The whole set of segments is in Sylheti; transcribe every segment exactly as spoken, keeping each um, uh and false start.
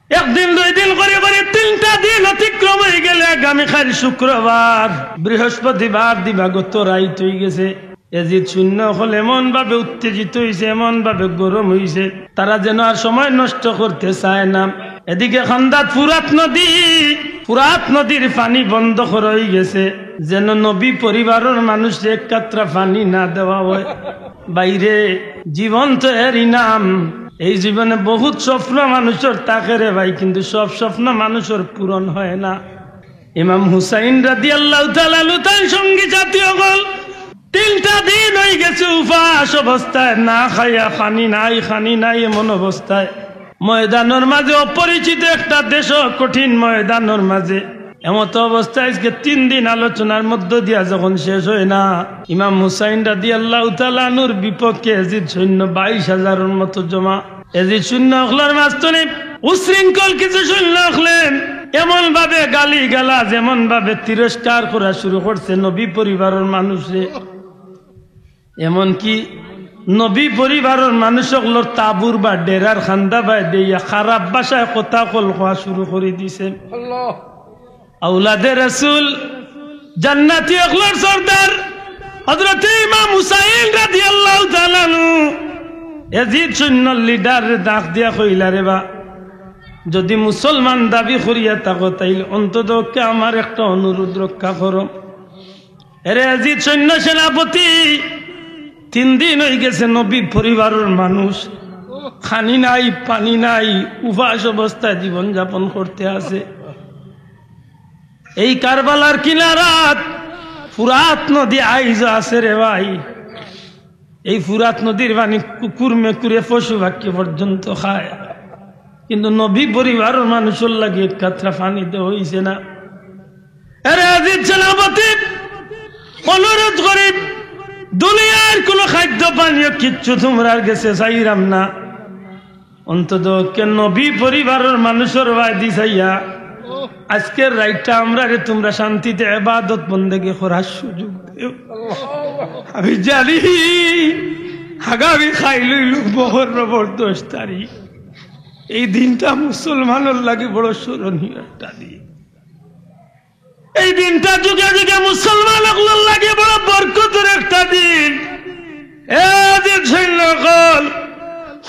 একদিন দুই দিন করি করি তিনটা দিন অতিক্রম অইগেলে আগামীকাইল শুক্রবার, বৃহস্পতিবার দিবাগত রাইত অইগেছে। এজিদ সৈন্য অকল এমন ভাবে উত্তেজিত অইছে, এমন ভাবে গরম অইছে, তারা যেন আর সময় নষ্ট করতে চায় না। এদিকে কান্দাত ফুরাত নদী, ফুরাত নদীর পানি বন্ধ করা অইগেছে, যেন নবী পরিবারর মানুষরে এক কাতরা পানি না দেওয়া অয়। ভাইরে, জীবন তো এর ইনাম। এই জীবনে বহুত স্বপ্ন মানুষর থাকে রে ভাই, কিন্তু সব স্বপ্ন মানুষর পূরণ হয় না। ইমাম হুসাইন রাদিয়াল্লাহু তাআলা আনহু তান সঙ্গী সাথী অকল তিনটা দিন অইগেছে উপাস অবস্থায়, না খাইয়া, পানি নাই, পানি নাই, এমন অবস্থায় ময়দানর মাঝে, অপরিচিত একটা দেশ, কঠিন ময়দানর মাঝে এমত অবস্থায় আজকে তিন দিন আলোচনার মধ্য দিয়া যখন শেষ হয় না, ইমাম হুসাইন রাদিয়াল্লাহু তাআলা আনহুর বিপক্ষে এজিদ সৈন্য বাইশ হাজারর মতো জমা। এজিদ সৈন্য অকলর মাঝখানে উশৃঙ্খল কিছু সৈন্য অকলে এমন ভাবে গালি গালাজ, এমন ভাবে তিরস্কার করা শুরু করছে নবী পরিবারর মানুষরে, এমনকি নবী পরিবারর মানুষ অকলর তাবুর বা ডেরার কান্দা বায় দিয়া খারাপ ভাষায় কথা অকল কওয়া শুরু করি দিছে। আল্লাহ। আওলাদে রাসূল, জান্নাতি অকলর সর্দার হযরতে ইমাম হুসাইন রাদিয়াল্লাহু তাআলা আনহু এজিদ সৈন্যর লিডাররে ডাক দিয়া কইলা, "রে বা, যদি মুসলমান দাবি করিয়া থাকো, তাইলে অন্তত পক্ষে আমার একটা অনুরোধ রক্ষা করো।" এরে এজিদ সৈন্য সেনাপতি, তিন দিন অইগেছে নবী পরিবারর মানুষ পানি নাই, পানি নাই, উপাস অবস্থায় জীবন যাপন করতে আছে। এই কারবালার কিনারাত ফুরাত নদী আইজ আছে রে ভাই। এই ফুরাত নদীর পানি কুকুর মেকুরে পশু পাখি পর্যন্ত খায়, কিন্তু নবী পরিবারর মানুষর লাগি এক কাতরা পানি দেওয়া অইছে না। এরে এজিদ সেনাপতি, অনুরোধ করি, দুনিয়ার কোনো খাদ্য পানীয় কিচ্ছু তুমরার গেছে চাইরাম না, অন্তত পক্ষে নবী পরিবারর মানুষর বায়দি চাইয়া আজকের রাইতটা আমরারে তুমরা শান্তিতে ইবাদত বন্দেগি করার সুযোগ দেও। আমি জানি আগামী কাইল অইলো মহররমর দশ তারিখ। এই দিনটা মুসলমানর লাগি বড় স্মরণীয় একটা দিন। এই দিনটা যুগে যুগে মুসলমান অকলর লাগি বড় বরকতর একটা দিন। এজিদ সৈন্য অকল,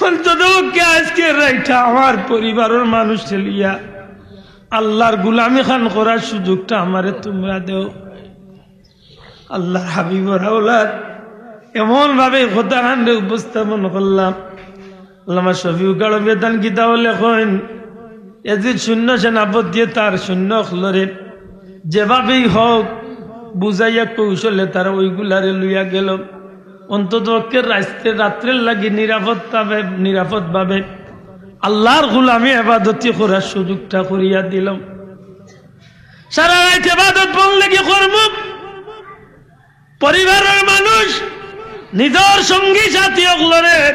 অন্তত পক্ষে আজকের রাইতটা আমার পরিবারর মানুষরে লইয়া আল্লাহর গুলামি খান করার সুযোগটা আমারে তুমরা দেও। আল্লাহর হাবিবর আওলাদ এমন ভাবে কথা খানরে উপস্থাপন করলাম। আল্লামা শফিউল আলম বেদান কিতাবো লেখইন, এজিদ সৈন্য সেনাপতিয়ে তার সৈন্য অকলরে যেভাবেই হোক বুঝাইয়া কৌশলে তারা ওইগুলারে লইয়া গেল। অন্তত পক্ষে রাইতে, রাত্রের লাগি নিরাপদ ভাবে, নিরাপদ ভাবে আল্লাহর গুলামি ইবাদতি করার সুযোগটা করিয়া দিলাম। সারা রাইত ইবাদত বন্দেগি করমু। পরিবারর মানুষ, নিজর সঙ্গী সাথী অকলরে,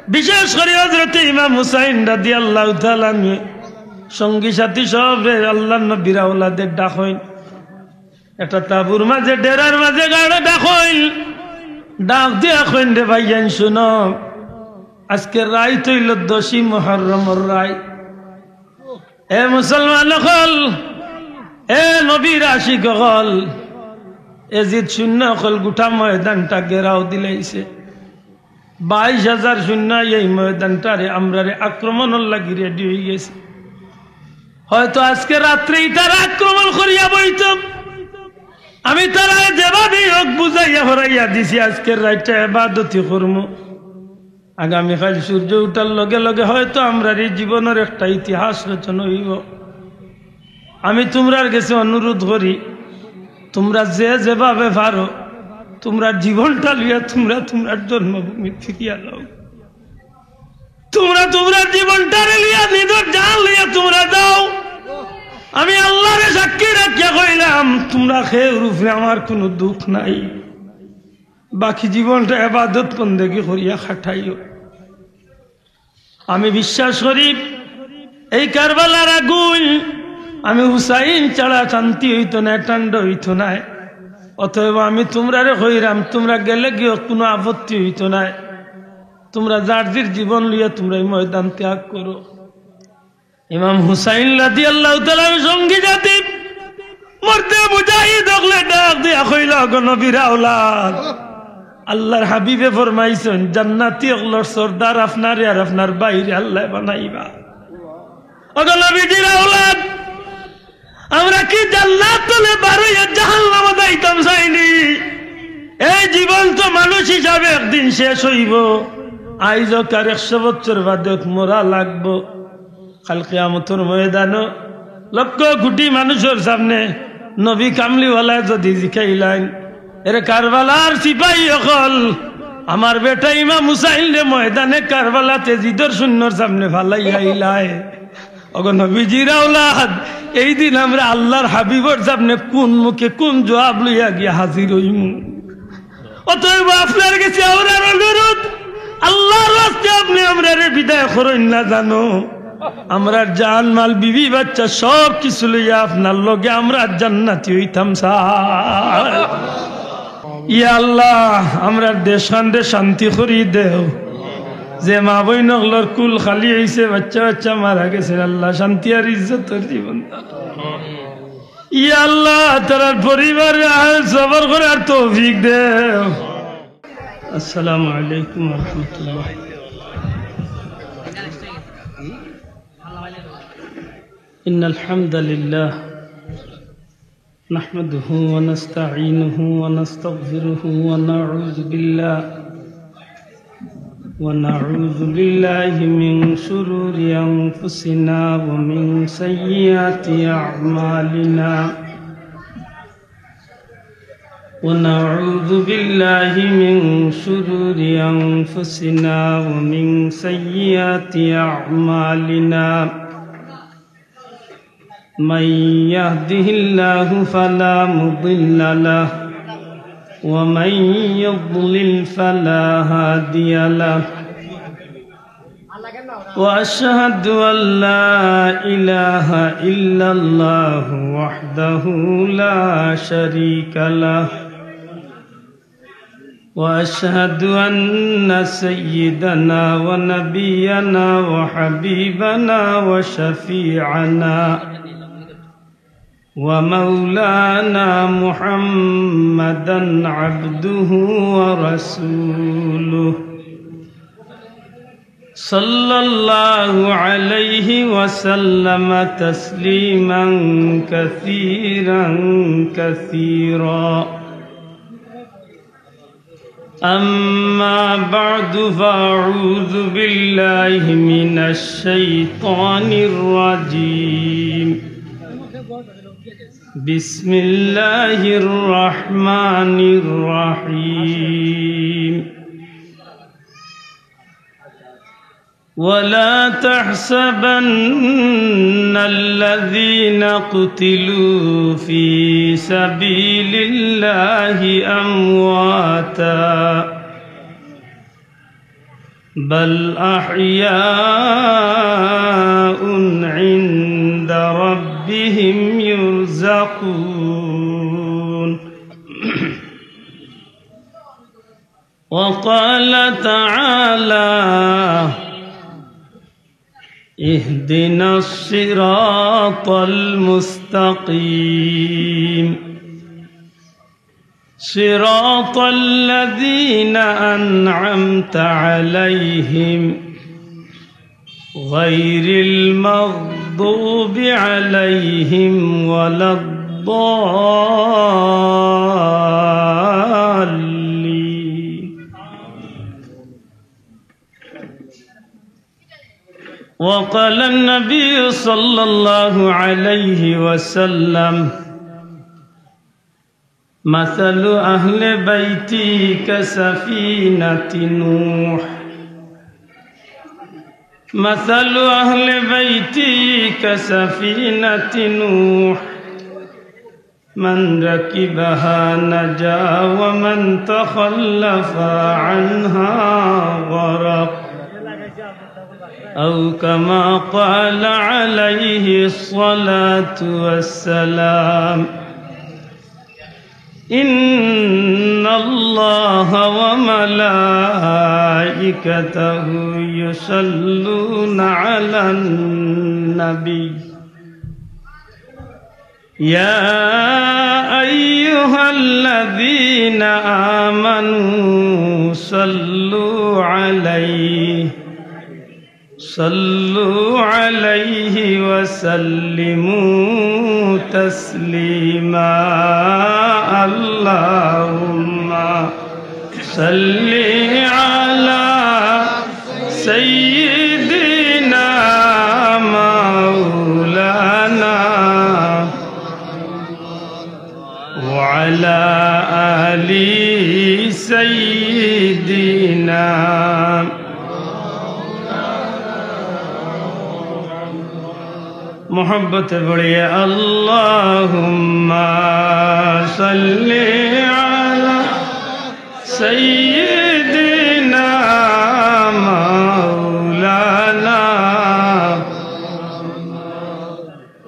বিশেষ করি হযরতে ইমাম হুসাইন রাদিয়াল্লাহু তাআলা আনহু, সঙ্গী সাথী সবরে আল্লাহর নবীর আওলাদে ডাকইন। একটা তাবুর মাঝে, ডেরার মাঝে গাড়ে ডাকইন, ডাক দিয়া কইন, "রে ভাইয়াইন, শুনো, আজকে রাইত অইলো দশই মুহররমর রাইত। এ মুসলমান অকল, এ নবীর আশিক অকল, এজিদ সৈন্য অকল গোটা ময়দানটা ঘেরাও দিলাইছে। বাইশ হাজার সৈন্য এই ময়দানটারে আমরারে আক্রমণর লাগি রেডি অইগেছে। হয়তো আজকে রাত্রে ইতারা আক্রমণ করিয়া বইতো। আমি তারারে যেভাবেই হোক বুঝাইয়া হরাইয়া দিছি, আজকের রাইতটা ইবাদতি করমু। আগামীকাইল সূর্য উঠার লগে লগে হয়তো আমরার এই জীবনর একটা ইতিহাস রচনা অইবো। আমি তুমরার গেছে অনুরোধ করি, তুমরা যে যেভাবে পারো, তুমরার জীবনটা লইয়া তুমরা তুমরার জন্মভূমি ফিরিয়া যাও। তুমরা তুমরার জীবনটারে লইয়া, নিজর জান লইয়া তুমরা যাও। আমি আল্লাহরে সাক্ষী রাখিয়া কইলাম, তুমরা কেউর উপরে আমার কুনু দুখ নাই। বাকি জীবনটা ইবাদত বন্দেগি করিয়া কাটাইও। আমি বিশ্বাস করি, এই কারবালার আগুন, আমি হুসাইন ছাড়া শান্তি অইতো নায়, ঠান্ডা অইতো নায়। অতএব আমি তুমরারে কইরাম, তুমরা গেলেগিও কুনু আপত্তি অইতো নায়। তুমরা যার যার জীবন লইয়া তুমরা এই ময়দান ত্যাগ করো। ইমাম হুসাইন রাদিয়াল্লাহু তাআলার সঙ্গী সাথী, মর্দে মুজাহিদ অকলে ডাক দিয়া কইলা, "ওগো নবীর আওলাদ, আল্লাহর হাবিবে ফরমাইছইন, জান্নাতি অকলর সর্দার আপনারে আর আপনার ভাইরে আল্লায় বানাইবা। ওগো নবীজির আওলাদ, আমরা কি জান্নাত তনে বারইয়া জাহান্নামো যাইতাম চাইনি? এই জীবন তো মানুষ হিসাবে একদিন শেষ অইবো। আইজ অউক আর একশো বছর বাদে অউক মরা লাগবো। কাল কিয়ামতর ময়দানো লক্ষ কুটি মানুষর সামনে নবী কামলিওয়ালায় যুদি জিকাইলাইন, 'এরে কারবালার সিপাহী অকল, আমার বেটা ইমাম হুসাইনরে ময়দানে কারবালাত এজিদর সৈন্যর সামনে ফালাইয়া আইলায়। ওগো নবীজির আওলাদ, এই দিন আমরা আল্লাহর হাবিবর সামনে কুন মুখে কুন জুয়াব লইয়া গিয়া হাজির অইমু?' অতএব আপনার গেছে আমরার অনুরোধ, আল্লাহর ওয়াস্তে আপনে আমরারে বিদায় করইন না জানো। আমরার জান মাল বিবি বাচ্চা সব কিছু লইয়া আপনার লগে আমরা জান্নাতি অইতাম চাই। ইয়া আল্লাহ, আমরার দেশখানরে শান্তি করি দেও। যে মা বইন অকলর কুল খালি অইছে, বাচ্চা বাচ্চা মারা গেছে, আল্লাহ শান্তি আর ইজ্জতর জীবন দাও। ইয়া আল্লাহ, তারার পরিবারে আহেল সবর করার তৌফিক দেও। আসসালামু আলাইকুম ওয়া রাহমাতুল্লাহ। إن الحمد لله نحمده ونستعينه ونستغفره ونعوذ بالله ونعوذ بالله من شرور أنفسنا ومن سيئات أعمالنا. ونعوذ بالله من شرور أنفسنا ومن سيئات أعمالنا. من يهده الله فلا مضل له، ومن يضلل فلا هادي له. وأشهد أن لا إله إلا الله وحده لا شريك له. وأشهد أن سيدنا ونبينا وحبيبنا وشفيعنا ومولانا محمدا عبده ورسوله، صلى الله عليه وسلم تسليما كثيرا كثيرا. أما بعد، فأعوذ بالله من الشيطان الرجيم. بسم الله الرحمن الرحيم. ولا تحسبن الذين قتلوا في سبيل الله أمواتا، بل أحياء عند ربهم يرزقون. وقال تعالى: اهدنا الصراط المستقيم، صراط الذين أنعمت عليهم، غير المغضوب عليهم ولا الضالين. وقال النبي صلى الله عليه وسلم: مثل أهل بيتي كسفينة نوح، مثل أهل بيتي كسفينة نوح، من ركبها نجا ومن تخلف عنها غرق، أو كما قال عليه الصلاة والسلام. إن الله وملائكته يصلون على النبي. النبي. يا أيها الذين آمنوا صلوا عليه، صلوا عليه وسلموا تسليما. اللهم صل على سيدنا مولانا وعلى آل سيدنا। محبت بڑی، اللهم صل على سيدنا مولانا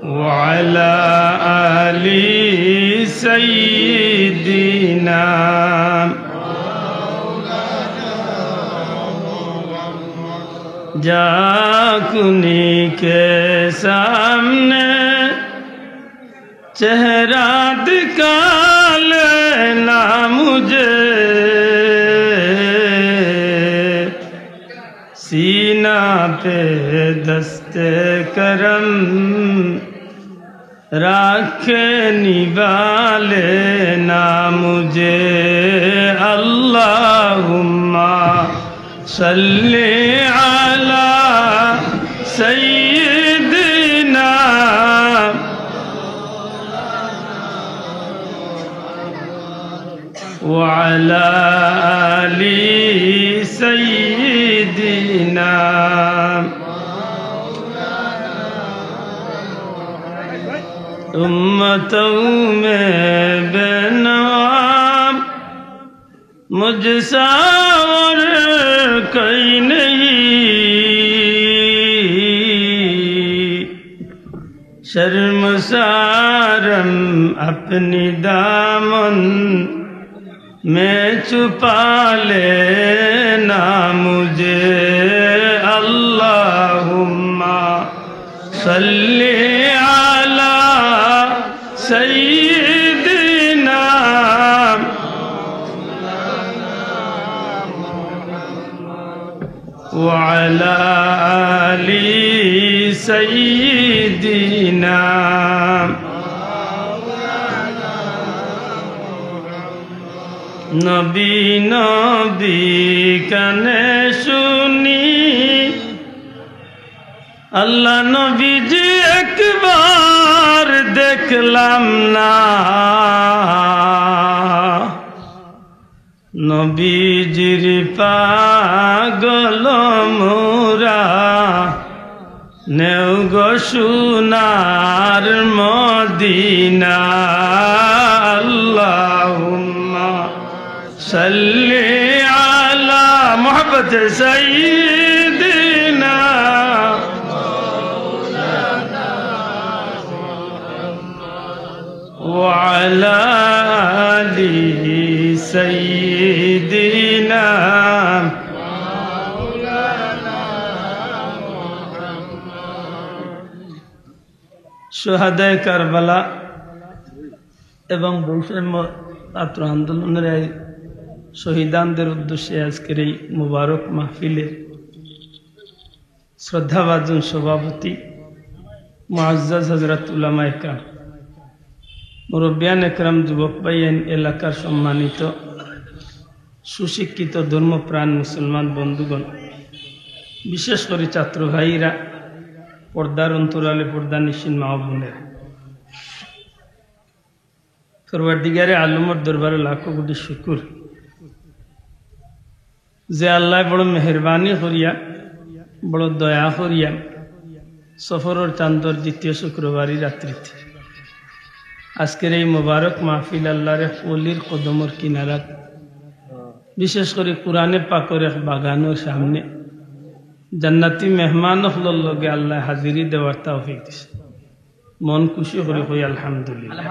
وعلى آل سيدنا. جا کنی کے سامنے چہرہ دکھا لینا مجھے، سینہ پہ دست کرم رکھ نبھا لینا مجھے۔ اللهم صل على سيدنا وعلى آل سيدنا۔ امتوں میں بے نوا مجھ سا اور کوئی نہیں، شرمسارم اپنی دامن میں چھپا لینا مجھے۔ اللهم صل على سيدنا وعلى آل سيدنا۔ নবী নবী কানে শুনি, আল্লাহ নবীজি একবার দেখলাম না। নবীজির পাগল মোরা, নেও গো সোনার মদিনা। اللهم صل على محبت سيدنا وعلى آل سيدنا۔ শুহাদায়ে কারবালা এবং বৈষম্য ছাত্র আন্দোলনের এই শহীদানদের উদ্দেশ্যে আজকের এই মোবারক মাহফিলের শ্রদ্ধাভাজন সভাপতি মুআজ্জাজ হযরত উলামায়ে কেরাম, মুরব্বিয়ান একরাম, যুবক ভাইয়াইন, এলাকার সম্মানিত সুশিক্ষিত ধর্মপ্রাণ মুসলমান বন্ধুগণ, বিশেষ করি ছাত্র ভাইরা, পর্দার অন্তরালে পর্দানিশীন মা ও বোনেরা, পরওয়ারদিগারে আলমর দরবারে লাখো কোটি শুকুর যে আল্লায় বড় মেহেরবানি করিয়া, বড় দয়া করিয়া সফরর চান্দর দ্বিতীয় শুক্রবারই রাত্রিতে আজকের এই মোবারক মাহফিল আল্লাহর এক ওলির কদমর কিনারাত, বিশেষ করি কোরআনে পাকর এক বাগানর সামনে জান্নাতি মেহমান অকলর লগে আল্লায় হাজিরি দেওয়ার তৌফিক দিছে। মন খুশি করি কই আলহামদুলিল্লাহ।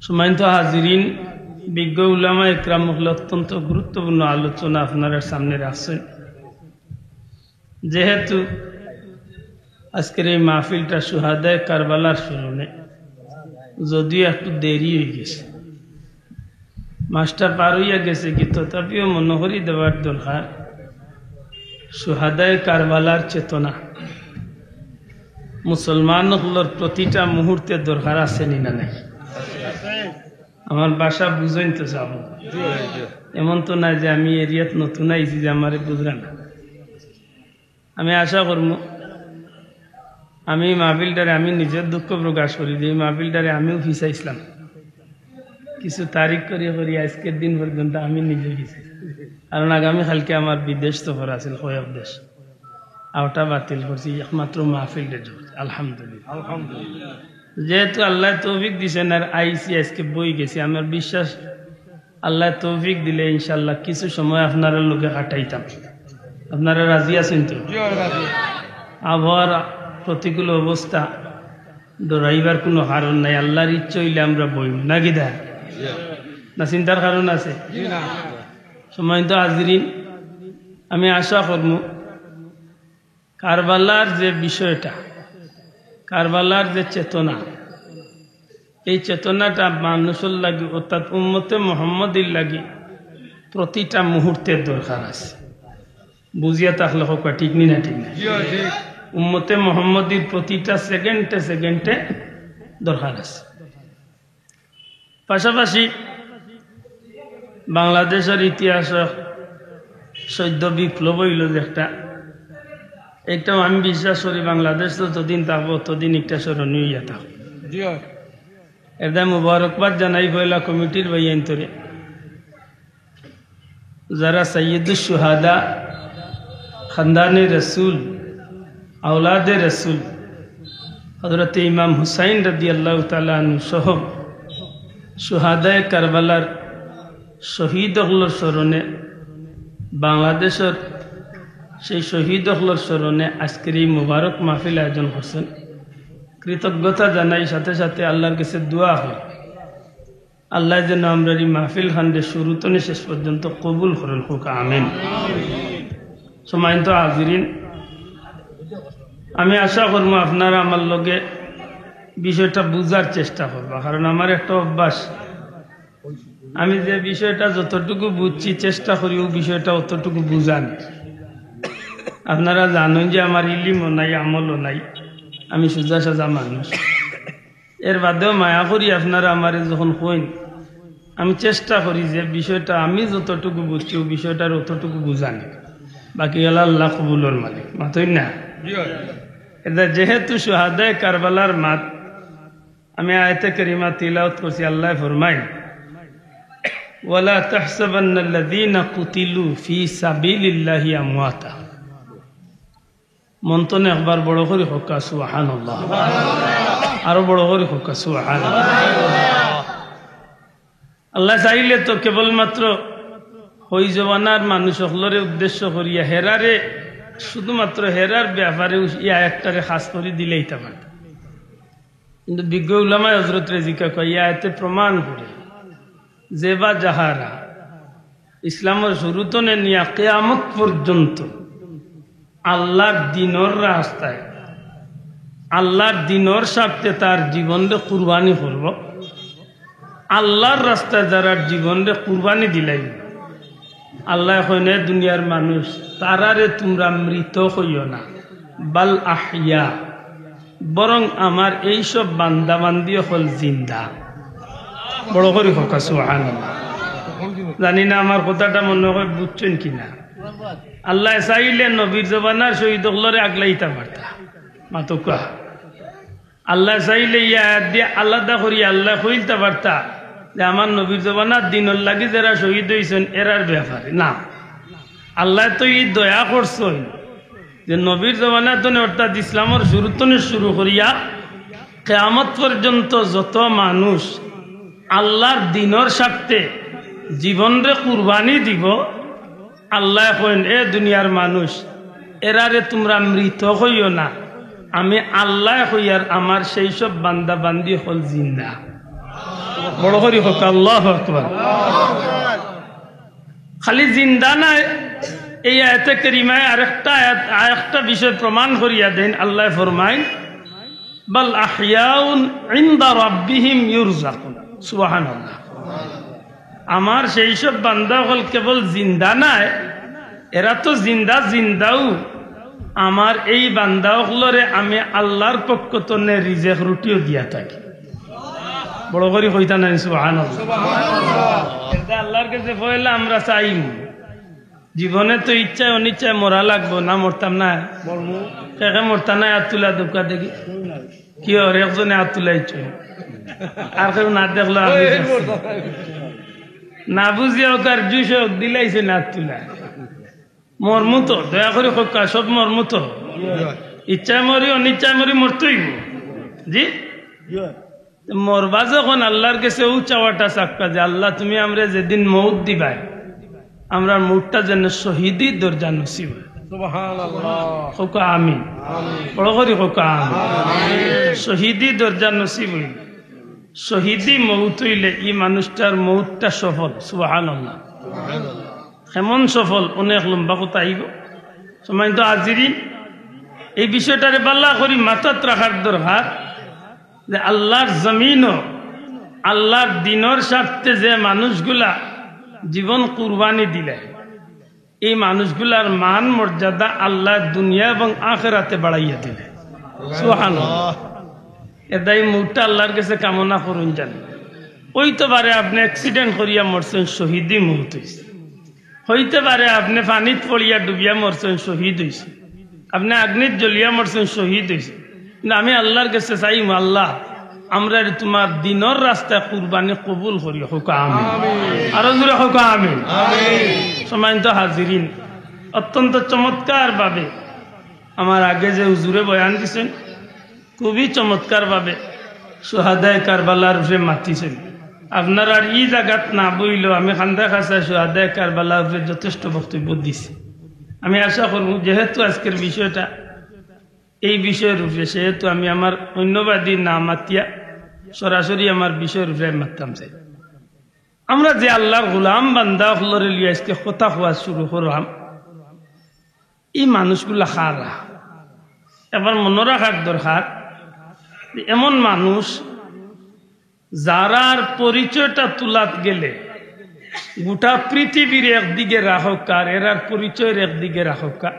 সম্মানিত হাজিরিন, বিজ্ঞ উলামা একরাম অকলে অত্যন্ত গুরুত্বপূর্ণ আলোচনা আপনারার সামনে রাখছেন। যেহেতু আজকের এই মাহফিলটা শুহাদায়ে কারবালার স্মরণে, যদিও একটু দেরি অই গেছে, মাসটা পার অইয়া গেছে কি, তথাপিও মনো করি দেওয়ার দরকার। শুহাদায়ে কারবালার চেতনা মুসলমান অকলর প্রতিটা মুহূর্তে দরকার আছে নি না নাই? আমার ভাষা বুঝইন তো চাও। এমন তো নায় যে আমি এরিয়াত নতুন আইছি যে আমারে বুঝরা না। আমি আশা করমু, আমি মাহফিলটারে, আমি নিজের দুঃখ প্রকাশ করি যে এই মাহফিলটারে আমিও ফিছাইছিলাম, কিছু তারিখ করি করি আজকের দিন পর্যন্ত আমি নিজে ফিছাইছি। কারণ আগামী কালকে আমার বিদেশ সফর আছিল, কয়েক দেশ, আর ওটা বাতিল করছি, একমাত্র মাহফিলটা জুড়ছে। আলহামদুলিল্লাহ। যেহেতু আল্লায় তৌফিক দিছেন আর আইছি, আজকে বই গেছি, আমার বিশ্বাস আল্লায় তৌফিক দিলে ইনশাআল্লাহ কিছু সময় আপনারার লগে কাটাইতাম। আপনারা রাজি আছেন তো? আবহাওয়ার প্রতিকূল অবস্থা, ডরাইবার কোনো কারণ নাই। আল্লাহর ইচ্ছা অইলে আমরা বইমু, না কিতা? না চিন্তার কারণ আছে? সম্মানিত হাজিরিন, আমি আশা করমু কারবালার যে বিষয়টা, কারবালার যে চেতনা, এই চেতনাটা মানুষর লাগি, অর্থাৎ উম্মতে মোহাম্মদীর লাগি প্রতিটা মুহূর্তে দরকার আছে। বুঝিয়া থাকলে কউক্কা, ঠিক নি না? ঠিক না? উম্মতে মোহাম্মদীর প্রতিটা সেকেন্ডে সেকেন্ডে দরকার আছে। পাশাপাশি বাংলাদেশর ইতিহাসো সদ্য বিপ্লব অইলো যে একটা, এটাও আমি বিশ্বাস করি বাংলাদেশ যতদিন থাকবো ততদিন একটা স্মরণীয় অইয়া থাকবো। এর দায় মুবারকবাদ জানাই পয়লা কমিটির ভাইয়াইন্তরে, যারা সাইয়্যিদুশ শুহাদা, খান্দানে রসুল, আওলাদে রসুল, হযরতে ইমাম হুসাইন রাদিয়াল্লাহু তাআলা আনহু সহ শুহাদায়ে কারবালার শহীদ অকলর স্মরণে, বাংলাদেশর সেই শহীদ অকলর স্মরণে আজকের এই মুবারক মাহফিল আয়োজন করছেন। কৃতজ্ঞতা জানাই, সাথে সাথে আল্লাহর কাছে দোয়া করি, আল্লায় যেন আমরার এই মাহফিল খানরে শুরু তনে শেষ পর্যন্ত কবুল করইন, কউক্কা আমিন। সম্মানিত হাজিরিন, আমি আশা করমু আপনারা আমার লগে বিষয়টা বুঝার চেষ্টা করবা, কারণ আমার একটা অভ্যাস, আমি যে বিষয়টা যতটুকু বুঝছি চেষ্টা করি ও বিষয়টা অতটুকু বুঝানি। আপনারা জানইন যে আমার ইলিমও নাই, আমলও নাই, আমি সুজা সাজা মানুষ। এর বাদেও মায়া করি আপনারা আমারে যখন কইন, আমি চেষ্টা করি যে বিষয়টা আমি যতটুকু বুঝছি, ও বিষয়টার অতটুকু বুঝানি। বাকি গেলা আল্লাহ কবুলর মালিক, মাতইন না? এটা যেহেতু শুহাদায়ে কারবালার মাত, আমি আয়াতে কারিমা তিলাওয়াত করছি, আল্লায় ফরমাইন, "ওয়ালা তাহসাবান্নাল্লাযীনা কুতিলু ফী সাবিলিল্লাহি আমওয়াতা।" মন তনে একবার বড় করি কউক্কা সুবহানাল্লাহ। আরো বড় করি কউক্কা সুবহানাল্লাহ। আল্লায় চাইলে তো কেবলমাত্র হই জমানার মানুষ অকলরে উদ্দেশ্য করিয়া হেরারে, শুধুমাত্র হেরার ব্যাপারে উস-, ই আয়াতটারে খাস করি দিলাইতা পারতা। কিন্তু বিজ্ঞ উলামায়ে হযরতরে জিকা কয়, ই আয়াতে প্রমাণ করে যে বা যাহারা ইসলামর শুরু তনে নিয়া কিয়ামত পর্যন্ত আল্লাহর দ্বীনর রাস্তায়, আল্লাহর দ্বীনর স্বার্থে তার জীবনরে কুরবানি করবো, আল্লাহর রাস্তায় যারার জীবনরে কুরবানি দিলাইবো, আল্লায় কইন, "এ দুনিয়ার মানুষ, তারারে তুমরা মৃত কইও না, বাল আহইয়া, বরং আমার এইসব বান্দা বান্দি অকল জিন্দা।" বড় করি কউক্কা সুবহানাল্লাহ। জানি না আমার কথাটা মনো অয় বুঝছইন কি না। আল্লায় চাইলে নবীর জমানার শহীদ অকলরে আগলাইতা পারতা, মাতউক্কা। আল্লায় চাইলে ই আয়াত দিয়া আলাদা করি আল্লায় কইলতা পারতা যে আমার নবীর জমানার দ্বীনর লাগি যেরা শহীদ অইছইন এরার ব্যাপারে। না, আল্লায় তো ই দয়া করছইন যে নবীর জমানা তনে অর্থাৎ ইসলামর শুরু তনে শুরু করিয়া কিয়ামত পর্যন্ত যত মানুষ আল্লাহর দ্বীনর স্বার্থে জীবনরে কুরবানি দিবো, আল্লায় কইন, "এ দুনিয়ার মানুষ, এরারে তুমরা মৃত কইও না, আমি আল্লায় কইয়ার আমার সেই সব বান্দা বান্দি অকল জিন্দা।" বড় করি কউক্কা, আল্লাহু আকবার। খালি জিন্দা নায়, এই আয়াতে কারিমায় আরেকটা আয়াত, আরেকটা বিষয় প্রমাণ করিয়া দেন। আল্লায় ফরমাইন, "বাল আহইয়াউন ইনদা রাব্বিহিম ইউরযাকুন।" সুবহানাল্লাহ। আমার সেই সব বান্দা অকল কেবল জিন্দা নায়, এরা তো জিন্দা, জিন্দাউ। আমার এই বান্দা অকলরে আমি আল্লাহর পক্ষ তনে রিজেক রুটিও দিয়া থাকি। বড় করি কইতা নাই সুবহানাল্লাহ। এতে আল্লাহর কাছে পয়লা আমরা চাইমু। জীবনে তো ইচ্ছায় অনিচ্ছায় মরা লাগবো, না মরতাম না? কে কে মরতা নাই আত তুলা দেউক্কা দেখি। কি অর, একজনে আত তুলাইছে, আর কেউ না দেখলো আমি দেখছি। না বুঝিয়া অউ কার জুস অক দিলাইছে না আত তুলা। মরমু তো, দয়া করি কউক্কা, সব মরমু তো। ইচ্ছায় মরি, অনিচ্ছায় মরি, মরতে অইবো। জি? মরবা যখন আল্লাহর কাছে অউ চাওয়াটা চাউক্কা যে, "আল্লাহ, তুমি আমরারে যেদিন মউত দিবায়, আমরার মউতটা যেন শহীদি দরজা নসিব অয়।" সুবহানাল্লাহ। কউক্কা আমিন। আমিন। বড় করি কউক্কা আমিন। আমিন। শহীদি দরজা নসিব অইলে, শহীদি মউত অইলে ই মানুষটার মউতটা সফল। সুবহানাল্লাহ। কেমন সফল? অনেক লম্বা কথা আইবো। সম্মানিত হাজিরিন, এই বিষয়টারে ভালা করি মাথাত রাখার দরকার যে আল্লাহর জমিনো আল্লাহর দ্বীনর স্বার্থে যে মানুষগুলা জীবন কুরবানি দিলে, এই মানুষগুলার মান মর্যাদা আল্লায় দুনিয়া এবং আখেরাতে বাড়াইয়া দিলে। সুবহানাল্লাহ। এরদায় মউতটা আল্লাহর কাছে কামনা করুন যেন। অইতে পারে আপনে accident করিয়া মরছইন, শহীদি মউত অইছে। অইতে পারে আপনে পানিত পড়িয়া ডুবিয়া মরছইন, শহীদ অইছে। আপনে আগ্নিত জ্বলিয়া মরছইন, শহীদ অইছে। কিন্তু আমি আল্লাহর কাছে চাইমু, "আল্লাহ, আমরারে তুমার দ্বীনর রাস্তায় কুরবানি কবুল করিও।" কউক্কা আমিন। আরো জোরে কউক্কা আমিন। সম্মানিত হাজিরিন, অত্যন্ত চমৎকার ভাবে আমার আগে যে হুজুরে বয়ান দিছইন, খুবই চমৎকার ভাবে শুহাদায়ে কারবালার উপরে মাতিছইন। আপনারার ই জাগাত না বইলেও আমি কান্দাকাছা শুহাদায়ে কারবালার উপরে যথেষ্ট বক্তব্য দিছি। আমি আশা করমু, যেহেতু আজকের বিষয়টা এই বিষয়র উপরে, সেহেতু আমি আমার অন্যবাদী না মাতিয়া সরাসরি আমার বিষয়র উপরে মাততাম চাই। আমরা যে আল্লাহর গোলাম বান্দা অকলরে লইয়া আজকে কথা কওয়া শুরু করলাম, ই মানুষগুলা কারা? একবার মনো রাখার দরকার যে এমন মানুষ যারার পরিচয়টা তুলাত গেলে গোটা পৃথিবীর একদিকে রাখউক্কা আর এরার পরিচয়র একদিকে রাখউক্কা,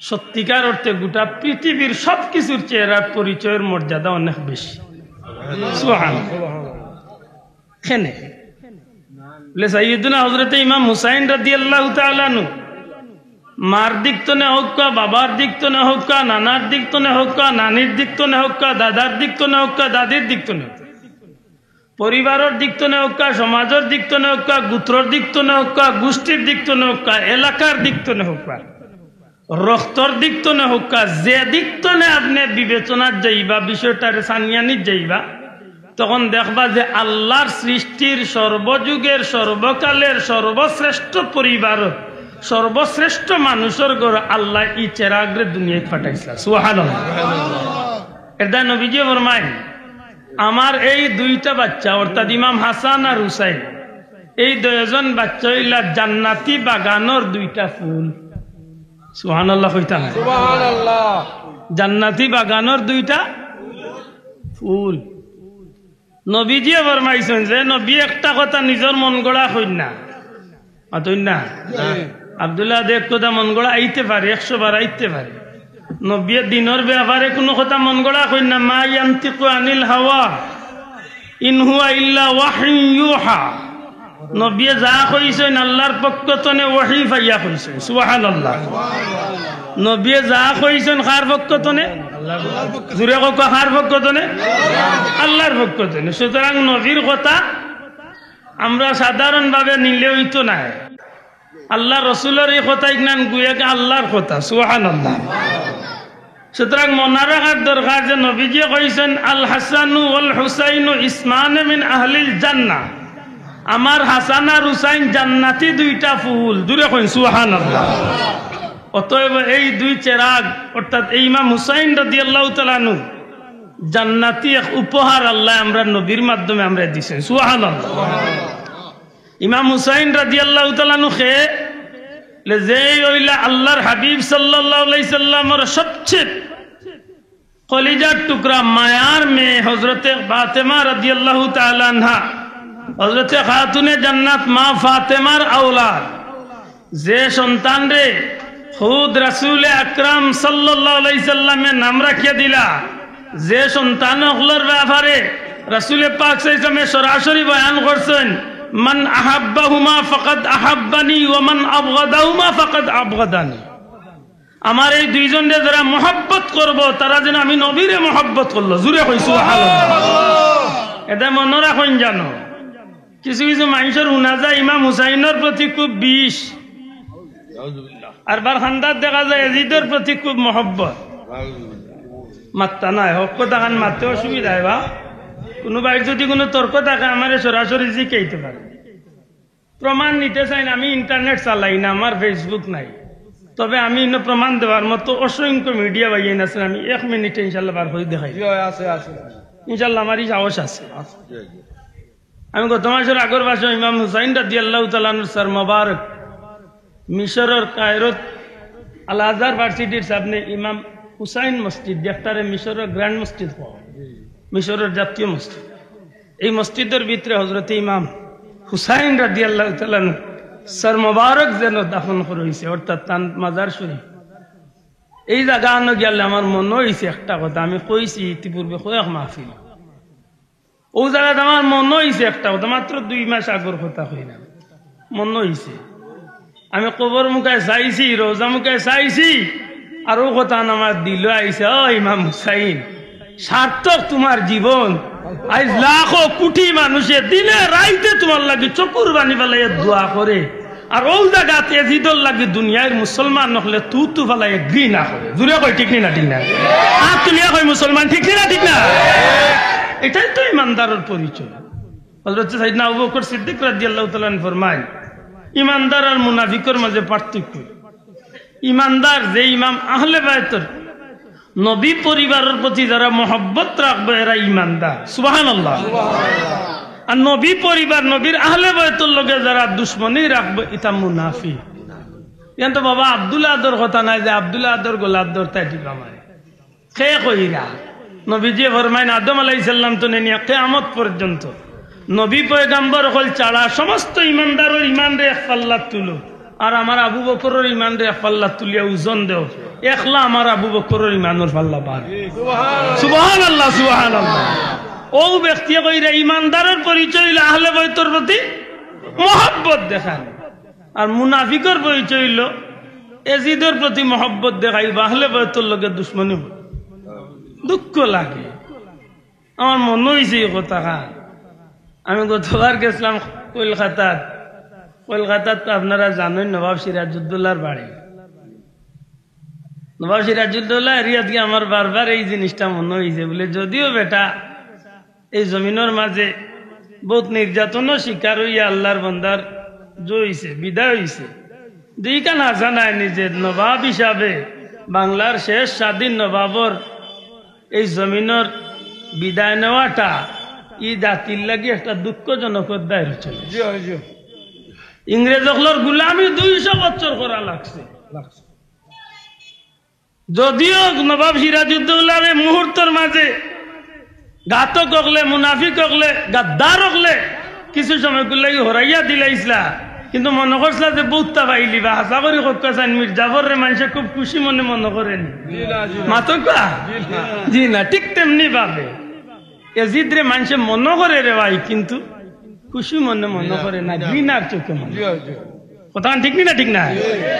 সত্যিকার অর্থে গোটা পৃথিবীর সব কিছুর চেয়ে এরার পরিচয়র মর্যাদা অনেক বেশি। সুবহানাল্লাহ। কেনে? বলে, সাইয়্যিদুনা হযরতে ইমাম হুসাইন রাদিয়াল্লাহু তাআলা আনহু মার দিক তনে হউক্কা, বাবার দিক তনে হউক্কা, নানার দিক তনে হউক্কা, নানির দিক তনে হউক্কা, দাদার দিক তনে হউক্কা, দাদির দিক তনে হউক্কা, পরিবারর দিক তনে হউক্কা, সমাজর দিক তনে হউক্কা, গোত্রর দিক তনে হউক্কা, গোষ্ঠীর দিক তনে হউক্কা, এলাকার দিক তনে হউক্কা, রক্তর দিক তনে হউক্কা, যে দিক তনে আপনে বিবেচনাত যাইবা, বিষয়টারে ছানিয়ানিত যাইবা, তখন দেখবা যে আল্লাহর সৃষ্টির সর্বযুগের, সর্বকালের সর্বশ্রেষ্ঠ পরিবারর, সর্বশ্রেষ্ঠ মানুষর ঘরো আল্লায় ই চেরাগরে দুনিয়াত পাঠাইছলা। সুবহানাল্লাহ। এরদায় নবীজিয়ে ফরমাইন, "আমার এই দুইটা বাচ্চা, অর্থাৎ ইমাম হাসান আর হুসাইন, এই দুইজন বাচ্চা অইলা জান্নাতি বাগানর দুইটা ফুল।" সুবহানাল্লাহ কইতা নায়? সুবহানাল্লাহ। জান্নাতি বাগানর দুইটা ফুল। নবীজিয়ে ফরমাইছইন যে নবীয়ে একটা কথা নিজর মন গড়া কইন না। মাতইন না? জি। আব্দুল্লাহ দে এক কথা মন গড়া আইতে পারে, একশো বার আইতে পারে। নবীয়ে দ্বীনর ব্যাপারে কুনু কথা মন গড়া কইন না। মা ইয়ানতিকু আনিল হাওয়া, ইন হুয়া ইল্লা ওয়াহয়ুন ইউহা। নবীয়ে যা কইছইন আল্লাহর পক্ষ তনে ওহী পাইয়া কইছইন। সুবহানাল্লাহ। নবীয়ে যা কইছইন কার পক্ষ তনে? জুরে কউক্কা, কার পক্ষ তনে? আল্লাহর পক্ষ তনে। সুতরাং নবীর কথা আমরা সাধারণভাবে নিলে অইতো নায়। আল্লাহর রসুলর ই কথা ইখান গুয়াকে আল্লাহর কথা। সুবহানাল্লাহ। সুতরাং মনো রাখার দরকার যে নবীজিয়ে কইছইন, "আল হাসানু ওয়াল হুসাইনু ইসমানে মিন আহলিল জান্নাহ।" আমার হাসান আর হুসাইন জান্নাতি দুইটা ফুল। জুরে কইন সুবহানাল্লাহ। অতএব এই দুই চেরাগ, অর্থাৎ এই ইমাম হুসাইন রাদিয়াল্লাহু তাআলা আনহু জান্নাতি এক উপহার আল্লায় আমরার নবীর মাধ্যমে আমরারে দিছইন। সুবহানাল্লাহ। ইমাম হুসাইন রাদিয়াল্লাহু তাআলা আনহু কে যে অইলা আল্লাহর হাবিব সাল্লাল্লাহু আলাইহি সাল্লামর সবচেয়ে কলিজার টুকরা, মায়ার মেয়ে হযরতে ফাতেমা রাদিয়াল্লাহু তাআলা আনহা, হযরতে খাতুনে জান্নাত মা ফাতেমার আওলাদ, যে সন্তানরে খুদ রাসূলে আকরাম সাল্লাল্লাহু আলাইহি সাল্লামে নাম রাখিয়া দিলা, যে সন্তান অকলর ব্যাপারে রাসূলে পাক সাল্লাল্লাহু আলাইহি সাল্লামে সরাসরি বয়ান করছেন, "মান আহাব্বাহুমা ফাকাদ আহাব্বানি ওয়া মান আবগাদাহুমা ফাকাদ আবগাদানি।" আমার এই দুইজনরে যারা মহব্বত করব, তারা যেন আমি নবীরে মহব্বত করলো। জুরে কই সুবহানাল্লাহ। এটা মনে রাখইন জানো, কিছু কিছু মানুষর হুনা যায় ইমাম হুসাইনর প্রতি খুব বিষ, আর বার খান্দাত দেখা যায় এজিদর প্রতি খুব মহব্বত। মাত্তা নাই, হক কথা খান মাততে অসুবিধা হয় বা। কোনো ভাইর যদি কোনো তর্ক থাকে, আমারে সরাসরি জিকাইতে পারে। প্রমাণ নিতে চাইন, আমি ইন্টারনেট চালাই না, আমার Facebook নাই, তবে আমি ইনো প্রমাণ দেওয়ার মতো অসংখ্য মিডিয়া ভাইয়াইন আছেন, আমি এক মিনিটে ইনশাল্লাহ বার করে দেখাই। জি, আছে, আছে। ইনশাল্লাহ আমার এই সাহস আছে। আছে, জি, জি। আমি গত মাসর আগর মাসে ইমাম হুসাইন রাদিয়াল্লাহু তাআলা আনহুর সর মোবারক মিশরর কায়রোত আল আজহার ভার্সিটির সামনে ইমাম হুসাইন মসজিদ, যেটারে মিশরর গ্র্যান্ড মসজিদ কয়, মিশরর জাতীয় মসজিদ। এই মসজিদর ভিতরে হযরতে ইমাম হুসাইন রাদিয়াল্লাহু তাআলা আনহু সর মোবারক যেন দাফন করা হইছে, অর্থাৎ তান মাজার শরীফ। এই জাগা আনো গেলে আমার মনে হইছে একটা কথা, আমি কইছি ইতিপূর্বে কয়েক মাহফিল, ও জাগাত আমার মনে হইছে একটা কথা, মাত্র দুই মাস আগর কথা কইলাম, মনে হইছে। আমি কবর মুখায় চাইছি, রওজা মুখায় চাইছি, আর ও কথা আমার দিলো আইছে, "ও ইমাম হুসাইন, সার্থক তোমার জীবন। আইজ লাখো কোটি মানুষে দিনে রাইতে তোমার লাগি চকুর পানি ফালাইয়া দোয়া করে।" আর ও জাগাত এজিদর লাগি দুনিয়ার মুসলমান অকলে থু থু ফালাইয়া ঘৃণা করে। জুরে কই ঠিক নি না ঠিক না? আর তুলিয়া কই মুসলমান ঠিক নি না ঠিক না? এটাই তো ইমানদারর পরিচয়। হযরত সাইয়েদনা আবু বকর সিদ্দিক রাদিয়াল্লাহু তাআলা আনহু ফরমায়, ইমানদার আর মুনাফিকর মাঝে পার্থক্য। ইমানদার যে ইমাম আহলে বায়তর নবী পরিবারর প্রতি যারা মহব্বত রাখবো, এরা ইমানদার। সুবহানাল্লাহ। আর নবী পরিবার, নবীর আহলে বায়তর লগে যারা দুশমনি রাখবো, ইতা মুনাফিক। ইয়ান তো বাবা আব্দুল আদর কথা নাই যে আব্দুল আদর গলাত ধরতায় টিপা মারে। কে কইরা? নবীজি ফরমাইন, আদম আলাইহিস সালাম তো নিয়া কিয়ামত পর্যন্ত নবী পয়গাম্বর অকল ছাড়া সমস্ত ইমানদারর ইমানরে এক পাল্লাত তুলো, আর আমার আবু বকরর ইমানরে এক পাল্লাত তুলিয়া ওজন দেও, একলা আমার আবু বকরর ইমানর পাল্লা ভার। সুবহানাল্লাহ, সুবহানাল্লাহ। ও ব্যক্তিয়ে কইরা ইমানদারর পরিচয় অইলো আহলে বায়তর প্রতি মহব্বত দেখান, আর মুনাফিকর পরিচয় অইলো এজিদর প্রতি মহব্বত দেখাইবা, আহলে বায়তর লগে দুশমনি। দুঃখ লাগে। আমার মনে হইছে এই কথা খান। আমি গতবার গেছিলাম কলকাতাত। কলকাতাত তো আপনারা জানেন নবাব সিরাজউদ্দৌলার বাড়ি। নবাব সিরাজউদ্দৌলা এরিয়াত গিয়া আমার বারবার এই জিনিসটা মনে হইছে, বলে যদিও বেটা এই জমিনর মাঝে বহুত নির্যাতনও শিকার হইয়া আল্লাহর বন্দার জয় হইছে, বিদায় হইছে, দুইখান হাসা নাই নিজের নবাব হিসাবে বাংলার শেষ স্বাধীন নবাবর এই জমিনর বিদায় নেওয়াটা ই জাতির লাগি একটা দুঃখজনক অধ্যায় রচনা। জি, জি। ইংরেজ অকলর গুলামি দুইশো বছর করা লাগছে। যদিও নবাব সিরাজউদ্দৌলারে মুহূর্তর মাঝে ঘাতক অকলে, মুনাফিক অকলে, গাদ্দার অকলে কিছু সময় লাগি হরাইয়া দিলাইছলা, কিন্তু মনে করছলা যে বউততা পাইলিবা। হাছা করি কউক্কা চাইন, মীর জাফররে মানষে খুব খুশি মনে মনে করেনি। জি না, জি না। মাতউক্কা? জি না। জি না, ঠিক তেমনি ভাবে এজিদরে মানষে মনে করে রে ভাই, কিন্তু খুশি মনে মনে করে না, ঘৃণার চোখে মনে। জি, জি। কথা ঠিক নি না, ঠিক না?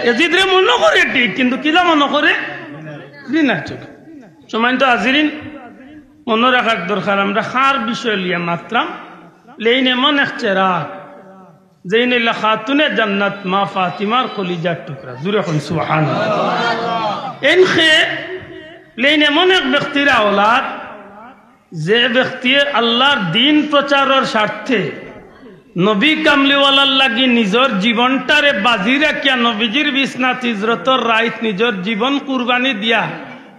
এজিদরে মনে করে ঠিক, কিন্তু কিলা মনে করে? ঘৃণার চোখে। সম্মানিত হাজিরিন, মনে রাখার দরকার, আমরা কার বিষয় লইয়া মাতরাম, লেইন এমন এক চেরাগ, যেইন অইলা খাতুনে জান্নাত মা ফাতিমার কলিজার টুকরা। জুরে কইন সুবহানাল্লাহ। এনকে লেইন এমন এক ব্যক্তির আওলাদ, যে ব্যক্তি আল্লাহর দিন প্রচারর স্বার্থে নবী কামলিওয়ালার লাগি নিজর জীবনটারে বাজি রাখিয়া নবীজির বিছনাত হিজরতর রাইত নিজর জীবন কুরবানি দিয়া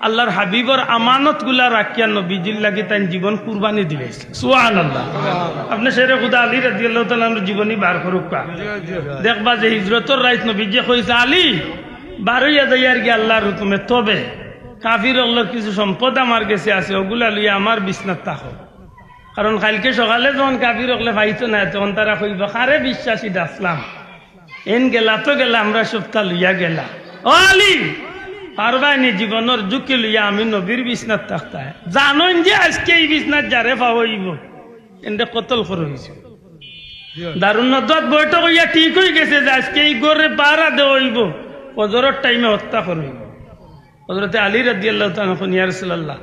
আল্লাহর হাবিবর আমানতগুলা রাখিয়া নবীজির লাগি তাইন জীবন কুরবানি দিলাইছলা। সুবহানাল্লাহ। আপনে শেরে খুদা আলী রাদিয়াল্লাহু তাআলা আনহুর জীবনী বার করউক্কা। দেখবা যে হিজরতর রাইত নবীজিয়ে কইছে, "আলী, বারইয়া যাইয়ার গি আল্লাহর হুকুমে, তবে কাফির অকলর কিছু সম্পদ আমার গেছে আছে, অগুলা লইয়া আমার বিছনাত থাকো।" কারণ কাইলকে সকালে যখন কাফির অকলে পাইতো না, তখন তারা কইবা, "কারে বিশ্বাসী ডাকছলাম, এইন গেলা তো গেলা, আমরার সবতা লইয়া গেলা।" ও আলী, পারবায়নি জীবনর ঝুঁকি লইয়া আমি নবীর বিছনাত থাকতায়? জানইন যে আইজকে ই বিছনাত যারে পাওয়া অইবো, এনরে কতল করা অইছে। দারুন নদওয়াত বৈঠক অইয়া ঠিক অইগেছে যে আইজকে ই ঘররে পাহারা দেওয়া অইবো, ফজরর টাইমে হত্যা করা অইবো। হযরতে আলী রাদিয়াল্লাহু তাআলা আনহু কইন, "ইয়া রাসূলুল্লাহ,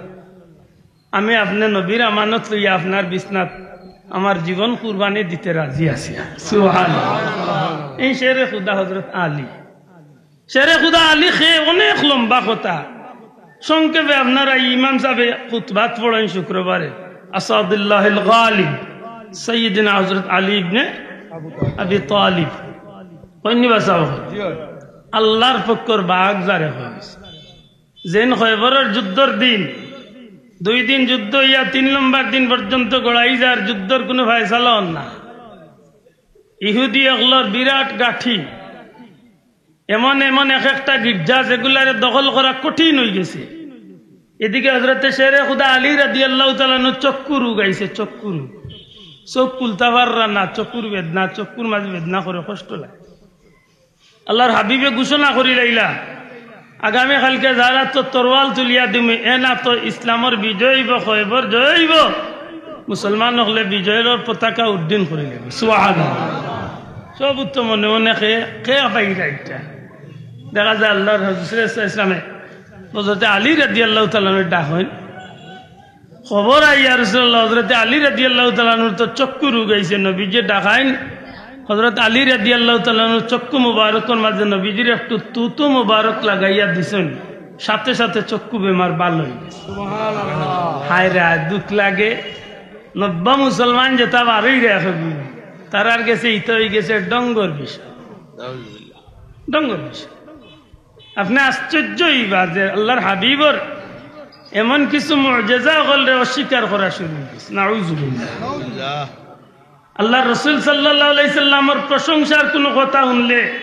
আমি আপনে নবীর আমানত লইয়া আপনার বিছনাত আমার জীবন কুরবানি দিতে রাজি আছি।" সুবহানাল্লাহ। এই শেরে খুদা হযরত আলী। শেরে খুদা আলী কে অনেক লম্বা কথা। সংক্ষেপে আপনারা ইমাম সাহেবে খুতবাত পড়েন শুক্রবারে, আসাদুল্লাহিল গালিব সাইয়্যিদিনা হযরত আলী ইবনে আবি তালিব। কইননি বা সাহেব? আল্লাহর পক্ষর বাঘ যারে কইছে। যেন খয়বরর যুদ্ধর দিন, দুই দিন যুদ্ধ অইয়া তিন নম্বর দিন পর্যন্ত গড়াই যার, যুদ্ধর কুনু ফয়সালা অর না। ইহুদি অকলর বিরাট গাঁঠি, এমন এমন এক একটা গির্জা যেগুলারে দখল করা কঠিন অইগেছে। এদিকে হযরতে শেরে খুদা আলী রাদিয়াল্লাহু তাআলা আনহুর চক্ষু রোগ আইছে, চক্ষু রোগ। চউখ খুলতা পাররা না, চক্ষুর বেদনা, চক্ষুর মাঝে বেদনা করে, কষ্ট লাগে। আল্লাহর হাবিবে ঘোষণা করিলাইলা, "আগামী কাইলকে যার আতো তরোয়াল তুলিয়া দিমু, এন আতো ইসলামর বিজয় অইবো, খয়বর জয় অইবো, মুসলমান অকলে বিজয়র পতাকা উড্ডীন করিলিবো।" সুবহানাল্লাহ। সব উত্তম মনে মনে কে, কে পাইরা ইটা। দেখা যায় আল্লাহর রাসূল সাল্লাল্লাহু আলাইহি ওয়াসাল্লামে হযরতে আলী রাদিয়াল্লাহু তাআলা আনহুরে ডাকইন, খবর আয়, "ইয়া রাসূলুল্লাহ, হযরতে আলী রাদিয়াল্লাহু তাআলা আনহুর তো চক্ষু রোগ আইছে।" নবীজিয়ে ডাকইন, হযরত আলী রাদিয়াল্লাহু তাআলা আনহুর চক্ষু মুবারকর মাঝে নবীজির একটু থুথু মুবারক লাগাইয়া দিছইন, সাথে সাথে চক্ষু বেমার ভালা অইগেছে। সুবহানাল্লাহ। হায় রে, দুখ লাগে। নব্য মুসলমান যেতা বারইরা অখন, তারার গেছে ইতা অইগেছে ডঙ্গর বিষয়। নাউজুবিল্লাহ। ডঙ্গর বিষয়। আপনে আশ্চর্য অইবা যে আল্লাহর হাবিবর এমন কিছু মুজেজা অকলরে অস্বীকার করা শুরু অইগেছে। নাউজুবিল্লাহ। আল্লাহর রাসূল সাল্লাল্লাহু আলাইহি সাল্লামর প্রশংসার কুনু কথা হুনলে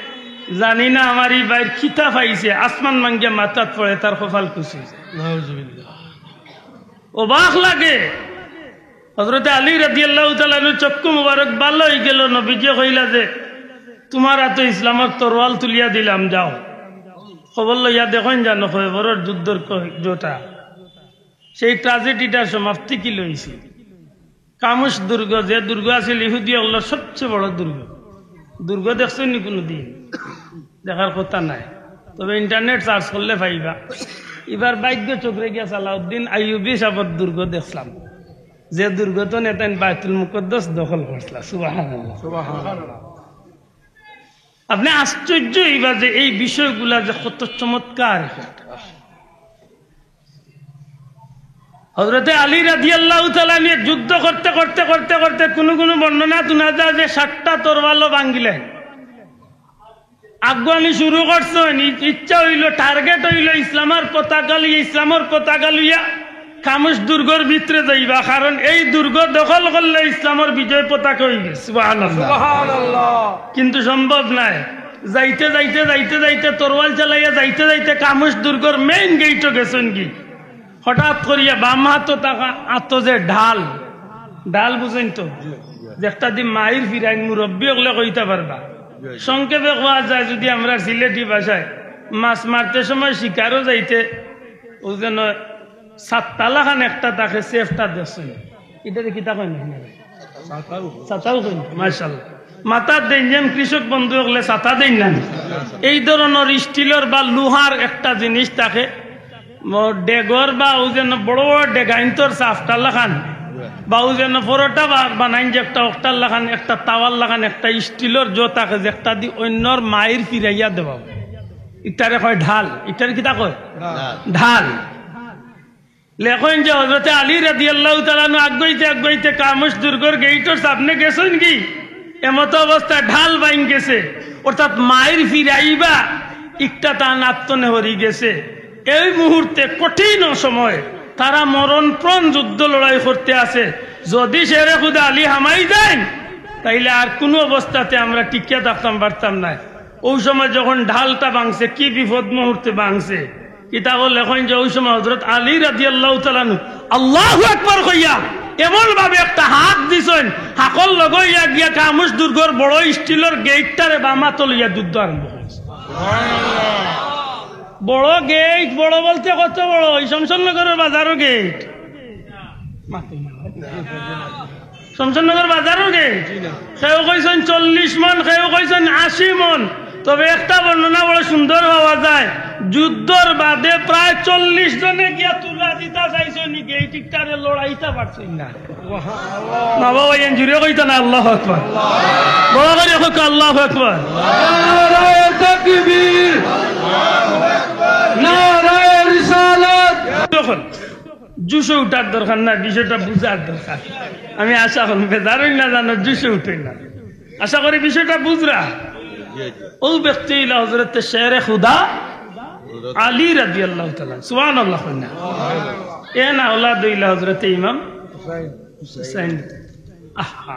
জানি না আমার ই ভাইর কিতা পাইছে, আসমান ভাঙ্গিয়া মাথাত পড়ে, তার কপাল খুশ অইযায়। নাউজুবিল্লাহ। অবাক লাগে। হযরতে আলী রাদিয়াল্লাহু তাআলা আনহুর চক্ষু মুবারক ভালা অইগেলো, নবীজিয়ে কইলা যে, "তুমার আতো ইসলামর তরোয়াল তুলিয়া দিলাম, যাও।" খবর লইয়া দেখইন জানো খয়বরর যুদ্ধর ক-, যেতা, সেই ট্র্যাজেডিটার সমাপ্তি কিলা অইছে? খামুশ দুর্গ, যে দুর্গ আছিল ইহুদি অকলর সবচেয়ে বড় দুর্গ, দুর্গ দেখছইননি কুনুদিন? দেখার কথা নায়, তবে internet search করলে পাইবা। ইবার ভাগ্য চক্রে গিয়া সালাউদ্দিন আইয়ুবী সাবর দুর্গ দেখছলাম, যে দুর্গ থনে তাইন বায়তুল মুকাদ্দাস দখল করছলা। সুবহানাল্লাহ। সুবহানাল্লাহ। আপনে আশ্চর্য অইবা যে এই বিষয়গুলা যে কত চমৎকার। হযরতে আলী রাদিয়াল্লাহু তাআলা আনহু যুদ্ধ করতে করতে করতে করতে কুনু কুনু বর্ণনা হুনা যায় যে সাতটা তরোয়ালও ভাঙ্গিলাইন। আগুয়ানি শুরু করছইন, ই-, ইচ্ছা অইলো, টার্গেট অইলো ইসলামর পতাকা লইয়া, ইসলামর পতাকা লইয়া খামুশ দুর্গর ভিতরে যাইবা, কারণ এই দুর্গ দখল করলে ইসলামর বিজয় পতাকা অইগেছে। সুবহানাল্লাহ। সুবহানাল্লাহ। কিন্তু সম্ভব নায়। যাইতে যাইতে যাইতে যাইতে তরোয়াল চালাইয়া যাইতে যাইতে খামুশ দুর্গর মেইন গেইটো গেছইন গি। হঠাৎ করিয়া বাম আতো থাকা, আতো যে ঢাল, ঢাল বুঝইন তো, যেকটা দি মাইর ফিরাইন, মুরব্বি অকলে কইতা পারবা। সংক্ষেপে কওয়া যায়, যুদি আমরার সিলেটি ভাষায় মাছ মারতে সময় শিকারো যাইতে, অউ যেন ছাতা লাখান একটা থাকে, সেফটা দেখছইন, ইটারে কিতা কইন আপনারা? ছাতাও কইন, মাশাআল্লাহ। মাথাত দেইন, যেন কৃষক বন্ধু অকলে ছাতা দেইন না। এই ধরনর স্টিলর বা লোহার একটা জিনিস থাকে, ম-, ডেগর বা অউ যেন বড় বড় ডেগাইন্তর সাফটার লাখান, বা অউ যেন পরোটা বা-, বানাইন যে একটা অকটার লাখান, একটা তাওয়ার লাখান, একটা স্টিলর জো থাকে, যেকটা দি অইন্যর মাইর ফিরাইয়া দেওয়া। ইটারে কয় ঢাল। ইটারে কিতা কয়? ঢাল। ঢাল। লেখইন যে হযরতে আলী রাদিয়াল্লাহু তাআলা আনহু আগুয়াইতে আগুয়াইতে খামুশ দুর্গর গেইটর সামনে গেছইন গি, এমতো অবস্থায় ঢাল ভাঙ্গি গেছে, অর্থাৎ মাইর ফিরাইবা ইকটা তান আত্তনে হরি গেছে। এই মুহূর্তে কঠিন সময়, তারা মরণপ্রাণ যুদ্ধ লড়াই করতে আছে। যদি শেরে খুদা আলী হামাই যাইন, তাইলে আর কুনু অবস্থাতে আমরা টিকিয়া থাকতাম পারতাম নায়। ওই সময় যখন ঢালটা ভাঙছে, কি বিপদ মুহূর্তে ভাঙছে। কিতাবো লেখইন যে ওই সময় হযরত আলী রাদিয়াল্লাহু তাআলা আনহু আল্লাহু আকবার কইয়া এমন ভাবে একটা হাত দিছইন, হাকল লগইয়া গিয়া কামুশ দুর্গর বড় স্টিলর গেইটটারে বামাতো লইয়া যুদ্ধ আরম্ভ করছে। বড় গেইট, বড় বলতে কত বড়? ওই শমশেরনগরর বাজারর গেইট। শমশেরনগর বাজারর গেইট। কেউ কইছইন চল্লিশ মণ, কেউ কইছইন আশি মণ। তবে একটা বর্ণনা বড় সুন্দর পাওয়া যায়, যুদ্ধর বাদে প্রায় চল্লিশ জনে গিয়া তুলা দিতা চাইছইন, গেইট ইকটারে লড়াইতা পারছইন না। বাবা, ওই এনজিওরে কইতা না, আল্লাহু আকবার। বড় করি কউক্কা, আল্লাহু আকবার। নারায়ে তাকবীর, নারায়ে রিসালাত। তখন জুশে উঠার দরকার না, বিষয়টা বুঝার দরকার। আমি আশা করি বেজার অইন না জানো, জুশে উঠইন না। আশা করি বিষয়টা বুঝরা। ও ব্যক্তি অইলা হযরতে শেরে খুদা আলী রাদিয়াল্লাহু তাআলা। সুবহানাল্লাহ কইন না। এন আওলাদ অইলা হযরতে ইমাম হুসাইন। আহা।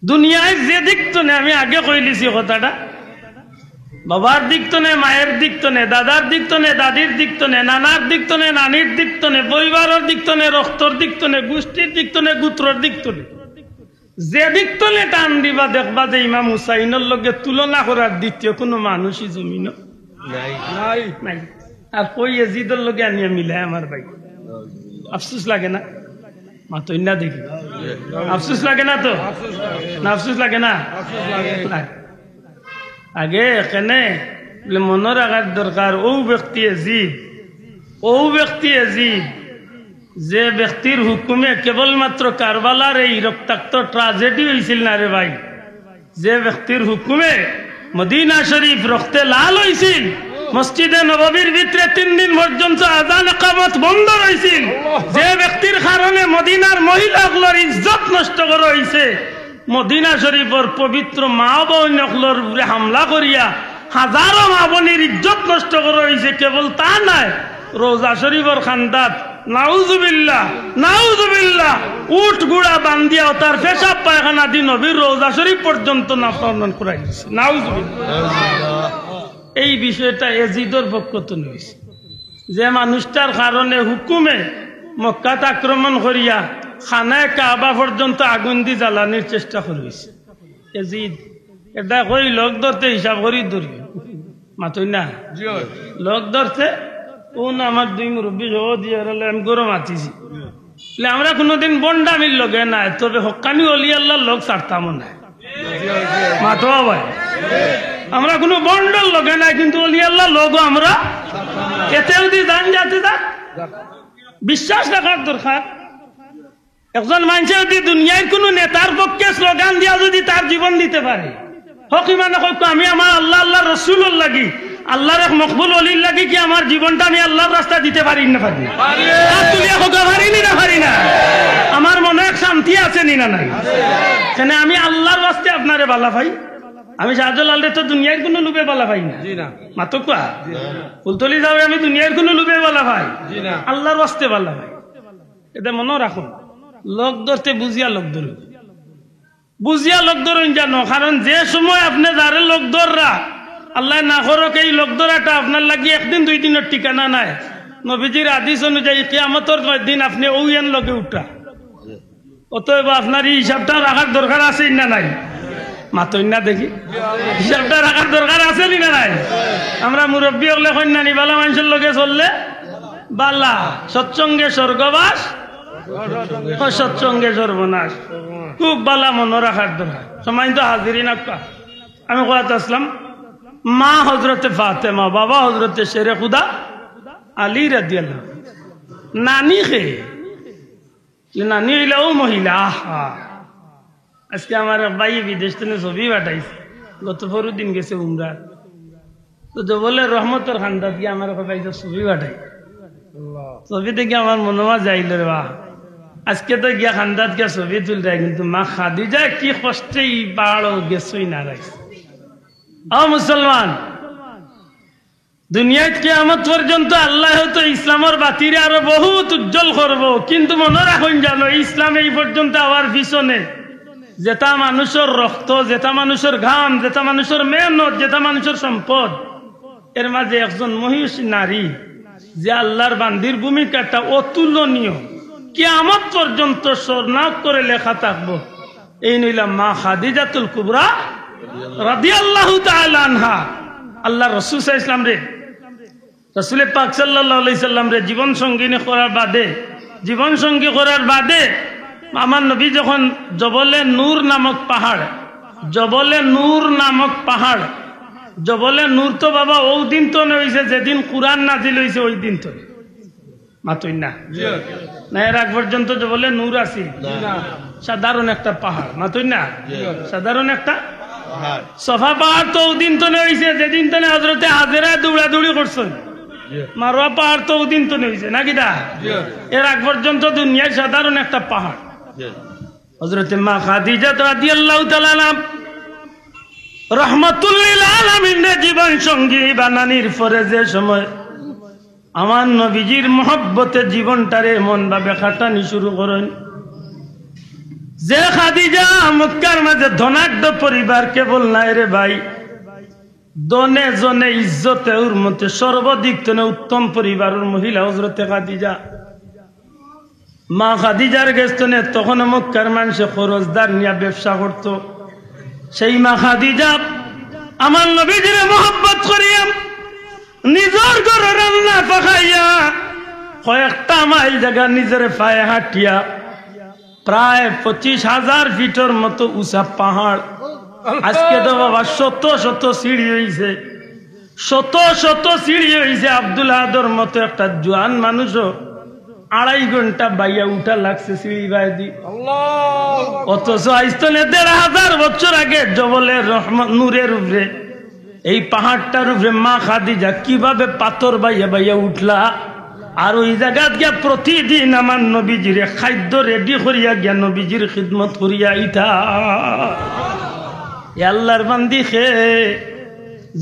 দুনিয়ার যে দিক তনে, আমি আগে কইলিছি কথাটা, বাবার দিক তনে, মায়ের দিক তনে, দাদার দিক তনে, দাদির দিক তনে, নানার দিক তনে, নানির দিক তনে, পরিবারর দিক তনে, রক্তর দিক তনে, গোষ্ঠীর দিক তনে, গোত্রর দিক তনে, যে দিক তনে টান দিবা, দেখবা যে ইমাম হুসাইনর লগে তুলনা করার দ্বিতীয় কুনু মানুষই জমিনো নাই। নাই। আর কই এজিদর লগে আনিয়া মিলায় আমার ভাই। আফসোস লাগে না? মাতইন না দেখি। আফসোস লাগে না তো? না, আফসোস লাগে না? লাগে। আগে এখানে বলে মনো রাখার দরকার, ও ব্যক্তি এজিদ, ও ব্যক্তি এজিদ, যে ব্যক্তির হুকুমে কেবলমাত্র কারবালার এই রক্তাক্ত ট্রাজেডি অইছিল না রে ভাই, যে ব্যক্তির হুকুমে মদিনা শরীফ রক্তে লাল অইছিল, মসজিদে নববীর ভিতরে তিন দিন পর্যন্ত আজান একামত বন্ধ রইছিল, যে ব্যক্তির কারণে মদিনার মহিলা অকলর ইজ্জত নষ্ট করা অইছে, মদিনা শরীফর পবিত্র মা বইন অকলর উপরে হামলা করিয়া হাজারো মা বইনর ইজ্জত নষ্ট করা অইছে, কেবল তা নায়, রওজা শরীফর কান্দাত, নাউজুবিল্লাহ, নাউজুবিল্লাহ, উট গুড়া বান্ধিয়া অতার পেশাব পায়খানা দি নবীর রওজা শরীফ পর্যন্ত নাফরমান করাই দিছে। নাউজুবিল্লাহ। এই বিষয়টা এজিদর পক্ষ তনে অইছে, যে মানুষটার কারণে হুকুমে মক্কাত আক্রমণ করিয়া খানায়ে কাবা পর্যন্ত আগুন দি জ্বালানির চেষ্টা করা অইছে। এজিদ, এটা কই লোক ধরতে হিসাব করি ধরি। মাতইন না? জি অয়। লোক ধরতে, কোন আমার দুই মুরব্বি সহ দিয়া এরা এম করে মাতিছি। বলে, আমরা কোনোদিন ভন্ডামির লগে নাই, তবে হক্কানি অলি আল্লাহর লোক ছাড়তামও নাই। মাতো ভাই, আমরা কোনো ভন্ডর লগে নাই, কিন্তু অলি আল্লাহর লোকও আমরা এতে যদি জান যাতে যাক, বিশ্বাস রাখার দরকার। একজন মানষে যদি দুনিয়ার কুনু নেতার পক্ষে স্লোগান দিয়া যদি তার জীবন দিতে পারে, হক ইমানে কউক্কা, "আমি আমার আল্লাহ, আল্লাহর রসুলর লাগি, আল্লাহর এক মকবুল অলির লাগি কি আমার জীবনটা আমি আল্লাহর রাস্তায় দিতে পারি না পারি না?" হাত তুলিয়া কউক্কা, "পারি নি না পারি না?" আমার মনো এক শান্তি আছে নি না নাই? কেনে আমি আল্লাহর ওয়াস্তে আপনারে বালা পাই। আমি শাহজালালরে তো দুনিয়ার কুনু লুভে বালা পাই না। জি না। মাতউক্কা। জি না। ফুলতলি সাবরে আমি দুনিয়ার কুনু লুভে বালা পাই। জি না। আল্লাহর ওয়াস্তে বালা পাই। এটা মনো রাখুন, লোক ধরতে বুঝিয়া লোক ধরুন, বুঝিয়া লোক ধরুন জানো, কারণ যে সময় আপনে যারে লোক ধররা, আল্লায় না করউক, এই লোক ধরাটা আপনার লাগি একদিন দুই দিনর ঠিকানা নায়। নবীজির হাদিস অনুযায়ী কিয়ামতর দিন আপনে অউ এন লগে উঠরা। অতএব আপনার এই হিসাবটা রাখার দরকার আছে না নাই? মাতইন না দেখি, হিসাবটা রাখার দরকার আছে নি না নাই? আমরা মুরব্বি অকলে কইন না নি, বালা মানষর লগে চললে বালা, সৎসঙ্গে স্বর্গবাস, অসৎসঙ্গে সর্বনাশ। খুব বালা মনো রাখার দরকার। সম্মানিত হাজিরিন আকরাম, আমি কওয়াত আছলাম, মা হযরতে ফাতেমা, বাবা হযরতে শেরে খুদা আলী রাদিয়াল্লাহু আনহু। নানি কে? নানি অইলা অউ মহিলা। আহা, আজকে আমার এক ভাইয়ে বিদেশ তনে ছবি পাঠাইছে, গত পরশু দিন গেছে উমরাত। তো জবলে রহমতর কান্দাত গিয়া আমার এক ভাইয়ে ছবি পাঠাই, ছবি দেখি আমার মনো মাঝে আইলো রে বা, আজকে তো গিয়া কান্দাত গিয়া ছবি তুলরায়, কিন্তু মা খাদিজা কি কষ্টে ই বাড়ো গেছই না রাইছে। ও মুসলমান, দুনিয়াত কিয়ামত পর্যন্ত আল্লাহ তো ইসলামর বাতিরে আরো বহুত উজ্জ্বল করব, কিন্তু মনো রাখইন জানো, ইসলাম এই পর্যন্ত আওয়ার পিছনে যেটা মানুষর রক্ত, যেটা মানুষর ঘাম, যেটা মানুষর মেহনত, যেটা মানুষর সম্পদ, এর মাঝে একজন মহিষী নারী যে আল্লাহর বান্দির ভূমিকাটা অতুলনীয়, কিয়ামত পর্যন্ত স্বর্ণাক্ষরে লেখা থাকবো। এই নইলা মা খাদিজাতুল কুবরা রাদিয়াল্লাহু তাআলা আনহা। আল্লাহর রাসূল সাল্লাল্লাহু আলাইহি ওয়াসাল্লাম রে, রাসূলে পাক সাল্লাল্লাহু আলাইহি সাল্লাম রে জীবন সঙ্গিনী করার বাদে, জীবন সঙ্গী করার বাদে আমার নবী যখন জবলে নূর নামক পাহাড়, জবলে নূর নামক পাহাড়, জবলে নূর তো বাবা ওই দিন তো নয় হইছে যেদিন কুরআন নাজিল হইছে ওই দিন তো। মাতইন না। জি। না, এর আগ পর্যন্ত জবলে নূর আছিল। না। সাধারণ একটা পাহাড়, মাতইন না। জি। সাধারণ একটা পাহাড়। সফা পাহাড় তো ওদিন তো হইছে, যেদিন তো হজরতে হাজেরা দৌড়াদৌড়ি করছেন। জি। মারোয়া পাহাড় তো ওদিন তো হইছে, নাকি দা? জি। এর আগ পর্যন্ত দুনিয়ার সাধারণ একটা পাহাড়। জি। হজরতে মা খাদিজা রাদিয়াল্লাহু তাআলা আনহা রহমাতুল্লিল আলামিনরে জীবন সঙ্গী বানানির পরে যে সময় আমার নবীজির মহব্বতে জীবনটারে এমন ভাবে খাটানি শুরু করেন যে খাদিজা মক্কার মাঝে ধনাঢ্য পরিবার কেবল নায় রে ভাই, ধনে জনে ইজ্জতে হুরমতে সর্বদিক তনে উত্তম পরিবারর মহিলা হজরতে খাদিজা। মা খাদিজার গেছ তনে তখন মক্কার মানষে খরচদার নিয়া ব্যবসা করত। সেই মা খাদিজা আমার নবীজিরে মহব্বত করিয়া নিজর ঘরো রান্না পাকাইয়া কয়েকটা মাইল জাগা নিজর পায়ে হাঁটিয়া প্রায় পঁচিশ হাজার ফিটর মতো উঁচা পাহাড়, আজকে তো বাবা শত শত সিঁড়ি হইছে, শত শত সিঁড়ি হইছে। আব্দুল আহাদর মতো একটা জোয়ান মানুষও আড়াই ঘন্টা বাইয়া উঠা লাগছে সিঁড়ি বায়দি। অথচ আইজ তনে দেড় হাজার বছর আগে জবলে রহমত নূরের উপরে, এই পাহাড়টার উপরে মা খাদিজা কিভাবে পাথর বাইয়া বাইয়া উঠলা, আর ওই জাগাত গিয়া প্রতিদিন আমার নবীজিরে খাদ্য রেডি করিয়া গিয়া নবীজির খিদমত করিয়া আইতা। এ আল্লাহর বান্দি খে,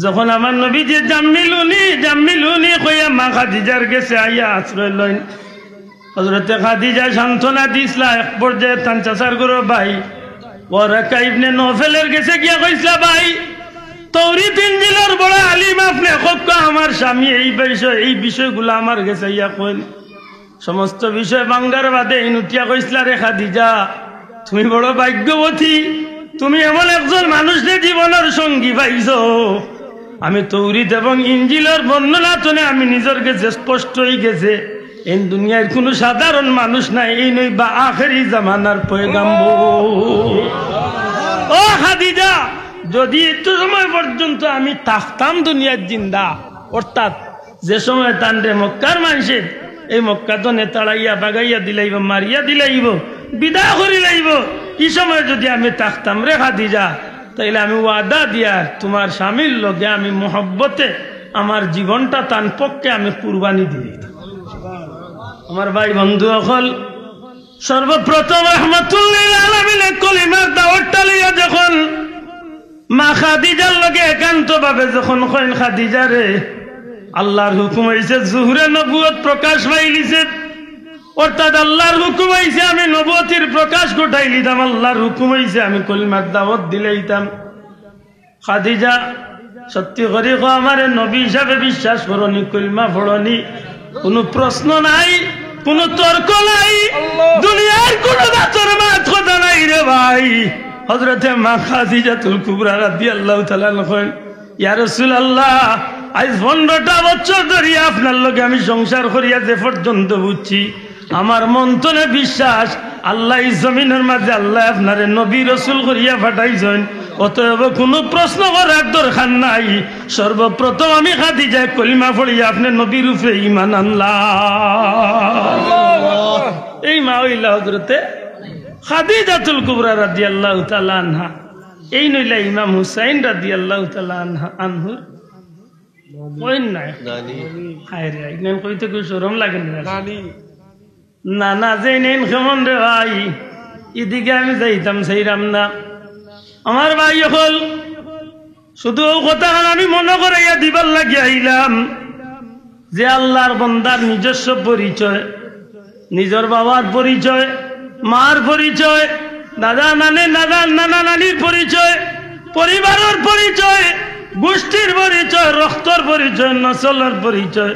যখন আমার নবীজি জাম্মিলুনি, জাম্মিলুনি কইয়া মা খাদিজার গেছে আইয়া আশ্রয় লইন। হজরতে খাদিজা সান্ত্বনা দিছলা, এক পর্যায়ে তান চাচার ঘরো ভাই ওয়ারাকা ইবনে নওফেলের গেছে গিয়া কইছলা, "ভাই, তৌরিত ইঞ্জিলর বড় আলিম আপনে, কউক্কা আমার স্বামী এই বিষয়, এই বিষয়গুলা আমার গেছে আইয়া কইন।" সমস্ত বিষয় ভাঙ্গার বাদে ইন উঠিয়া কইছলা, "রে খাদিজা, তুমি বড় ভাগ্যবতী, তুমি এমন একজন মানুষরে জীবনর সঙ্গী পাইছো।" আমি তৌরিত এবং ইঞ্জিলর বর্ণনা তনে আমি নিজর গেছে স্পষ্ট হই গেছে, এই দুনিয়ার কোনো সাধারণ মানুষ নাই, এই নইবা আখেরি জামানার পয়গাম্বর। ও খাদিজা, যদি একটু সময় পর্যন্ত আমি থাকতাম দুনিয়ার জিন্দা, অর্থাৎ যে সময় তানরে মক্কার মানষে এই মক্কা তনে তাড়াইয়া বাগাইয়া দিলাইব, মারিয়া দিলাইব, বিদায় করি লাইব, এই সময় যদি আমি থাকতাম রে খাদিজা, তাইলে আমি ওয়াদা দিয়ার তোমার স্বামীর লগে আমি মহব্বতে আমার জীবনটা তান পক্ষে আমি কুরবানি দিয়ে দিতাম। আমার ভাই বন্ধু অকল, সর্বপ্রথম রহমাতুল্লিল আলামিনে কলিমার দাওয়াতটা লইয়া যখন মা খাদিজার লগে একান্ত ভাবে যখন কইন, "খাদিজা রে, আল্লাহর হুকুম হইছে জুহরে নবুয়ত প্রকাশ পাইলিছে, অর্থাৎ আল্লাহর হুকুম হইছে আমি নবুয়তির প্রকাশ ঘটাইলিতাম, আল্লাহর হুকুম হইছে আমি কলিমার দাওয়াত দিলাইতাম।" খাদিজা, সত্যি করি কও, আমারে নবী হিসাবে বিশ্বাস করনি, কলিমা পড়নি? কোনো প্রশ্ন নাই, কোনো তর্ক নাই, দুনিয়ার কোনো বাতর মাত কথা নাই রে ভাই। হজরতে মা খাদিজাতুল কুবরা রাদিয়াল্লাহু তাআলা আনহা কইন, "ইয়া রাসূলুল্লাহ, আইজ পনেরোটা বছর ধরি আপনার লগে আমি সংসার করিয়া যে পর্যন্ত বুঝছি, আমার মন তনে বিশ্বাস, আল্লাহ এই জমিনর মাঝে আল্লাহ আপনারে নবী রসুল করিয়া পাঠাইছইন, অতএব কোনো প্রশ্ন করার দরকার নাই। সর্বপ্রথম আমি খাদিজায় কলিমা পড়িয়া আপনে নবীর উপরে ঈমান আনলা।" এই মা অইলা হজরতে খাদিজাতুল কুবরা রাদিয়াল্লাহু তাআলা আনহা। এই নইলা ইমাম হুসাইন রাদিয়াল্লাহু তাআলা আনহা, আনহুর কইন না। নানি। হায় রে, ইনান কইতে কেউ শরম লাগে না। নানি। না, না, যে নেন কেমন রে ভাই, এদিকে আমি যাইতাম চাইরাম না। আমার ভাই অকল, শুধু অউ কথাখান আমি মনো করাইয়া দিবার লাগি আইলাম যে আল্লার বন্দার নিজস্ব পরিচয়, নিজর বাবার পরিচয়, মার পরিচয়, দাদা নানে, দাদা নানা নানির পরিচয়, পরিবারর পরিচয়, গুষ্টির পরিচয়, রক্তর পরিচয়, নসলর পরিচয়।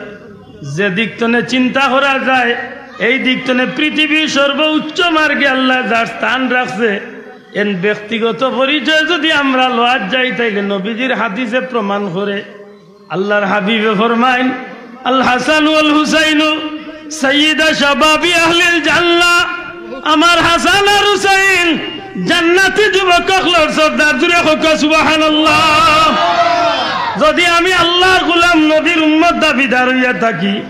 যে দিক তনে চিন্তা করা যায়, এই দিক তনে পৃথিবীর সর্বোচ্চ মার্গে আল্লায় যার স্থান রাখছে, এন ব্যক্তিগত পরিচয় যুদি আমরা লওয়াত যাই, তাইলে নবীজির হাদিসে প্রমাণ করে। আল্লার হাবিবে ফরমাইন, "আল হাসান ওয়াল হুসাইনু সাইয়্যিদা শাবাবি আহলিল জান্নাহ।" আমার হাসান আর হুসাইন জান্নাতি যুবক অকলর সর্দার। জুরে কউক্কা সুবহানাল্লাহ। যুদি আমি আল্লার গোলাম, নবীর উম্মত দাবিদার অইয়া থাকি,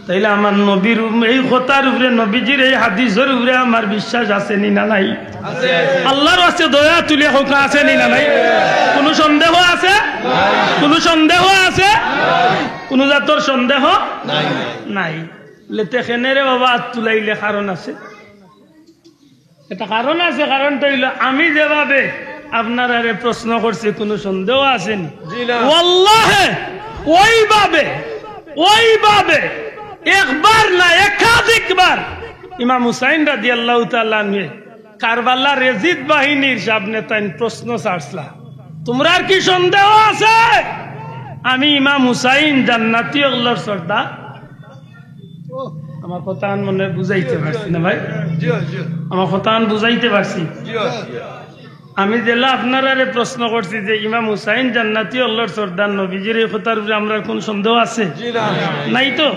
তাইলে আমার নবীর উম-, এই কথার উপরে, নবীজির এই হাদিসর উপরে আমার বিশ্বাস আছে নি না নাই? আল্লার ওয়াস্তে দয়া তুলিয়া কউক্কা, আছে নি না নাই? কুনু সন্দেহ আছে? কুনু সন্দেহ আছে? কুনু জাতর সন্দেহ নাই। লেতে কেনে রে বাবা আত তুলাইলে কারণ আছে। একটা কারণ আছে, কারণটা অইলো আমি যেভাবে আপনারারে প্রশ্ন করছি, কুনু সন্দেহ আছে নি? জি না। ওয়াল্লাহে ওইভাবে, ওইভাবে একবার না, একাধিকবার ইমাম হুসাইন রাদিয়াল্লাহু তাআলা আনহু কারবালার এজিদ বাহিনীর সামনে তাইন প্রশ্ন ছাড়ছলা, "তুমরার কি সন্দেহ আছে আমি ইমাম হুসাইন জান্নাতি অকলর সর্দার?" আমার কথাখান মনে বুঝাইতে পারছি না ভাই? জি, জি। আমার কথাখান বুঝাইতে পারছি? জি, জি। আমি যেলা আপনারারে প্রশ্ন করছি যে ইমাম হুসাইন জান্নাতি অকলর সর্দার, নবীজির এই কথার উপরে আমরার কুনু সন্দেহ আছে? জি না। নাই তো?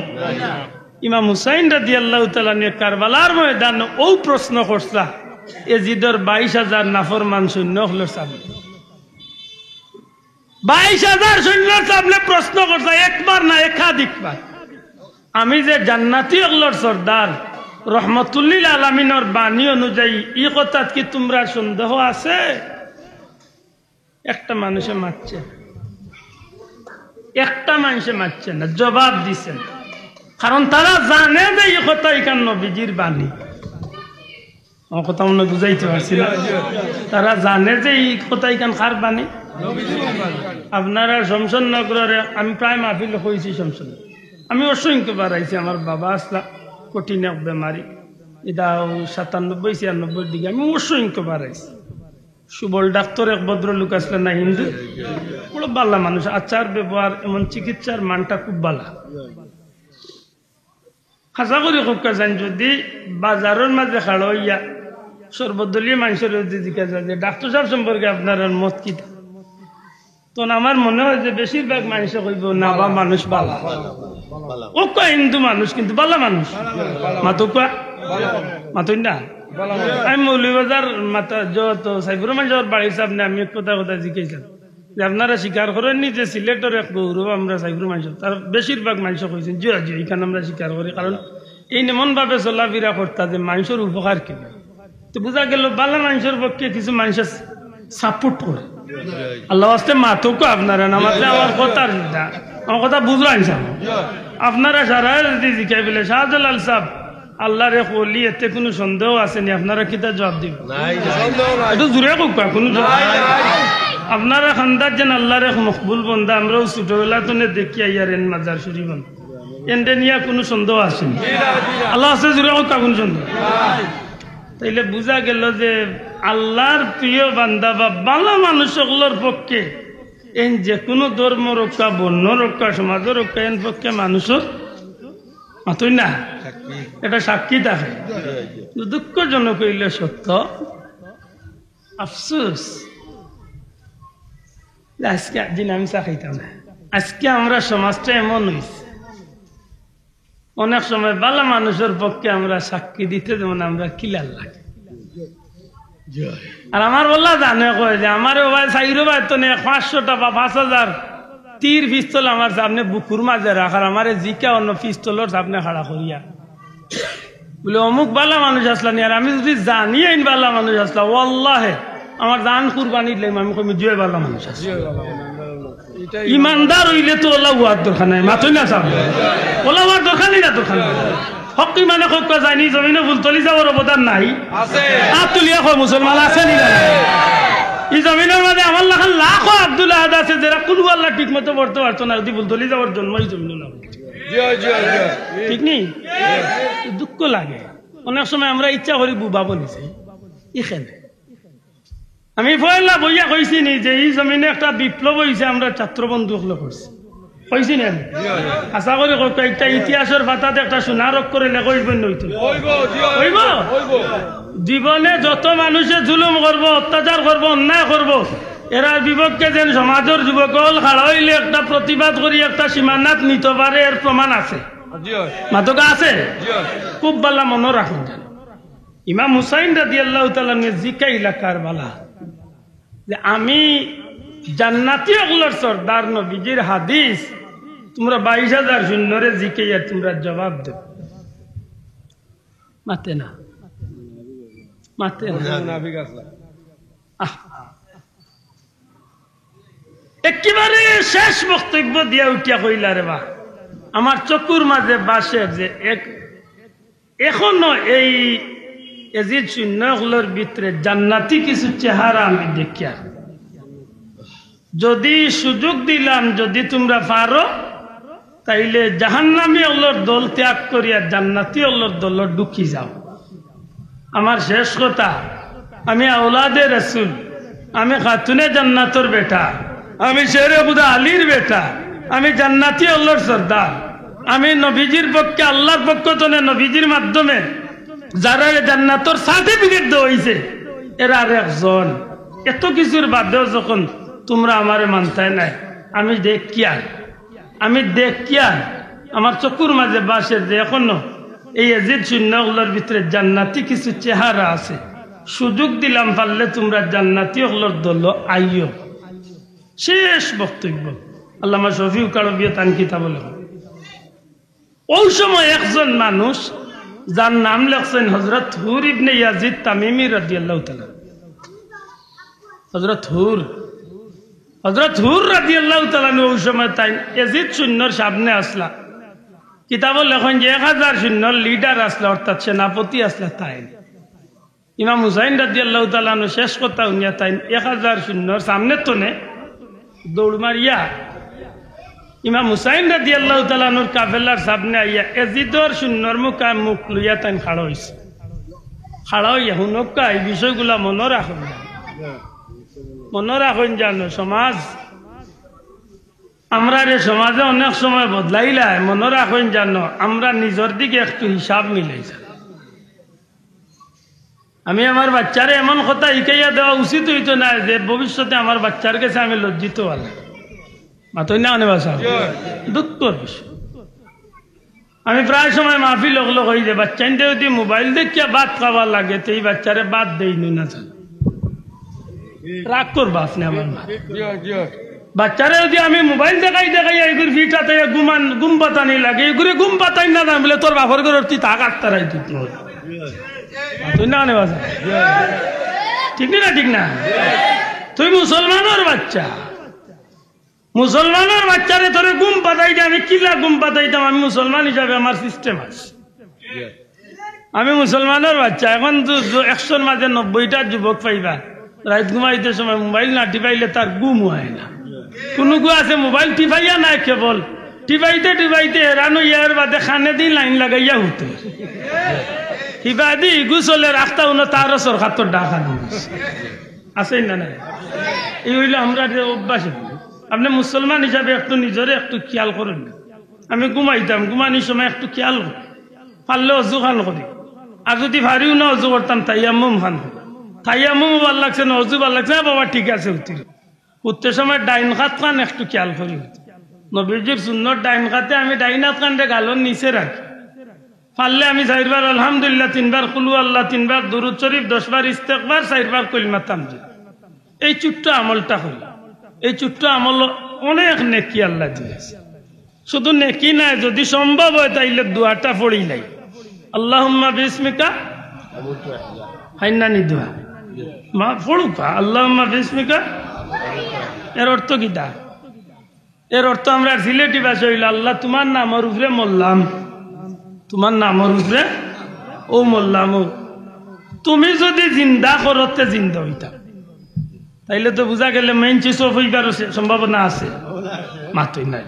ইমাম হুসাইন রাদিয়াল্লাহু তাআলা আনহু কারবালার ময়দান অউ প্রশ্ন করছলা এজিদর বাইশ হাজার নাফরমান সৈন্য অকলর সামনে। বাইশ হাজার সৈন্যর সামনে প্রশ্ন করছলা, একবার না, একাধিকবার। আমি যে জান্নাতি অকলর সর্দার, রহমতুল্লিল আলামিনর বাণী অনুযায়ী, ই কথাত কি তুমরার সন্দেহ আছে? একটা মানুষে মাতছে, একটা মানুষে মাতছে না, জবাব দিছে না। কারণ তারা জানে যে ই কথা ইখান নবীজির বাণী। আমার কথা মনে বুঝাইতে পারছি না? তারা জানে যে ই কথা ইখান কার বাণী? আপনারা শমশেরনগরর, আমি প্রায় মাহফিল কইছি শমশের। আমি অসংখ্যবার আইছি, আমার বাবা আছলা কঠিন এক বেমারি, ইটা অউ সাতানব্বই ছিয়ানব্বইর দিকে আমি অসংখ্যবার আইছি। সুবল ডাক্তার এক ভদ্রলোক আছলা না, হিন্দু, বড় ভালা মানুষ, আচার ব্যবহার এমন চিকিৎসার মানটা খুব ভালা। আশা করি কউক্কা যাইন, যুদি বাজারর মাঝে খাড়া অইয়া সর্বদলীয় মানষরে যুদি জিজ্ঞাসা যে, "ডাক্তার সাব সম্পর্কে আপনারার মত কিতা?" তখন আমার মনে অয় যে বেশিরভাগ মানষে কইবো, "না বা, মানুষ ভালা।" কউক্কা হিন্দু মানুষ, কিন্তু ভালা মানুষ। মাতউক্কা? মাতইন না? আমি মৌলভীবাজার মাতা যত সাইফুর রহমান সাবর বাড়ির সামনে আমি এক কথা কথা জিজ্ঞাসা যে আপনারা স্বীকার করইন নি যে সিলেটর এক গৌরব আমরা সাইফুর মানষর, তার বেশিরভাগ মানষে কইছইন, "জি, জি, ইখান আমরা স্বীকার করি, কারণ এইন এমন ভাবে চলাফিরা করতা যে মানষর উপকার কিবা।" তো বুঝা গেল ভালা মানষর পক্ষে কিছু মানষে support করে। আল্লার ওয়াস্তে মাতউক্কা আপনারা, না মাতলে আমার কথার চিন্তা, আমার কথা বুঝরা ইনশাআল্লাহ। আপনারা সারায় যুদি জিকাই বলে, "শাহজালাল সাব, আল্লার এক ওলি, এতে কুনু সন্দেহ আছে নি?" আপনারা কিতা জবাব দিবা? নাই, নাই। একটু জুরে কউক্কা, কুনু জবাব নাই। আপনারা খান্দাত যেন আল্লার এক মকবুল বন্দা, আমরাও ছোটবেলা তনে দেখি আইয়ার এন মাজার শরীফ। এনরে নিয়া কুনু সন্দেহ আছে নি? আল্লার ওয়াস্তে জুরে কউক্কা, কুনু সন্দেহ? তাইলে বুঝা গেল যে আল্লার প্রিয় বান্দা বা ভালা মানুষ অকলর পক্ষে এন যেকুনু ধর্ম রক্ষা, বর্ণ রক্ষা, সমাজ রক্ষা, এন পক্ষে মানষর মাতইন না, সাক্ষী। এটা সাক্ষী থাকে। দুঃখজনক অইলে সত্য, আফসোস যে আজকে দিন আমি চা খাইতাম না। আজকে আমরা সমাজটা এমন অইছে, অনেক সময় ভালা মানষর পক্ষে আমরা সাক্ষী দিতে যেমন আমরা কিলার লাগে। আর আমার বলা জানে কয় যে আমারে ও ভাই, চাইরো ভাই তো নে পাঁচশো টেকা, পাঁচ হাজার তীর পিস্তল আমার সামনে বুকুর মাঝে রাখার, আমারে জিকা অন্য পিস্তলর সামনে খাড়া করিয়া বলে, "অমুক ভালা মানুষ আছলা নি?" আর আমি যুদি জানি এইন ভালা মানুষ আছলা, ওয়াল্লাহে আমার জান কুরবানি দিলাম, আমি কইমু, "জি অয়, ভালা মানুষ আছলা।" ইমানদার অইলে তো ওলা অওয়ার দরকার নাই, মাতইন না সাব। ওলা অওয়ার দরকার নাই, না দরকার নাই। হক ইমানে কউক্কা যায়নি, জমিনো ফুলতলি সাবর অবদান নাই। আছে। আত তুলিয়া কও মুসলমান, আছে নি না নাই? এই জমিনর মাঝে আমার লাখান লাখো আব্দুল আহাদ আছে, যেরা কুলহু আল্লাহ ঠিক মতো পড়তে পারতো না, যদি বুলতলি যাওয়ার জন্ম এই জমিনর না। জি, জি, জি। ঠিক নি? দুঃখ লাগে। অনেক সময় আমরা ইচ্ছা করি বুবা বনি যাই। ইখানে আমি পয়লা বইয়া কইছি নি যে এই জমিনে একটা বিপ্লব অইছে, আমরা ছাত্র বন্ধু অকলে করছি। কইছি নি আমি? আশা করি কইবা, একটা ইতিহাসর পাতাত একটা সোনার অক্ষরে লেখা অইবো নি অইতো? অইবো, জি, অইবো। অইবো। জীবনে যত মানুষে জুলুম করবো, অত্যাচার করবো, অন্যায় করবো, এরার বিপক্ষে যেন সমাজর যুবক অকল খাড়া অইলে একটা প্রতিবাদ করি একটা সীমানাত নিতো পারে, এর প্রমাণ আছে। জি অয়। মাতকা আছে? জি অয়। খুব ভালা মনো রাখুন যেন। ইমাম হুসাইন রাদিয়াল্লাহু তাআলা আনহু জিকাইলা কারবালা যে আমি জান্নাতি অকলর সর্দার, নবীজির হাদিস, তুমরা বাইশ হাজার সৈন্যরে জিকাইয়া তুমরা জবাব দেও। মাতে না, মাতে না। মুনাফিক আসলা। আহ, একেবারে শেষ বক্তব্য দিয়া উঠিয়া কইলা, "রে বা, আমার চকুর মাঝে বাসের যে এক, এখনো এই এজিদ সৈন্য অকলর ভিতরে জান্নাতি কিছু চেহারা আমি দেখিয়ার। যদি সুযোগ দিলাম, যদি তুমরা পারো, তাইলে জাহান্নামী অকলর দল ত্যাগ করিয়া জান্নাতি অকলর দলো ঢুকি যাও।" আমার শেষ কথা, আমি আওলাদে রসুল, আমি খাতুনে জান্নাতর বেটা, আমি শেরে খুদা আলীর বেটা, আমি জান্নাতি অকলর সর্দার, আমি নবীজির পক্ষে, আল্লাহর পক্ষ তনে নবীজির মাধ্যমে যারারে জান্নাতর সার্টিফিকেট দেওয়া অইছে, এরার একজন। এত কিছুর বাদেও যখন তুমরা আমারে মানতায় নায়, আমি দেখিয়ার, আমি দেখিয়ার, আমার চকুর মাঝে বাসের যে এখনো এই এজিদ সৈন্য অকলর ভিতরে জান্নাতি কিছু চেহারা আছে। সুযোগ দিলাম, পারলে তুমরা জান্নাতি অকলর দলো আইও। শেষ বক্তব্য আল্লামা শফিউল কারবিয়ে তান কিতাবো লেখইন। ওই সময় একজন মানুষ, যার নাম লেখছইন হযরত হুর ইবনে ইয়াজিদ তামিমি রাদিয়াল্লাহু তাআলা। হযরত হুর, হযরত হুর রাদিয়াল্লাহু তাআলা আনহু ওই সময় তাইন এজিদ সৈন্যর সামনে আসলা। কিতাবো লেখইন যে এক হাজার সৈন্যর লিডার আসলা, অর্থাৎ সেনাপতি আসলা তাইন। ইমাম হুসাইন রাদিয়াল্লাহু তাআলা আনহু শেষ কথা হুনিয়া তাইন এক হাজার সৈন্যর সামনে তনে দৌড় মারিয়া ইমাম হুসাইন রাদিয়াল্লাহু তাআলা আনহুর কাফেলার সামনে আইয়া এজিদর সৈন্যর মুখা মুখ লইয়া তাইন খাড়া অইছে। খাড়া অইয়া হুনক্কা, এই বিষয়গুলা মনো রাখইন, মনো রাখইন জানো সমাজ। আমরারে সমাজে অনেক সময় বদলাইলায়, মনো রাখইন জানো, আমরা নিজর দিকে একটু হিসাব মিলাই যাই। আমি আমার বাচ্চারে এমন কথা হিকাইয়া দেওয়া উচিত অইতো নায় যে ভবিষ্যতে আমার বাচ্চার গেছে আমি লজ্জিত অওয়া লাগে। মাতইন না কেনে বা? দুঃখর বিষয়। আমি প্রায় সময় মাহফিল অকলো কই যে বাচ্চাইন্তে যদি মোবাইল দেখিয়া ভাত খাওয়া লাগে, তে ই বাচ্চারে ভাত দেইন না জানো। রাগ করবা আপনে আমার মাত। বাচ্চারে যদি আমি মোবাইল দেখাই দেখাই ইগুর পিঠাত ঘুমান, ঘুম পাতানি লাগে, ইগুরে ঘুম পাতাইন না জানো বুলে, "তোর বাপর ঘরর তুই তা কাটতারাই তুই।" তুই না নে বাজা। ঠিক নি না? ঠিক না? তুই মুসলমানর বাচ্চা, মুসলমানর বাচ্চারে তোরে ঘুম পাতাইতে আমি কিলা ঘুম পাতাইতাম? আমি মুসলমান হিসাবে আমার সিস্টেম আছে। আমি মুসলমানর বাচ্চা। এখন তো জ-, একশোর মাঝে নব্বইটা যুবক পাইবা, রাইত ঘুমাইতে সময় মোবাইল না টিপাইলে তার ঘুম অয় না। কুনুগু আছে মোবাইল টিপাইয়া নায়, কেবল টিপাইতে টিপাইতে হেরান অইয়া এর বাদে কানেদি লাইন লাগাইয়া হুতে। হিবাদি ইগু চলের আখতা হুনো তারও সরকার তো ডাক আনি দিছে। আছে না নাই? ই অইলো আমরার অভ্যাস। আপনে মুসলমান হিসাবে একটু নিজরে একটু খিয়াল করইন না। আমি ঘুমাইতাম, ঘুমানির সময় একটু খিয়াল করি। পারলে অজু খান করি। আর যদি পারিও না অজু করতাম, তায়াম্মুম খান করি। তায়াম্মুম ভালা লাগছে না, অজু ভালা লাগছে না, বাবা ঠিক আছে, হুতির। হুততে সময় ডাইন কাত খান একটু খিয়াল করি হুতি। নবীজির সুন্নত ডাইন কাতে আমি ডাইন আত খানরে গালর নিচে রাখি। পারলে আমি চাইরবার আলহামদুলিল্লাহ, তিনবার কুলহু আল্লাহ, তিনবার দুরুদ শরিফ, দশবার ইস্তেগফার, চাইরবার কলিমা তামজিদ। এই ছোট্ট আমলটা করি। এই ছোট্ট আমলো অনেক নেকি আল্লায় দিছে। শুধু নেকি নায়, যদি সম্ভব অয় তাইলে দোয়াটা পড়িলাই, আল্লাহুম্মা বিসমিকা, হাইন্নানি দোয়া। মা পড়ুকা, আল্লাহুম্মা বিসমিকা। এর অর্থ কিতা? এর অর্থ আমরার সিলেটি ভাষায় অইলো, "আল্লাহ, তুমার নামর উপরে মরলাম, তুমার নামর উপরে অউ মরলাম অউ। তুমি যদি জিন্দা করো তে জিন্দা অইতাম, তাইলে তো বুঝা গেলে মেইন চিজ অফ অইবার সে-, সম্ভাবনা আছে। মাতইন না।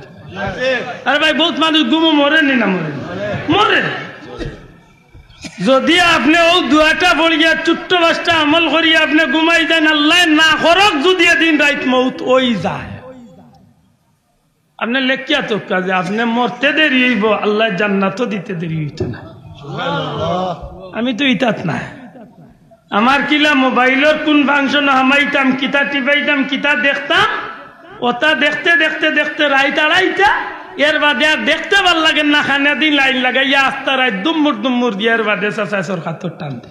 আরে ভাই, বউত মানুষ ঘুমো মরে নি না মরে নি? মরে। যদি আপনে অউ দোয়াটা পড়িয়া, ছোট্ট পাঁচটা আমল করিয়া আপনে ঘুমাই যাইন, আল্লায় না করউক, যদি এদিন রাইত মউত অই যায়, আপনে লেখিয়া থউক্কা যে আপনে মরতে দেরি অইবো, আল্লায় জান্নাতও দিতে দেরি অইতো না। আমি তো ইতাত নাই। আমার কিলা মোবাইলর কুন ফাংশনো হামাইতাম, কিতা টিপাইতাম, কিতা দেখতাম, অতা দেখতে দেখতে দেখতে রাইত আড়াইটা, এর বাদে আর দেখতে ভালা লাগে না, খানা দিন লাইন লাগাইয়া আস্তা রাইত দুম্মুর দুম্মুর দিয়া এর বাদে চাচা সরকার টান দে।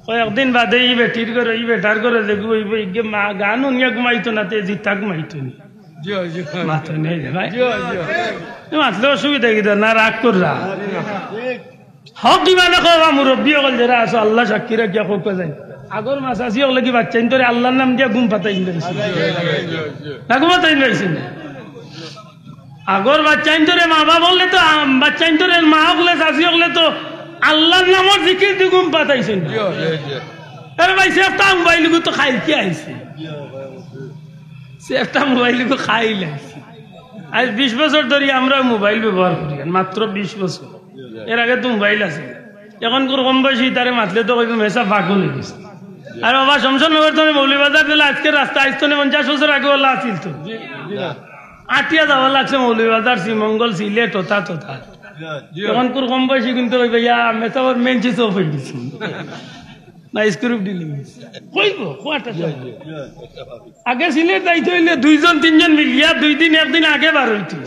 কয়েকদিন বাদে ই বেটির ঘরো, ই বেটার ঘরো যে ঘুমাইবো, ইগে মা গান হুনিয়া ঘুমাইতো না, তে জিতা ঘুমাইতো নি। জি, জি। মাতো নেই রে ভাই। জি, জি। এ মাতলে অসুবিধা কিতা? না রাগ কররা। হক ইমানে কওবা, মুরব্বি অকল যেরা আছো, আল্লা সাক্ষী রাখিয়া কউক্কা যাইন। আগর মা চাচি অকলে কি বাচ্চাইন্তরে আল্লার নাম দিয়া ঘুম পাতাইন পারছইন? না ঘুম পাতাইন পারছইন না? আগর বাচ্চাইন্তরে মা বাপ অকলে তো, আম, বাচ্চাইন্তরে মা অকলে, চাচি অকলে তো আল্লার নামর জিকির দি ঘুম পাতাইছইন না। জি, জি, জি। আরে ভাই, সে একটা মোবাইল গু তো খাইল কি আইছে? সে একটা মোবাইল গু খাইল আইছে। আইজ বিশ বছর ধরি আমরা মোবাইল ব্যবহার করি, আর মাত্র বিশ বছর। এর আগে তো মোবাইল আছে। অখনকুর কম বয়সী তারে মাতলে তো কইবো, "মেসা পাগল অই গেছে।" আর বাবা, শমশেরনগর তনে মৌলভীবাজার দিলে আইজকে রাস্তা, আইজ তনে পঞ্চাশ বছর আগে অলা আছিল তো। আটিয়া যাওয়া লাগছে মৌলভীবাজার, শ্রীমঙ্গল, সিলেট, অতা ততা। অখনকুর কম বয়সী কিন্তু কইবো, "ইয়া, মেসাবর মেইন চিজ অফ অই গেছে।" না, স্ক্রু ঢিলা অই গেছে। কইবো, কোয়াটা কইবো। আগে সিলেট যাইতে অইলে দুইজন তিনজন মিলিয়া দুই দিন একদিন আগে বার অইতো।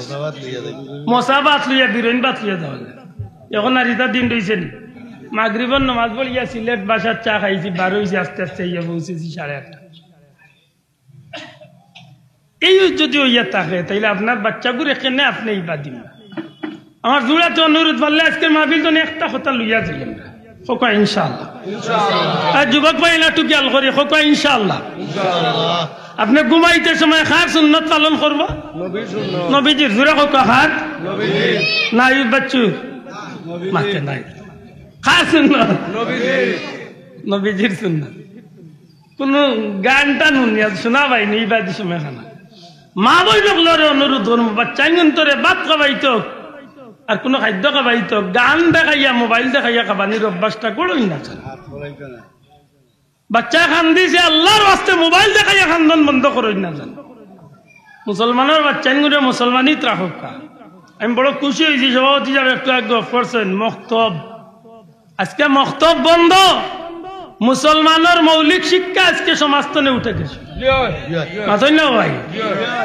মশা ভাত লইয়া, বিরইন ভাত লইয়া যাওয়া লাগে। অখন আর ইতা দিন রইছে নি? মাগরিবর নমাজ পড়িয়া সিলেট বাসার চা খাইছি, বার অইছি আস্তে আস্তে, ইয়া পৌঁছেছি সাড়ে আটটা। এই যদি অইয়া থাকে, তাইলে আপনার বাচ্চাগুরে কেনে আপনে ইবা দিন না। আমার জুড়াতে অনুরোধ, পারলে আইজকের মাহফিল তনে একটা কথা লইয়া যাইয়েন না। কউক্কা ইনশাআল্লাহ। আর যুবক ভাই, এলা একটু খেয়াল করি, কউক্কা ইনশাআল্লাহ। আপনে ঘুমাইতে সময় কার সুন্নত পালন করবা? নবীজির। জুরে কউক্কা কার? নবীজির। না, এই বাচ্চু। মাতে নাই। কার সুন্নত? নবীজির। নবীজির সুন্নত। কুনু গান টান হুনিয়া শোনা ভাই নেই বাদি সময় খানা। মা বইন অকলরে অনুরোধ করমু, বাচ্চাইন্তরে ভাত খাবাইতো, আর কুনু খাদ্য খাবাইতো, গান দেখাইয়া, মোবাইল দেখাইয়া খাবানির অভ্যাসটা করইন না যান। বাচ্চায় কান্দিছে, আল্লার ওয়াস্তে মোবাইল দেখাইয়া কান্দন বন্ধ করইন না যান। মুসলমানর বাচ্চাইনগুরে মুসলমানিত রাখউক্কা। আমি বড় খুশি অইছি, সভাপতি সাব একটু আগে গফ করছইন, মক্তব আইজকে মক্তব বন্ধ, মুসলমানর মৌলিক শিক্ষা আইজকে সমাজ তনে উঠে গেছে। মাতইন না ভাই?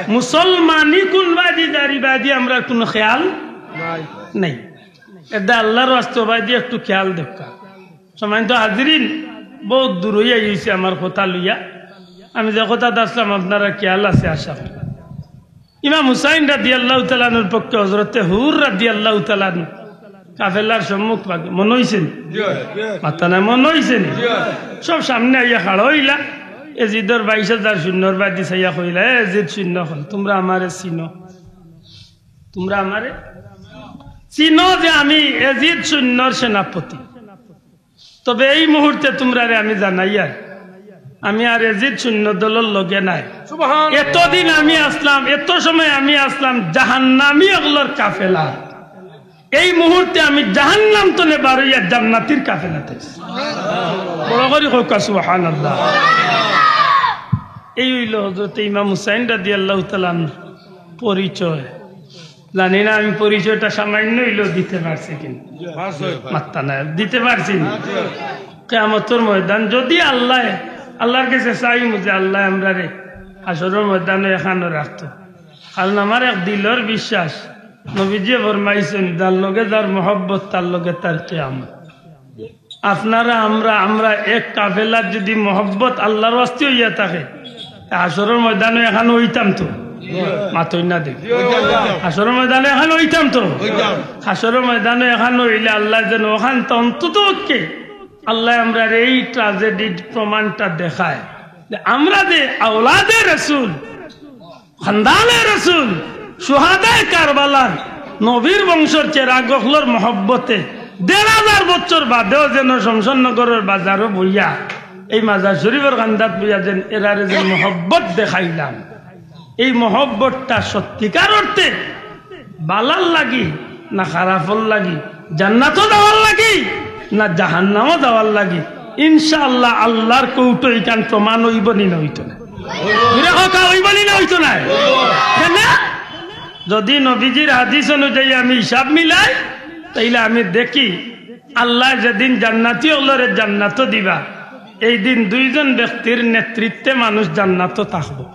মুসলমানি কুনবাদি দাড়িবাদি আমরার কুনু খেয়াল নাই। এরদায় আল্লার ওয়াস্তে অবাদি একটু খেয়াল দেউক্কা। সম্মানিত হাজিরিন, বউত দূর অইয়া গেছে আমার কথা লইয়া। আমি যে কথাত আছলাম আপনারার খেয়াল আছে আশা করি। ইমাম হুসাইন রাদিয়াল্লাহু তাআলা আনহুর পক্ষে হযরতে হুর রাদিয়াল্লাহু তাআলা আনহু কাফেলার সম্মুখ ভাগে, মনো অইছে নি? মাতা নাই, মনো অইছে নি? সব সামনে আইয়া খাড়া অইলা। এজিদর বাইশ হাজার সৈন্যর বাদি চাইয়া কইলা, "এ এজিদ সৈন্য অকল, তুমরা আমারে চিনো? তুমরা আমারে চিনো যে আমি এজিদ সৈন্যর সেনাপতি?" তবে এই মুহূর্তে তুমরারে আমি জানাইয়ার, আমি আর এজিদ সৈন্য দলর লগে নাই। সুবহান। এতদিন আমি আছলাম, এত সময় আমি আছলাম জাহান্নামী অকলর কাফেলা। এই মুহূর্তে আমি জাহান্নাম তনে বার অইয়া জান্নাতির কাফেলাত আইছি। বড় করি কউক্কা সুবহানাল্লাহ। এই অইলো হযরতে ইমাম হুসাইন রাদিয়াল্লাহু তাআলা আনহুর পরিচয়। জানি না আমি পরিচয়টা সামান্য অইলেও দিতে পারছি কিনা। মাত্তা না, দিতে পারছি না। কিয়ামতর ময়দান যদি আল্লায়, আল্লার গেছে চাইমু যে আল্লায় আমরারে হাশরর ময়দানো একখানো রাখতো। কারণ আমার এক দিলর বিশ্বাস, নবীজিয়ে ফরমাইছইন, "যার লগে যার মহব্বত, তার লগে তার কিয়ামত।" আপনারা, আমরা, আমরা এক কাফেলাত যদি মহব্বত আল্লার ওয়াস্তে অইয়া থাকে, তে হাশরর ময়দানো একখানো অইতাম তো? মাতইন না দেখি। হাশরর ময়দানো একখানো অইতাম তো? হাশরর ময়দানো একখানো অইলে আল্লায় যেন অখানতা অন্তত পক্ষে আল্লায় আমরারে এই ট্র্যাজেডির প্রমাণটা দেখায় যে আমরা যে আওলাদে রসুল, খানদানে রসুল, শুহাদায়ে কারবালার, নবীর বংশর চেরাগ অকলর মহব্বতে দেড় হাজার বছর বাদেও যেন শমশেরনগরর বাজারো বইয়া এই মাজার শরীফর কান্দাত বইয়া যেন এরারে যে মহব্বত দেখাইলাম, এই মহব্বতটা সত্যিকার অর্থে বালার লাগি না খারাপর লাগি, জান্নাতো যাওয়ার লাগি না জাহান্নামো যাওয়ার লাগি? ইনশাআল্লাহ, আল্লাহর কৌটো ইখান প্রমাণ অইবো নি না অইতো না? জুরে কউক্কা, অইবো নি না অইতো না? কেনে? যদি নবীজির হাদিস অনুযায়ী আমি হিসাব মিলাই, তাইলে আমি দেখি আল্লায় যেদিন জান্নাতি অকলরে জান্নাতো দিবা, এই দিন দুইজন ব্যক্তির নেতৃত্বে মানুষ জান্নাতো থাকবো।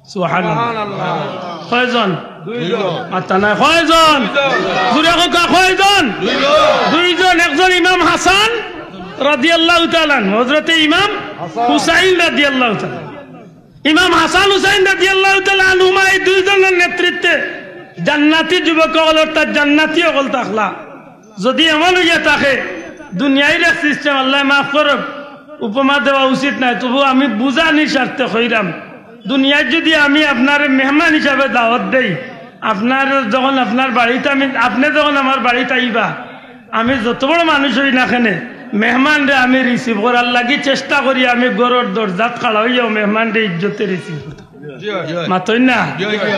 সুবহানাল্লাহ। সুবহানাল্লাহ। কয়জন? দুইজন। মাথা নাই, কয়জন? দুইজন। জুরে কউক্কা, কয়জন? দুইজন। দুইজন, একজন ইমাম হাসান রাদিয়াল্লাহু তাআলা আনহু, হযরতে ইমাম হাসান। হুসাইন রাদিয়াল্লাহু তাআলা। ইমাম হাসান হুসাইন রাদিয়াল্লাহু তাআলা আনহুমা, এই দুইজনর নেতৃত্বে জান্নাতি যুবক অকল, অর্থাৎ জান্নাতি অকল থাকলা। যদি এমন অইয়া থাকে, দুনিয়ার এক system, আল্লায় মাফ করউক, উপমা দেওয়া উচিত নায়, তবু আমি বুঝানির স্বার্থে কইরাম। দুনিয়াত যদি আমি আপনারে মেহমান হিসাবে দাওয়াত দেই, আপনার যখন আপনার বাড়িত আমি, আপনে যখন আমার বাড়িত আইবা, আমি যত বড় মানুষ অই না কেনে, মেহমানরে আমি receive করার লাগি চেষ্টা করি, আমি ঘরর দরজাত খাড়া অইয়াও মেহমানরে ইজ্জতে receive করি। মাতইন না?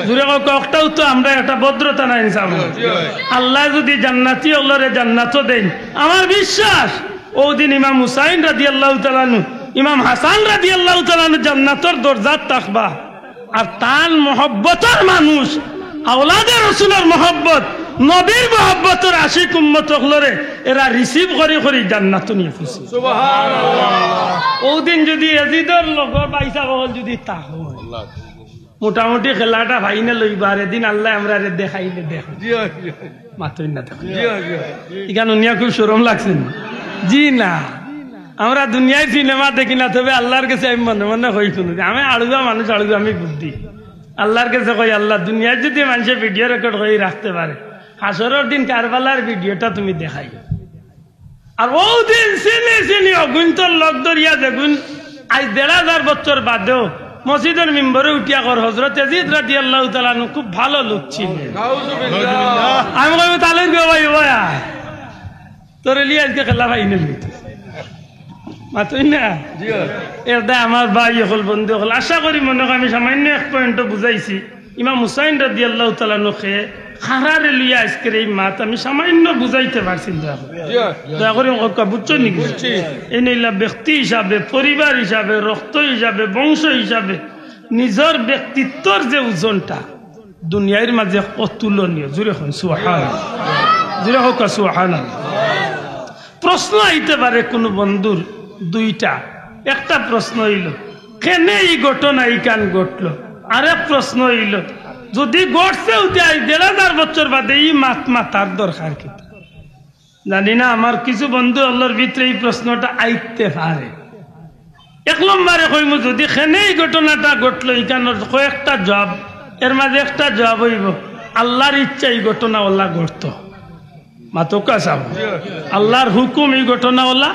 জুরে কউক্কা, অটাও তো আমরার একটা ভদ্রতা নায় ইনসাফ। আল্লায় যদি জান্নাতি অকলরে জান্নাতো দেইন, আমার বিশ্বাস অউ দিন ইমাম হুসাইন রাদিয়াল্লাহু তাআলা আনহু, ইমাম হাসান রাদিয়াল্লাহু তাআলা আনহু জান্নাতর দরজাত থাকবা। আর তান মহব্বতর মানুষ, আওলাদে রসুলর মহব্বত, নবীর মহব্বতর আশিক উম্মত অকলরে এরা receive করি করি জান্নাতো নিয়া পৌঁছে। সুবহানাল্লাহ। অউ দিন যদি এজিদর লগর ভাইসাব অকল যদি থাকইন, মোটামুটি খেলাটা final অইবো, আর এদিন আল্লায় আমরারে দেখাইলে দেখো। জি, জি। মাতইন না দেখো। জি, জি। ইখান হুনিয়া খুব শরম লাগছে নি? জি না। আমরা দুনিয়ার সিনেমা দেখি না, তবে আল্লার গেছে আমি মনে মনে কই হুনো যে আমি আড়ুয়া মানুষ, আড়ুয়া আমি বুদ্ধি। আল্লার গেছে কই, "আল্লা, দুনিয়ার যদি মানষে video record করি রাখতে পারে, হাশরর দিন কারবালার videoটা তুমি দেখাইও।" আর অউ দিন চিনি চিনি অগুইন্তর লগ ধরিয়া যেগুইন আইজ দেড় হাজার বছর বাদেও মসজিদর মিম্বরে উঠিয়া কর, হযরত এজিদ রাদিয়াল্লাহু তাআলা আনহু খুব ভালা লোক ছিলা। নাউজুবিল্লাহ। আমি কইমু, "তাইলে গো ভাই, ভাই আয়। তোরে লইয়া আইজকে খেলা final অইতো।" মাতইন না? জি অয়। এরদায় আমার ভাই অকল, বন্ধু অকল, আশা করি মনো অয় আমি সামান্য এক point বুঝাইছি। ইমাম হুসাইন রাদিয়াল্লাহু তাআলা আনহু কে কারারে লইয়া আইজকের এই মাত আমি সামান্য বুঝাইতে পারছি। দয়া করি, জি। দয়া করি কউক্কা, বুঝছো নি? বুঝছি। এই নইলা ব্যক্তি হিসাবে, পরিবার হিসাবে, রক্ত হিসাবে, বংশ হিসাবে নিজর ব্যক্তিত্বর যে ওজনটা দুনিয়ার মাঝে অতুলনীয়। জুরে কউক্কা সুবহানাল্লাহ। জুরে কউক্কা সুবহানাল্লাহ। প্রশ্ন আইতে পারে কুনু বন্ধুর দুইটা। একটা প্রশ্ন অইলো, কেনে ই ঘটনা ইখান ঘটলো? আরেক প্রশ্ন অইলো, যদি ঘটছে অইতে আইজ দেড় হাজার বছর বাদে ই মাত মাতার দরকার কিতা? জানি না, আমার কিছু বন্ধু অকলর ভিতরে ই প্রশ্নটা আইতে পারে। এক নম্বরে কইমু, যদি কেনে ই ঘটনাটা ঘটলো, ইখানর কয়েকটা জবাব, এর মাঝে একটা জবাব অইবো, আল্লার ইচ্ছা ই ঘটনা অলা ঘটতো। মাতউক্কা চাও। আল্লার হুকুম ই ঘটনা অলা।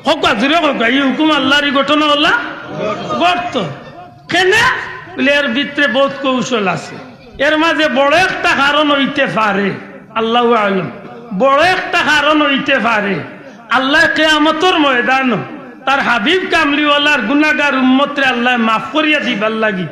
কউক্কা, জুরে কউক্কা, ই হুকুম আল্লার, ই ঘটনা অলা ঘটতো। কেনে? বলে, এর ভিতরে বউত কৌশল আছে। এর মাঝে বড় একটা কারণ অইতে পারে, আল্লাহু আ'লাম, বড় একটা কারণ অইতে পারে আল্লায় কিয়ামতর ময়দানো তার হাবিব কামলিওয়ালার গুনাগার উম্মতরে আল্লায় মাফ করিয়া দিবার লাগি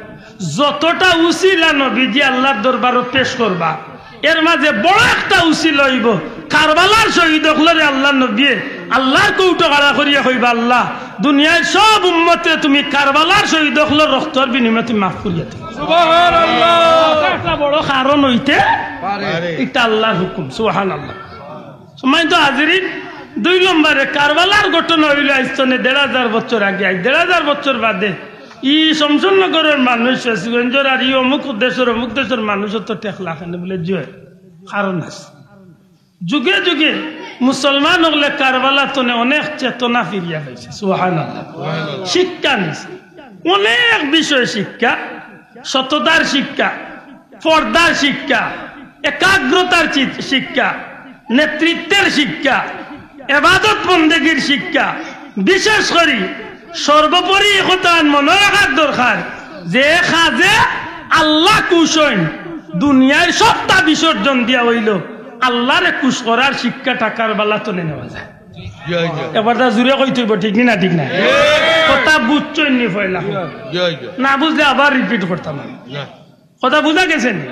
যতটা উছিলা নবীজি আল্লার দরবারো পেশ করবা, এর মাঝে বড় একটা উছিলা অইবো, কারবালার শহীদ অকলরে আল্লার নবীয়ে আল্লার কৌটো খাড়া করিয়া কইবা, "আল্লা, দুনিয়ার সব উম্মতরে তুমি কারবালার শহীদ অকলর রক্তর বিনিময়ে তুমি মাফ করিয়া দিও।" সুবহানাল্লাহ। ইটা একটা বড় কারণ অইতে পারে। ইটা আল্লার হুকুম। সুবহানাল্লাহ। সম্মানিত হাজিরিন, দুই নম্বরে কারবালার ঘটনা অইলো আইজ তনে দেড় হাজার বছর আগে, আইজ দেড় হাজার বছর বাদে ই শমশেরনগরর মানুষ, ফেঞ্চুগঞ্জর আর ই অমুক দেশর, অমুক দেশর মানুষ অত ঠেকলা কেনে? বলে, জি অয়, কারণ আছে। যুগে যুগে মুসলমান অকলে কারবালা তনে অনেক চেতনা ফিরিয়া পাইছে। সুবহানাল্লাহ। শিক্ষা নিছে, অনেক বিষয় শিক্ষা, সততার শিক্ষা, পর্দার শিক্ষা, একাগ্রতার চি-, শিক্ষা, নেতৃত্বের শিক্ষা, এবাদত বন্দেগীর শিক্ষা। বিশেষ করি সর্বোপরি ই কথাখান মনো রাখার দরকার যে কাজে আল্লা খুশ অইন, দুনিয়ার সবটা বিসর্জন দিয়া অইলো আল্লারে খুশ করার শিক্ষাটা কারবালা তনে নেওয়া যায়। একবার তা জুরে কইতে অইবো, ঠিক নি না? ঠিক না? কথা বুঝছইন নি পয়লা? না বুঝলে আবার রিপিট করতাম আমি। কথা বুঝা গেছে নি?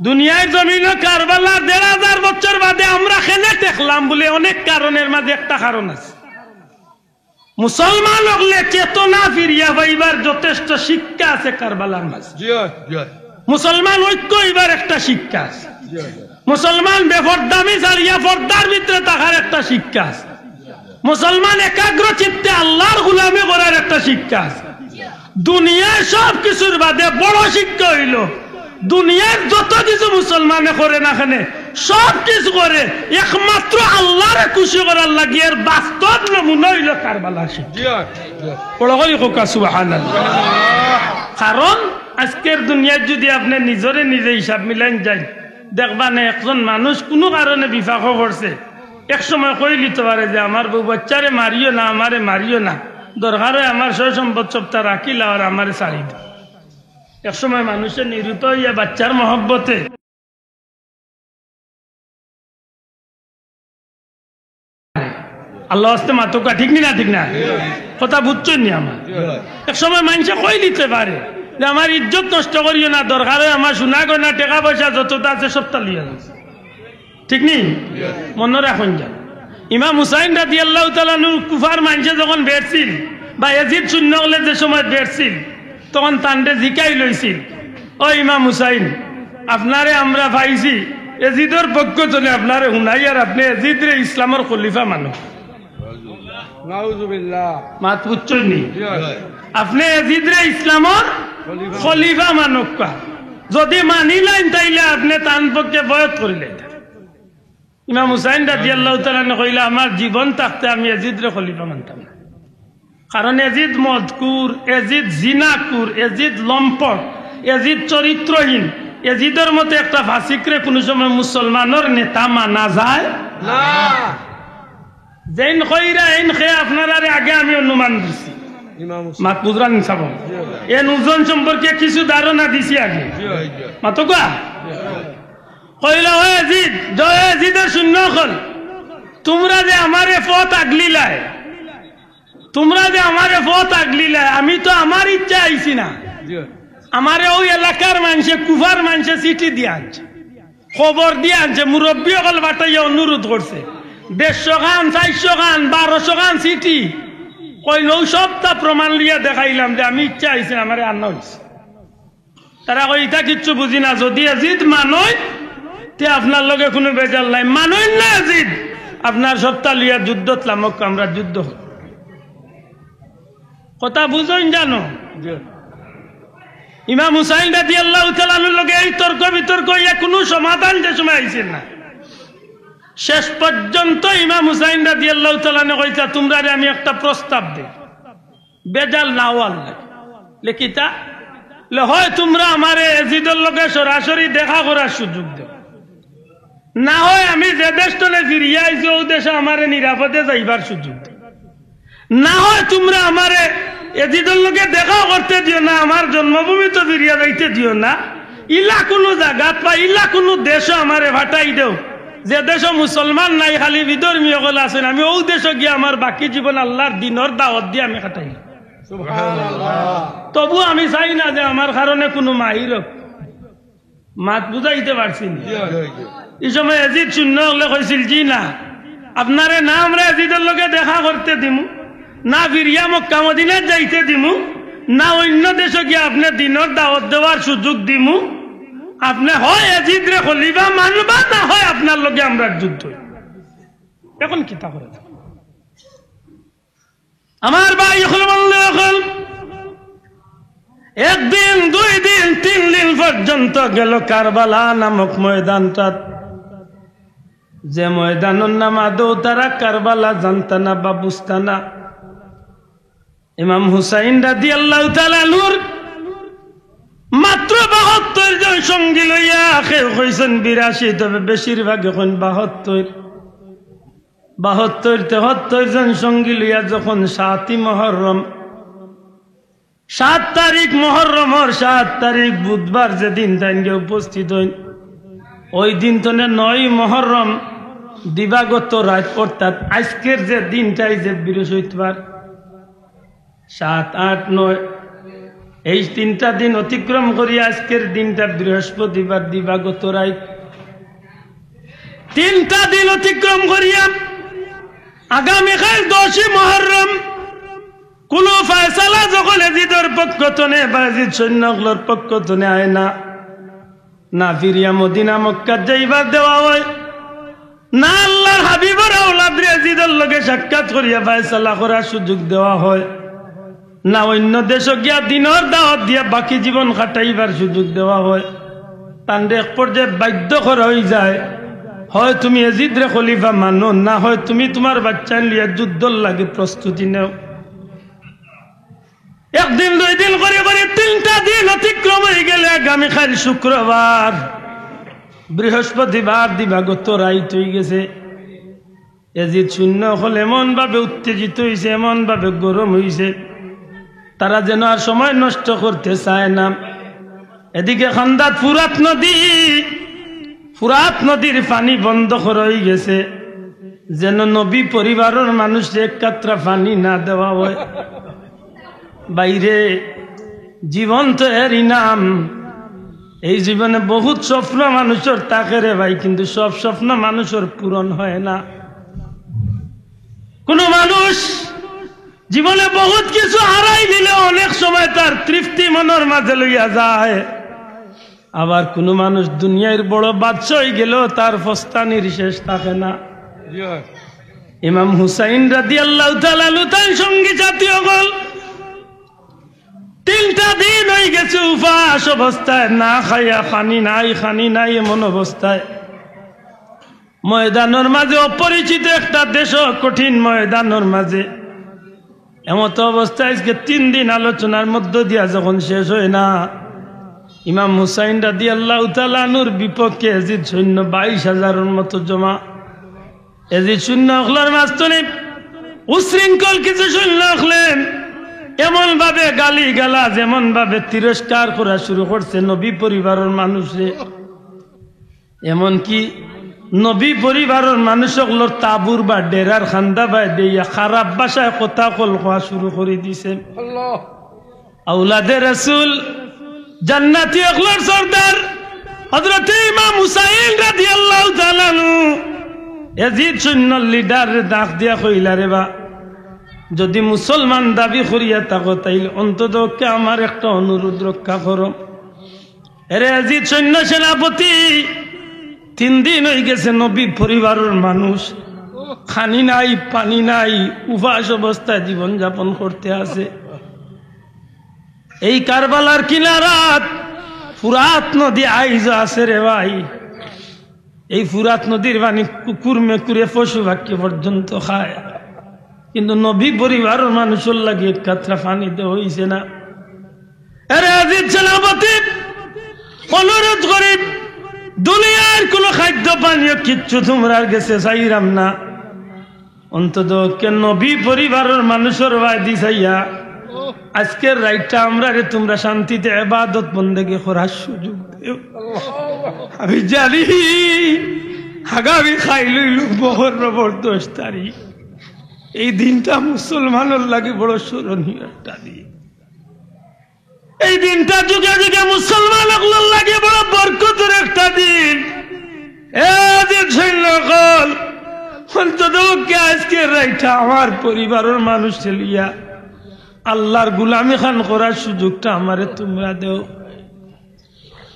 দুনিয়ার জমিনো কারবালা দেড় হাজার বছর বাদে আমরা কেনে ঠেকলাম বলে অনেক কারণের মাঝে একটা কারণ আছে। মুসলমান অকলে চেতনা ফিরিয়া পাইবার যথেষ্ট শিক্ষা আছে কারবালার মাঝে। মুসলমান ঐক্য অইবার একটা শিক্ষা আছে। মুসলমান বেপর্দামি ছাড়িয়া পর্দার ভিতরে থাকার একটা শিক্ষা আছে। মুসলমান একাগ্র চিত্তে আল্লাহর গোলামি করার একটা শিক্ষা আছে। দুনিয়ার সব কিছুর বাদে বড় শিক্ষা অইলো, দুনিয়ার যত কিছু মুসলমানে করে না কেনে, সব কিছু করে একমাত্র আল্লাহরে খুশি করার লাগি। এর বাস্তব নমুনা অইলো কারবালার শিক্ষা। বড় করি কউক্কা সুবহানাল্লাহ। কারণ আজকের দুনিয়াত যদি আপনে নিজরে নিজে হিসাব মিলাইন যাইন, দেখবা নে একজন মানুষ কুনু কারণে বিপাকো পড়ছে, এক সময় কইলিতো পারে যে, "আমার বউ বাচ্চারে মারিও না, আমারে মারিও না, দরকার অয় আমার সয় সম্পদ সবটা রাখিলাও আর আমারে ছাড়ি দেও।" এক সময় মানুষে নিরুত অইয়া বাচ্চার মহব্বতে আল্লাহ আস্তে মাতউক্কা, ঠিক নি না? ঠিক না? কথা বুঝছইন নি আমার? এক সময় মানষে কইলিতে পারে যে, "আমার ইজ্জত নষ্ট করিও না, দরকার অয় আমার সোনা গয়না, টেকা পয়সা যততা আছে সবটা লইয়া যাও।" ঠিক নি? মনো রাখইন যান। ইমাম হুসাইন রাদিয়াল্লাহু তাআলা আনহু কুফার মানষে যখন বেড়ছিল, বা এজিদ শূন্য অকলে যে সময় বেড়ছিল, তখন তানরে জিকাইল অইছিল, "ও ইমাম হুসাইন, আপনারে আমরা পাইছি, এজিদর পক্ষ তনে আপনারে হুনাই, আর আপনে এজিদরে ইসলামর খলিফা মানো।" নাউজুবিল্লাহ। মাত বুঝছইন নি? আপনে এজিদরে ইসলামর খলিফা। খলিফা মানউক্কা। যদি মানিলাইন, তাইলে আপনে তান পক্ষে বয়াত করিলাইতা। ইমাম হুসাইন রাদিয়াল্লাহু তাআলা আনহু কইলা, "আমার জীবন থাকতে আমি এজিদরে খলিফা মানতাম না।" কারণ এজিদ মদকুর, এজিদ জিনাকুর, এজিদ লম্পট, এজিদ চরিত্রহীন। এজিদর মতো একটা ফাসিকরে কুনু সময় মুসলমানর নেতা মানা যায় না। যেইন কইরা এইন খে আপনারারে আগে আমি অনুমান দিছি। ইমাম হুসাইন। মাত বুঝরা নি সাব? এন ওজন সম্পর্কে কিছু ধারণা দিছি আগে। মাতউক্কা? কইলা, "ও এজিদ, জয় এজিদর শূন্য অকল, তুমরা যে আমারে পথ আগলিলায়, তুমরা যে আমারে পথ আগলিলায়, আমি তো আমার ইচ্ছা আইছি না। আমারে অউ এলাকার মানষে, কুফার মানষে চিঠি দিয়া আনছে, খবর দিয়া আনছে, মুরব্বি অকল পাঠাইয়া অনুরোধ করছে, দেড়শো খান, চাইরশো খান, বারোশো খান চিঠি। কইন অউ সবটা প্রমাণ লইয়া দেখাইলাম যে আমি ইচ্ছা আইছি না, আমারে আনা অইছে।" তারা কয়, "ইতা কিচ্ছু বুঝি না, যদি এজিদ মানইন, তে আপনার লগে কুনু বেজাল নাই, মানইন না এজিদ, আপনার সবটা লইয়া যুদ্ধত লামউক্কা, আমরা যুদ্ধ করমু।" কথা বুঝইন জানো? ইমাম হুসাইন রাদিয়াল্লাহু তাআলা আনহুর লগে এই তর্ক বিতর্ক অইয়া কুনু সমাধান যে সময় আইছে না, শেষ পর্যন্ত ইমাম হুসাইন রাদিয়াল্লাহু তাআলা আনহু কইতা, "তুমরারে আমি একটা প্রস্তাব দেই।" বেজাল না অওয়ার লাগি। লে কিতা? লে, "হয় তুমরা আমারে এজিদর লগে সরাসরি দেখা করার সুযোগ দেও, না হয় আমি যে দেশ তনে ফিরিয়া আইছি, অউ দেশো আমারে নিরাপদে যাইবার সুযোগ দেও, না হয় তুমরা আমারে এজিদর লগে দেখাও করতে দিও না, আমার জন্মভূমিত ফিরিয়া যাইতে দিও না, ইলা কুনু জাগাত বা ইলা কুনু দেশো আমারে পাঠাই দেও, যে দেশো মুসলমান নাই, খালি বিধর্মী অকল আছইন, আমি অউ দেশো গিয়া আমার বাকি জীবন আল্লাহর দিনর দাওয়াত দিয়া আমি কাটাইমু।" সুবহানাল্লাহ। তবু আমি চাই না যে আমার কারণে কুনু মাইর অউক। মাত বুঝাইতে পারছি নি? ই সময় এজিদ শূন্য অকলে কইছিল, "জি না, আপনারে না আমরা এজিদর লগে দেখা করতে দিমু, না ফিরিয়া মক্কা মদিনাত যাইতে দিমু, না অইন্য দেশো গিয়া আপনে দিনর দাওয়াত দেওয়ার সুযোগ দিমু। আপনে হয় এজিদরে খলিফা মানবা, না হয় আপনার লগে আমরার যুদ্ধ অইবো।" এখন কিতা করা যায়? আমার ভাই অকল, বন্ধু অকল, একদিন, দুই দিন, তিন দিন পর্যন্ত গেল কারবালা নামক ময়দানটাত, যে ময়দানর নাম আদৌ তারা কারবালা জানতা না বা বুঝতা না। ইমাম হুসাইন রাদিয়াল্লাহু তাআলা আনহুর মাত্র বাহাত্তর জন সঙ্গী লইয়া, কেউ কইছেন বিরাশি, তবে বেশিরভাগে কইন বাহাত্তর। বাহাত্তর তেহাত্তর জন সঙ্গী লইয়া যখন সাতই মহররম, সাত তারিখ মহররমর সাত তারিখ বুধবার যেদিন তাইন গিয়া উপস্থিত অইন, ওই দিন তনে নয় মহররম দিবাগত রাইত, অর্থাৎ আইজকের যে দিনটা, এই যে বৃহস্পতিবার, সাত, আট, নয়, এই তিনটা দিন অতিক্রম করিয়া আইজকের দিনটা বৃহস্পতিবার, দিবাগত রাইত, তিনটা দিন অতিক্রম করিয়া আগামীকাল দশই মুহররম কুনু ফয়সালা যখন এজিদর পক্ষ তনে বা এজিদ সৈন্য অকলর পক্ষ তনে আয় না, না ফিরিয়া মদিনা মক্কাত যাইবার দেওয়া অয়, না আল্লার হাবিবর আওলাদরে এজিদর লগে সাক্ষাৎ করিয়া ফয়সালা করার সুযোগ দেওয়া অয়, না অইন্য দেশো গিয়া দিনর দাওয়াত দিয়া বাকি জীবন কাটাইবার সুযোগ দেওয়া অয়। তানরে এক পর্যায়ে বাধ্য করা অইযায়, হয় তুমি এজিদরে খলিফা মানো, না হয় তুমি তুমার বাইচ্চাইন লইয়া যুদ্ধর লাগি প্রস্তুতি নেও। একদিন দুইদিন করি করি তিনটা দিন অতিক্রম অইগেলে আগামীকাল শুক্রবার, বৃহস্পতিবার দিবাগত রাইত অইগেছে। এজিদ সৈন্য অকল এমনভাবে উত্তেজিত অইছে, এমনভাবে গরম অইছে, তারা যেন আর সময় নষ্ট করতে চায় না। এদিকে কান্দাত ফুরাত নদী, ফুরাত নদীর পানি বন্ধ করা অইগেছে, যেন নবী পরিবারর মানুষরে এক কাতরা পানি না দেওয়া অয়। ভাইরে, জীবন তো এর ইনাম। এই জীবনে বহুত স্বপ্ন মানুষর থাকে রে ভাই, কিন্তু সব স্বপ্ন মানুষর পূরণ হয় না। কুনু মানুষ জীবনে বহুত কিছু হারাই দিলে অনেক সময় তার তৃপ্তি মনর মাঝে লইয়া যায়, আবার কুনু মানুষ দুনিয়ার বড় বাদশা অইগেলেও তার ফস্তানির শেষ থাকে না। ইমাম হুসাইন রাদিয়াল্লাহু তাআলা আনহু তান সঙ্গী সাথী অকল তিনটা দিন অইগেছে উপাস অবস্থায়, না খাইয়া, পানি নাই, পানি নাই, এমন অবস্থায় ময়দানর মাঝে, অপরিচিত একটা দেশো, কঠিন ময়দানর মাঝে, এমত অবস্থায় আইজকে তিন দিন আলোচনার মধ্য দিয়া যখন শেষ অয় না, ইমাম হুসাইন রাদিয়াল্লাহু তাআলা আনহুর বিপক্ষে এজিদ সৈন্য বাইশ হাজারর মতো জমা। এজিদ সৈন্য অকলর মাঝখানে উশৃঙ্খল কিছু সৈন্য অকলে এমনভাবে গালি গালাজ, এমনভাবে তিরস্কার করা শুরু করছে নবী পরিবারর মানুষরে, এমনকি নবী পরিবারর মানুষ অকলর তাবুর বা ডেরার কান্দা বায় দিয়া খারাপ ভাষায় কথা অকল কওয়া শুরু করি দিছে। আল্লাহ। আওলাদে রাসূল, জান্নাতি অকলর সর্দার হযরতে ইমাম হুসাইন রাদিয়াল্লাহু তাআলা আনহু এজিদ সৈন্যর লিডাররে ডাক দিয়া কইলা, "রে বা, যদি মুসলমান দাবি করিয়া থাকো, তাইলে অন্তত পক্ষে আমার একটা অনুরোধ রক্ষা করো।" এরে এজিদ সৈন্য সেনাপতি, তিন দিন অইগেছে নবী পরিবারর মানুষ পানি নাই, পানি নাই, উপাস অবস্থায় জীবন যাপন করতে আছে। এই কারবালার কিনারাত ফুরাত নদী আইজ আছে রে ভাই। এই ফুরাত নদীর পানি কুকুর মেকুরে পশু পাখি পর্যন্ত খায়, কিন্তু নবী পরিবারর মানুষর লাগি এক কাতরা পানি দেওয়া অইছে না। এরে এজিদ সেনাপতি, অনুরোধ করি, দুনিয়ার কুনু খাদ্য পানীয় কিচ্ছু তুমরার গেছে চাইরাম না, অন্তত পক্ষে নবী পরিবারর মানুষর বায়দি চাইয়া আইজকের রাইতটা আমরারে তুমরা শান্তিতে ইবাদত বন্দেগি করার সুযোগ দেও। আমি জানি আগামী কাইল অইলো মহররমর দশ তারিখ। এই দিনটা মুসলমানর লাগি বড় স্মরণীয় একটা দিন। এই দিনটা যুগে যুগে মুসলমান অকলর লাগি বড় বরকতর একটা দিন। এজিদ সৈন্য অকল, অন্তত পক্ষে আইজকের রাইতটা আমার পরিবারর মানুষরে লইয়া আল্লার গুলামি খান করার সুযোগটা আমারে তুমরা দেও।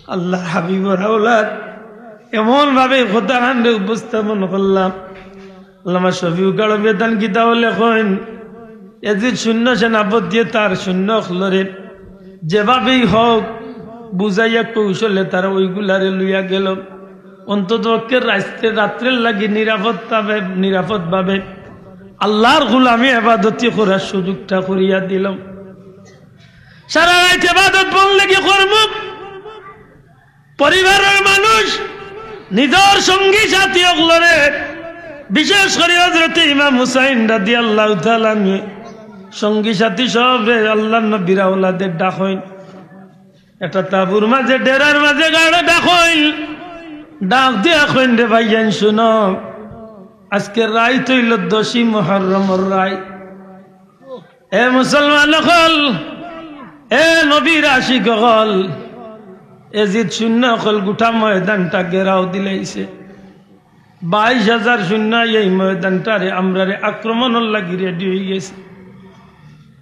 আল্লার হাবিবর আওলাদ এমনভাবে কথা খানরে উপস্থাপন করলাম। আল্লামা শফিউল আরব তান কিতাবো লেখইন, এজিদ সৈন্য সেনাপতিয়ে তার সৈন্য অকলরে যেভাবেই হোক বুঝাইয়া কৌশলে তারা ওইগুলারে লইয়া গেল। অন্তত পক্ষে রাইতে, রাত্রের লাগি নিরাপদভাবে, নিরাপদভাবে আল্লার গুলামি ইবাদতি করার সুযোগটা করিয়া দিল। সারা রাইত ইবাদত বন্দেগি করমু। পরিবারর মানুষ, নিজর সঙ্গী সাথী অকলরে, বিশেষ করি হযরতে ইমাম হুসাইন রাদিয়াল্লাহু তাআলা আনহু সঙ্গী সাথী সবরে আল্লার নবীর আওলাদে ডাকইন। একটা তাবুর মাঝে, ডেরার মাঝে গাড়ে ডাকইন, ডাক দিয়া কইন, "রে ভাইয়াইন, শুনো, আজকের রাইত অইলো দশই মুহররমর রাইত। এ মুসলমান অকল, এ নবীর আশিক অকল, এজিদ সৈন্য অকল গুটা ময়দানটা ঘেরাও দিলাইছে। বাইশ হাজার সৈন্য এই ময়দানটারে আমরারে আক্রমণর লাগি রেডি অইগেছে।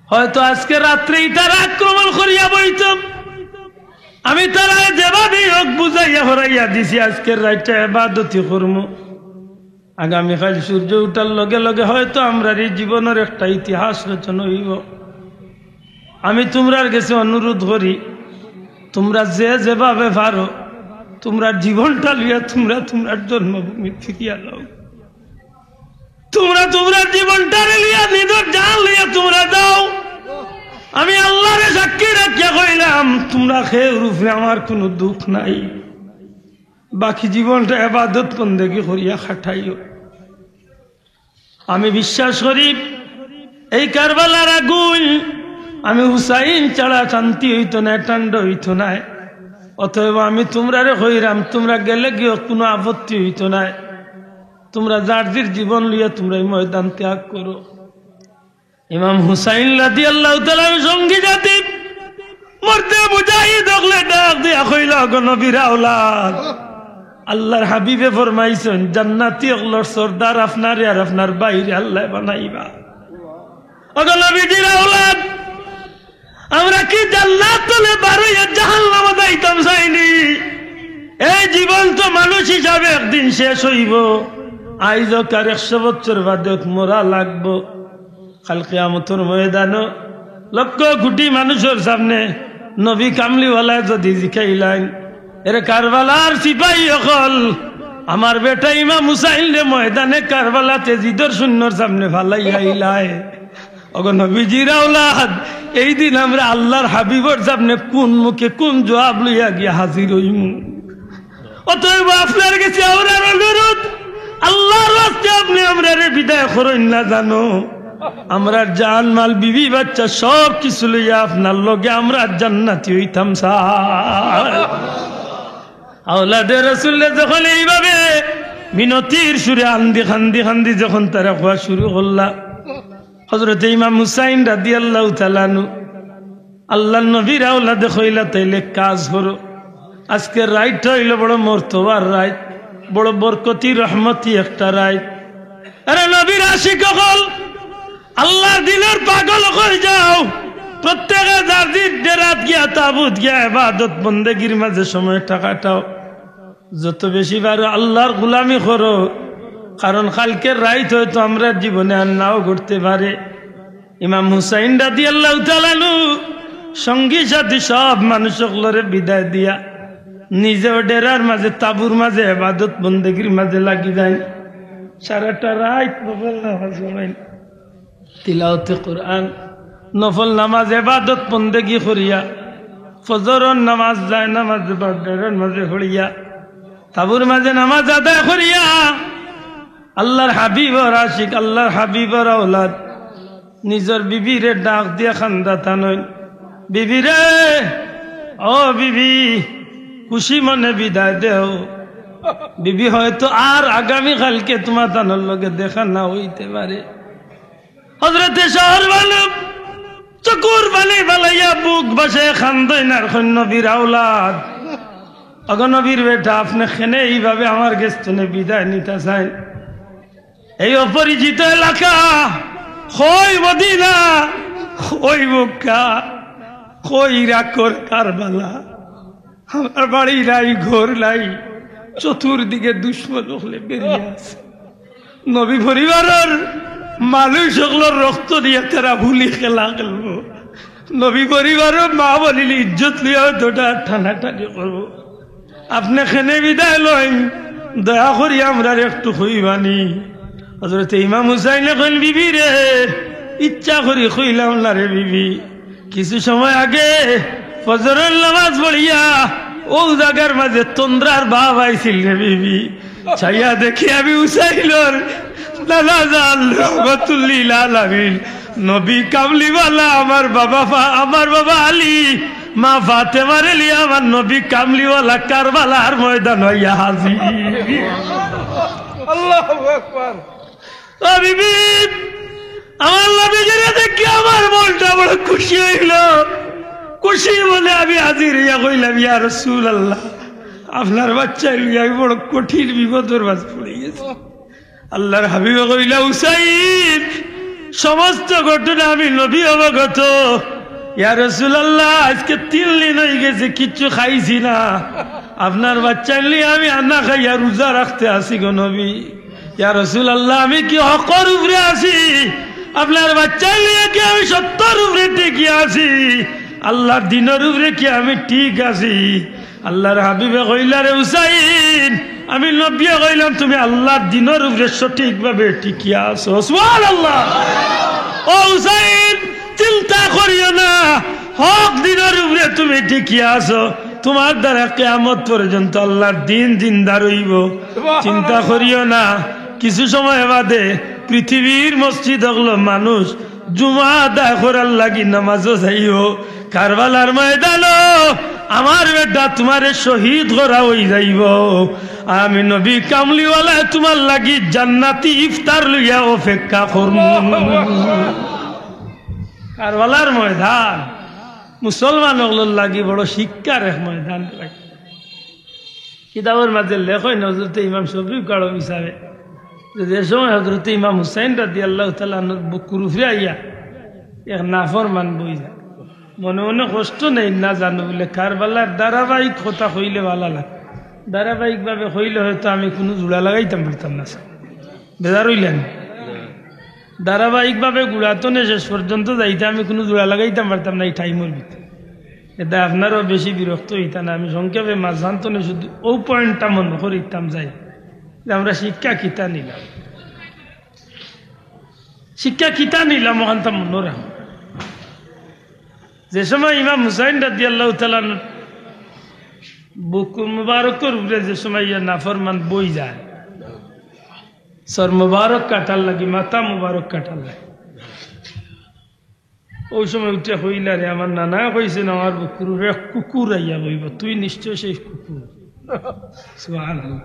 হয়তো আজকে রাত্রে ইতারা আক্রমণ করিয়া বইতো। আমি তারারে যেভাবেই হোক বুঝাইয়া হরাইয়া দিছি, আজকের রাইতটা এবাদতি করমু। আগামীকাল সূর্য উঠার লগে লগে হয়তো আমরার এই জীবনর একটা ইতিহাস রচনা অইবো। আমি তুমরার গেছে অনুরোধ করি, তুমরা যে যেভাবে পারো, তুমরার জীবনটা লইয়া তুমরা তুমরার জন্মভূমি ফিরিয়া যাও। তুমরা তুমরার জীবনটারে লইয়া, নিজর জান লইয়া তুমরা যাও। আমি আল্লারে সাক্ষী রাখিয়া কইলাম, তুমরা কেউর উপরে আমার কুনু দুখ নাই। বাকি জীবনটা এবাদত বন্দেগি করিয়া কাটাইও। আমি বিশ্বাস করি, এই কারবালার আগুন, আমি হুসাইন ছাড়া শান্তি অইতো নায়, ঠান্ডা অইতো নায়। অতএব আমি তুমরারে কইরাম, তুমরা গেলেগিও কুনু আপত্তি অইতো নায়। তুমরা যার যার জীবন লইয়া তুমরা এই ময়দান ত্যাগ করো। ইমাম হুসাইন রাদিয়াল্লাহু তাআলা আনহু সঙ্গী সাথী, মরতে মুজাহিদ অকলে ডাক দিয়া কইলা, "ওগো নবীর আওলাদ, আল্লাহর হাবিবে ফরমাইছইন, জান্নাতি অকলর সর্দার আপনারে আর আপনার ভাইরে আল্লায় বানাইবা।" ওগো নবীজির আওলাদ, আমরা কি জান্নাত তনে বারইয়া জাহান্নামো যাইতাম চাইনি? এই জীবন তো মানুষ হিসাবে একদিন শেষ অইবো। আইজ অউক আর একশো বছর বাদে অউক মরা লাগবো। কাল কিয়ামতর ময়দানো লক্ষ কোটি মানুষর সামনে নবী কামলিওয়ালায় যুদি জিকাইলাইন, "এরে কারবালার সিপাহী অকল, আমার বেটা ইমাম হুসাইনরে ময়দানে কারবালাত এজিদর সৈন্যর সামনে ফালাইয়া আইলায়।" ওগো নবীজির আওলাদ, এই দিন আমরা আল্লাহর হাবিবর সামনে কুন মুখে কুন জুয়াব লইয়া গিয়া হাজির অইমু? অতএব আপনার গেছে আমরার অনুরোধ, আল্লাহর ওয়াস্তে আপনে আমরারে বিদায় করইন না জানো। আমরার জান, মাল, বিবি, বাচ্চা সব কিছু লইয়া আপনার লগে আমরা জান্নাতি অইতাম চাই। আওলাদে রসুলে যখন এইভাবে মিনতির সুরে আন্দি খান্দি খান্দি যখন তারা কওয়া শুরু করলা, হযরতে ইমাম হুসাইন রাদিয়াল্লাহু তাআলা আনহু আল্লাহর নবীর আওলাদে কইলা, "তাইলে কাজ করো, আজকের রাইতটা অইলো বড় মর্তবার রাইত, বড় বরকতি রহমতি একটা রাইত। আরে নবীর আশিক অকল, আল্লাহর দিনর পাগল অকল যাও, প্রত্যেকে যার যার ডেরাত গিয়া, তাবুত গিয়া ইবাদত বন্দেগির মাঝে সময়টা কাটাও।" যত বেশি পারো আল্লাহর গোলামি করো, কারণ কালকের রাইত হয়তো আমরার জীবনে আর নাও ঘটতে পারে। ইমাম হুসাইন রাদিয়াল্লাহু তাআলা আনহু সঙ্গী সাথী সব মানুষ অকলরে বিদায় দিয়া নিজেও ডেরার মাঝে, তাবুর মাঝে, ইবাদত বন্দেগির মাঝে লাগি যাইন। সারাটা রাইত নফল নামাজ পড়ইন। তিলাওতে কোরআন, নফল নামাজ, ইবাদত বন্দেগি করিয়া, ফজরর নামাজ, যায় নামাজ, বাগদারর মাঝে পড়িয়া, তাবুর মাঝে নামাজ আদায় করিয়া, আল্লাহর হাবিবর আশিক, আল্লাহর হাবিবর আওলাদ, নিজর বিবিরে ডাক দিয়া কান্দা টানইন, "বিবি রে, ও বিবি, খুশি মনে বিদায় দেও।" বিবি, হয়তো আর আগামী কালকে তুমার তানর লগে দেখা না অইতে পারে। হযরতে শহর বানু চকুর পানি ফালাইয়া বুক ভাসাইয়া কান্দইন আর কইন, "নবীর আওলাদ, ওগো নবীর বেটা, আপনে কেনে এইভাবে আমার গেছ তনে বিদায় নিতা চাইন?" এই অপরিচিত এলাকা, কই মদিনা, কই মক্কা, কই ইরাকর কারবালা। আমার বাড়ি নাই, ঘর নাই, চতুর্দিকে দুশমন অকলে বেরিয়া আছে। নবী পরিবারর মানুষ অকলর রক্ত দিয়া তারা হোলি খেলা খেলবো। নবী পরিবারর মা বলিলে ইজ্জত লইয়া অতটা টানাটানি করবো। আপনে কেনে বিদায় লইন, দয়া করি আমরারে একটু কইবানি। হযরতে ইমাম হুসাইনে কইন, "বিবি রে, ইচ্ছা করি কইলাম না রে বিবি, কিছু সময় আগে ফজরর নামাজ পড়িয়া অউ জাগার মাঝে তন্দ্রার ভাব আইছিল রে বিবি। চাইয়া দেখি আমি হুসাইনর নানা জান রহমাতুল্লিল আলামিন, নবী কামলিওয়ালা, আমার বাবা ফা-, আমার বাবা আলী, মা ফাতেমারে লইয়া আমার নবী কামলিওয়ালা কারবালার ময়দান অইয়া হাজির।" আল্লাহু আকবার। ও বিবি, আমার নবীজিরে দেখি আমার মনটা বড় খুশি অইলো। খুশি মনে আমি হাজির অইয়া কইলাম, "ইয়া রাসূলুল্লাহ, আপনার বাচ্চারে লইয়া আমি বড় কঠিন বিপদর মাঝে পড়ি গেছি।" আল্লার হাবিবে কইলা, "হুসাইন, সমস্ত ঘটনা আমি নবী অবগত। ইয়া রাসূলুল্লাহ, আজকে তিন দিন অই গেছে, কিচ্ছু খাইছি না। আপনার বাচ্চারে লইয়া আমি আনা খাইয়া রোজা রাখতে আছি গো নবী।" ইয়া রাসূলুল্লাহ, আমি কি হকর উপরে আছি? আপনার বাচ্চারে লইয়া কি আমি সত্যর উপরে টিকি আছি? আল্লার দ্বীনর উপরে কি আমি ঠিক আছি? আল্লার হাবিবে কইলা, "রে হুসাইন, আমি নবীয়ে কইলাম তুমি আল্লার দ্বীনর উপরে সঠিকভাবে টিকি আছো।" সুবহানাল্লাহ। ও হুসাইন, চিন্তা করিও না, হক দ্বীনর উপরে তুমি টিকি আছো। তোমার দ্বারা কিয়ামত পর্যন্ত আল্লার দ্বীন জিন্দা রইবো। চিন্তা করিও না, কিছু সময় বাদে পৃথিবীর মসজিদ অকলো মানুষ জুমা আদায় করার লাগি নামাজো যাইবো। কারবালার ময়দানো আমার বেটা তোমারে শহীদ করা অই যাইবো। আমি নবী কামলিওয়ালায় তোমার লাগি জান্নাতি ইফতার লইয়া অপেক্ষা করমু। কারবালার ময়দান মুসলমান অকলর লাগি বড় শিক্ষার এক ময়দান। কিতাবর মাঝে লেখইন হজরতে ইমাম শফিউল কারবী সাহেবে, যে, যে সময় হজরতে ইমাম হুসাইন রাদিয়াল্লাহু তাআলা আনহুর বুকুর উপরে আইয়া এক নাফরমান বই যায়, মনে মনে কষ্ট নেইন না জানো বুলে, কারবালার ধারাবাহিক কথা কইলে ভালা লাগে। ধারাবাহিকভাবে কইলে হয়তো আমি কুনু জোড়া লাগাইতাম পারতাম না, স্যার। বেজার অইলা নি? ধারাবাহিকভাবে গুড়াতনে শেষ পর্যন্ত যাইতে আমি কুনু জোড়া লাগাইতাম পারতাম না এই টাইমর ভিতরে। এতে আপনারাও বেশি বিরক্ত অইতা না। আমি সংক্ষেপে মাঝখানতনে শুধু অউ পয়েন্টটা মনো করিতাম চাই যে আমরা শিক্ষা কিতা নিলাম, শিক্ষা কিতা নিলাম, অখানটা মনো রাখো। যে সময় ইমাম হুসাইন রাদিয়াল্লাহু তাআলা আনহুর বুক মুবারকর উপরে যে সময় ইয়া নাফরমান বই যায়, সর মুবারক কাটার লাগি, মাথা মুবারক কাটার লাগি, অউ সময় উঠিয়া কইলা, "রে, আমার নানায় কইছইন, আমার বুকুর উপরে এক কুকুর আইয়া বইবো, তুই নিশ্চয় সেই কুকুর।" সুবহানাল্লাহ।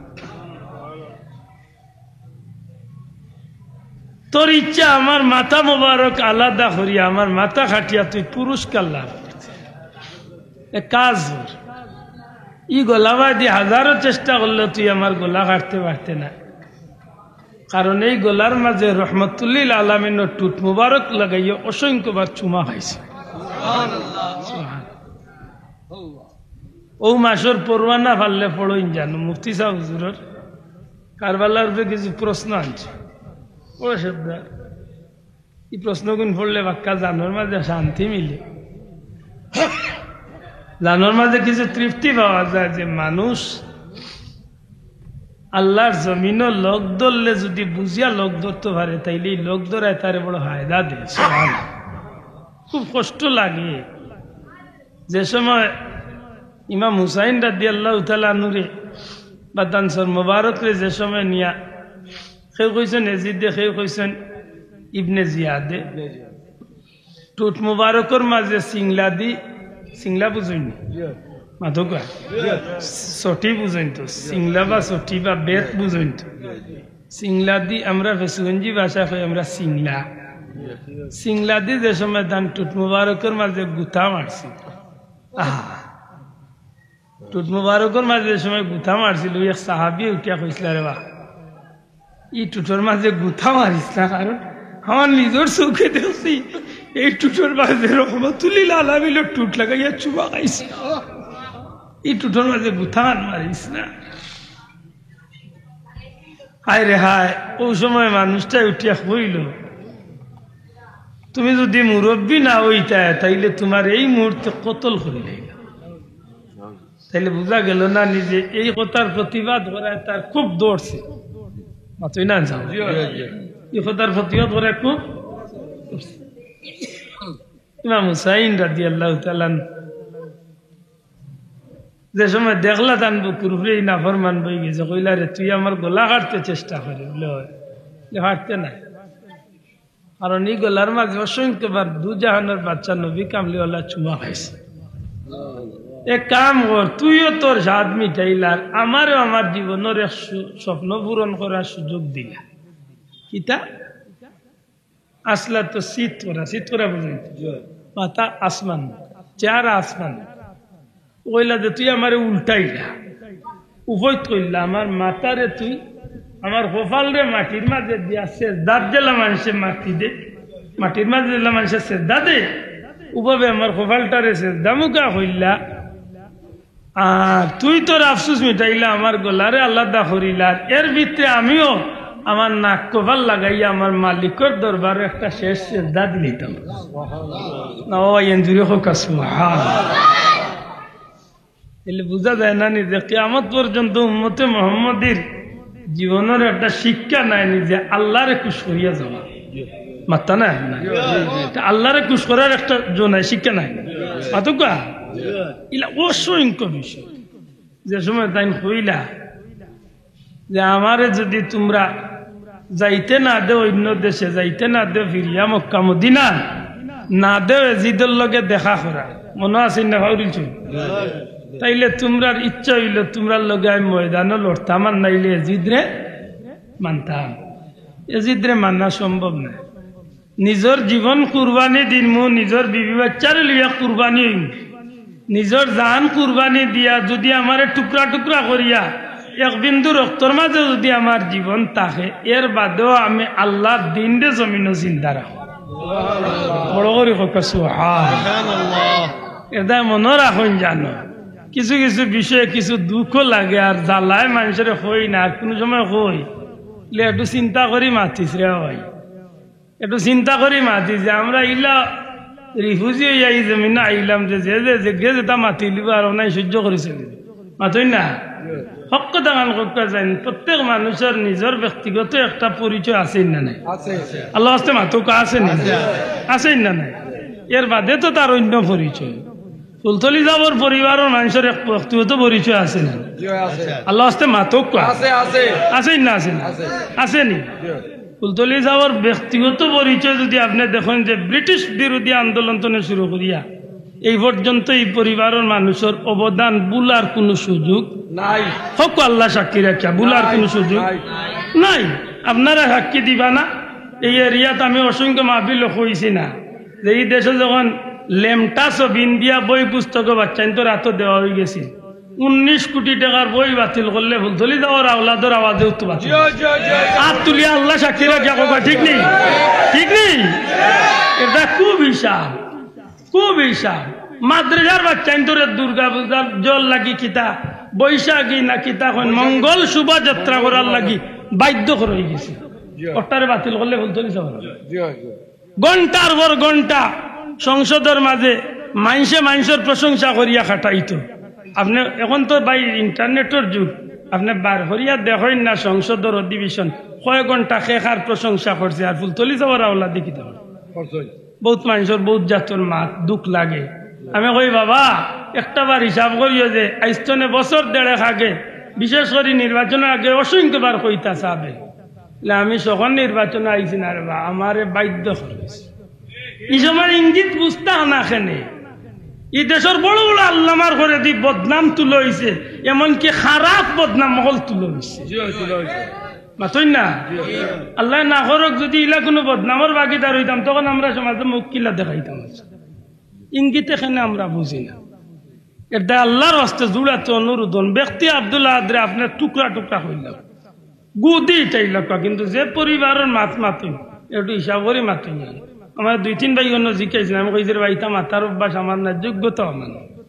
তোর ইচ্ছা আমার মাথা মোবারক আলাদা করিয়া, আমার মাথা কাটিয়া তুই পুরস্কার লাভ করতে। এক কাজ কর, ই গলাবাদি হাজারো চেষ্টা করলে তুই আমার গলা কাটতে পারতে না, কারণ এই গলার মাঝে রহমতুল্লিল আলামিনর টুট মুবারক লাগাইয়া অসংখ্যবার চুমা খাইছে। সুবহানাল্লাহ। অউ মাসর পরোয়ানা পারলে পড়ইন জানো, মুফতি সাহেব হুজুরর কারবালার উপরে কিছু প্রশ্ন আনছে। ও সর্দার, ই প্রশ্নগুন পড়লে বাক্কা জানোর মাঝে শান্তি মিলে, জানোর মাঝে কিছু তৃপ্তি পাওয়া যায় যে মানুষ আল্লার জমিনো লগ ধরলে যদি বুঝিয়া লগ ধরতে পারে, তাইলে ই লগ ধরায় তারে বড় ফায়দা দেয়। সুবহানাল্লাহ। খুব কষ্ট লাগে যে সময় ইমাম হুসাইন রাদিয়াল্লাহু তাআলা আনহুরে বা তান সর মোবারকরে যে সময় নিয়া, কেউ কইছইন এজিদে, কেউ কইছইন ইবনে জিয়াদে, টুট মুবারকর মাঝে সিংলা দি, সিংলা বুঝইন নি? মাতউক্কা। সটি বুঝইন তো, সিংলা বা সটি বা বেত বুঝইন তো। সিংলা দি আমরা ফেসুগঞ্জি ভাষায় কই আমরা সিংলা। সিংলা দি যে সময় তান টুট মুবারকর মাঝে গুতা মারছিল। আহা। টুট মুবারকর মাঝে যে সময় গুতা মারছিল, অউ এক সাহাবিয়ে উঠিয়া কইছিলা, "রে বা, ই টুটর মাঝে গুতা মারিস না, কারণ আমার নিজর চউখে দেখছি, এই টুটর মাঝে রহমতুল্লিল আলামিনর টুট লাগাইয়া চুমা খাইছে। ই টুটর মাঝে গুতা আর মারিস না।" হায় রে হায়, অউ সময় মানুষটায় উঠিয়া কইলো, "তুমি যদি মুরব্বি না অইতায়, তাইলে তুমারে এই মুহূর্তে কতল করিলাইলাম।" তাইলে বুঝা গেল না নিজে এই কথার প্রতিবাদ করায় তার খুব দরছে। মাতই না যাও। এই কথার প্রতিবাদ করায় খুব দরছে। ইমাম হুসাইন রাদিয়াল্লাহু তাআলা আনহু যে সময় দেখলা তান বুকুর উপরে ই নাফরমান বই গেছে, কইলা, "রে, তুই আমার গলা কাটতে চেষ্টা করে?" বুলে, "অয়।" বুলে, "কাটতে নায়।" কারণ ই গলার মাঝে অসংখ্যবার দুজাহানর বাদশা নবী কামলিওয়ালা চুমা খাইছে। এক কাম কর, তুইও তোর স্বাদ মিটাইলা, আর আমারেও আমার জীবনর এক সু-, স্বপ্ন পূরণ করার সুযোগ দিলা। কিতা? আসলা তো চিত করা, চিত করা বুঝইন তো? মাথা আসমান, চেহারা আসমান। কইলা যে, "তুই আমারে উল্টাইলা।" উফইত কইলা, "আমার মাথারে তুই, আমার কপালরে মাটির মাঝে দিয়া সেজদাত যেলা মানষে মাটি দে, মাটির মাঝে যেলা মানষে সেজদা দে, উভাবে আমার কপালটারে সেজদা মুখা কইলা।" আর তুই তোর আফসুস মিটাইলা, আমার গলারে আলাদা করিলা, আর এর ভিতরে আমিও আমার নাক কপাল লাগাইয়া আমার মালিকর দরবারো একটা শেষ সেজদা দিলিতাম। না ও ভাই, এনজুরি হোক, সুবহান। তাইলে বুঝা যায় না নি যে কিয়ামত পর্যন্ত উম্মতে মুহাম্মদীর জীবনর একটা শিক্ষা নাই নি যে আল্লাহরে খুশ করিয়া যাওয়া? মাত্তা না, না। তা আল্লাহরে খুশ করার একটা জো নাই, শিক্ষা নাই। মাতুক্কা? ইলা অসংখ্য বিষয়। যে সময় তাইন কইলা যে, "আমারে যদি তুমরা যাইতে না দেও অন্য দেশে, যাইতে না দেও ফিরিয়া মক্কা মদিনা, না দেও এজিদর লগে দেখা করা।" মনো আছে না, ফাউরিল ছুই? তাইলে তুমরার ইচ্ছা অইলো তুমরার লগে আমি ময়দানো লড়তাম, আর নাইলে এজিদরে মানতাম। এজিদরে মানা সম্ভব নায়। নিজর জীবন কুরবানি দিমু, নিজর বিবি বাচ্চারে লইয়া কুরবানি অইমু। নিজর জান কুরবানি দিয়া যদি আমারে টুকরা টুকরা করিয়া এক বিন্দু রক্তর মাঝে যদি আমার জীবন থাকে, এর বাদেও আমি আল্লাহর দিনরে জমিনো জিন্দা রাখমু। বড় করি কউক্কা, সুবহান। এরদায় মনো রাখইন জানো, কিছু কিছু বিষয়ে কিছু দুঃখ লাগে আর জ্বালায় মানষরে কই না, আর কুনু সময় কই, লে একটু চিন্তা করি মাতিস রে ভাই। একটু চিন্তা করি মাতি যে আমরা ইলা রিফিউজি অইয়া ই জমিনো আইলাম, যে, যে, যে, যে, যে যেটা মাতিলিবা আর অনাই সহ্য করি চলি। মাতইন না? হক কথা খান কউক্কা যাইন, প্রত্যেক মানুষর নিজর ব্যক্তিগত একটা পরিচয় আছে না নাই? আছে। আল্লাহ আস্তে মাতউক্কা আছে না নাই? আছে। আছে না নাই? এর বাদে তো তার অন্য পরিচয়। ফুলতলি সাবর পরিবারর মানষর এক ব্যক্তিগত পরিচয় আছে না? জি, আছে। আল্লাহ আস্তে মাতউক্কা। আছে, আছে। আছে না, আছে না? আছে। আছে নি? জি। ফুলতলি সাবর ব্যক্তিগত পরিচয় যদি আপনে দেখইন যে ব্রিটিশ বিরোধী আন্দোলন তনে শুরু করিয়া এই পর্যন্ত এই পরিবারর মানষর অবদান ভুলার কুনু সুযোগ নাই। হক আল্লাহ সাক্ষী রাখিয়া ভুলার নাই, কুনু সুযোগ নাই। নাই। আপনারা সাক্ষী দিবা না? এই এরিয়াত আমি অসংখ্য মাহফিলো কইছি না যে ই দেশো যখন লেমটা ছবি ইন্ডিয়া বই পুস্তকো বাচ্চাইন্তর আতো দেওয়া অইগেছে, উনিশ কোটি টেকার বই বাতিল করলে ফুলতলি সাবর আওলাদর আওয়াজে উঠতো বাতিল। জি, জি, জি, জি। আত তুলিয়া আল্লাহ সাক্ষী রাখিয়া কউক্কা, ঠিক নি? ঠিক নি? এটা খুব হিসাব, খুব হিসাব। মাদ্রাসার বাচ্চাইন্তরে দুর্গা পূজার জল লাগি কিতা, বৈশাখী না কিতা কইন, মঙ্গল শোভাযাত্রা করার লাগি বাধ্য করা অইগেছে। জি। ওটারে বাতিল করলে ফুলতলি সাবর। জি, জি। ঘন্টার পর ঘন্টা সংসদর মাঝে মানষে মানষর প্রশংসা করিয়া কাটাইতো। আপনে, এখন তো ভাই ইন্টারনেটর যুগ, আপনে বার করিয়া দেখইন না সংসদর অধিবেশন, কয় ঘন্টা কে কার প্রশংসা করছে, আর ফুলতলি সাবর আওলাদে কিতা করছে। বহুত মানষর বহুত জাতর মাত দুঃখ লাগে। আমি কই, "বাবা, একটা বার হিসাব করিও যে আইজ তনে বছর দেড়েক আগে, বিশেষ করি নির্বাচনর আগে অসংখ্য বার কইতা সাবে।" না, আমি যখন নির্বাচনো আইছি না রে বা, আমারে বাধ্য করা অইছে। ই সময় ইঙ্গিত বুঝতা না কেনে? ই দেশর বড় বড় আল্লামার ঘরেদি বদনাম তুলা অইছে, এমনকি খারাপ বদনাম অকল তুলা অইছে। জি, তুলা অইছে। মাতইন না? জি। আল্লায় না করউক, যদি ইলা কুনু বদনামর ভাগিদার অইতাম, তখন আমরা সমাজে মুখ কিলা দেখাইতাম? ইঙ্গিতে কেনে আমরা বুঝি না। এরদায় আল্লাহর ওয়াস্তে জুড়াতে অনুরোধ অন, ব্যক্তি আব্দুল আহাদরে আপনে টুকরা টুকরা করিলাউক্কা, গুদি ইটাইলাউক্কা, কিন্তু যে পরিবারর মাত মাতইন, একটু হিসাব করি মাতইন। আমার দুই তিন ভাই অন্য জিকাইছইন, আমি কইছি, "রে ভাই, ইতা মাতার অভ্যাস আমার না, যোগ্যতা আমার না।"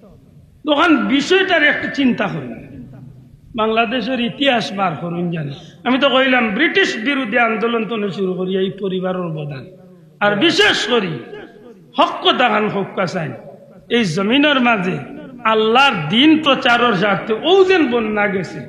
তখন বিষয়টার একটু চিন্তা করি, বাংলাদেশর ইতিহাস বার করইন জানি। আমি তো কইলাম, ব্রিটিশ বিরোধী আন্দোলন তনে শুরু করিয়া ই পরিবারর অবদান, আর বিশেষ করি হক কথা খান কউক্কা চাইন, এই জমিনর মাঝে আল্লাহর দিন প্রচারর স্বার্থে অউ যেন বন্যা গেছে,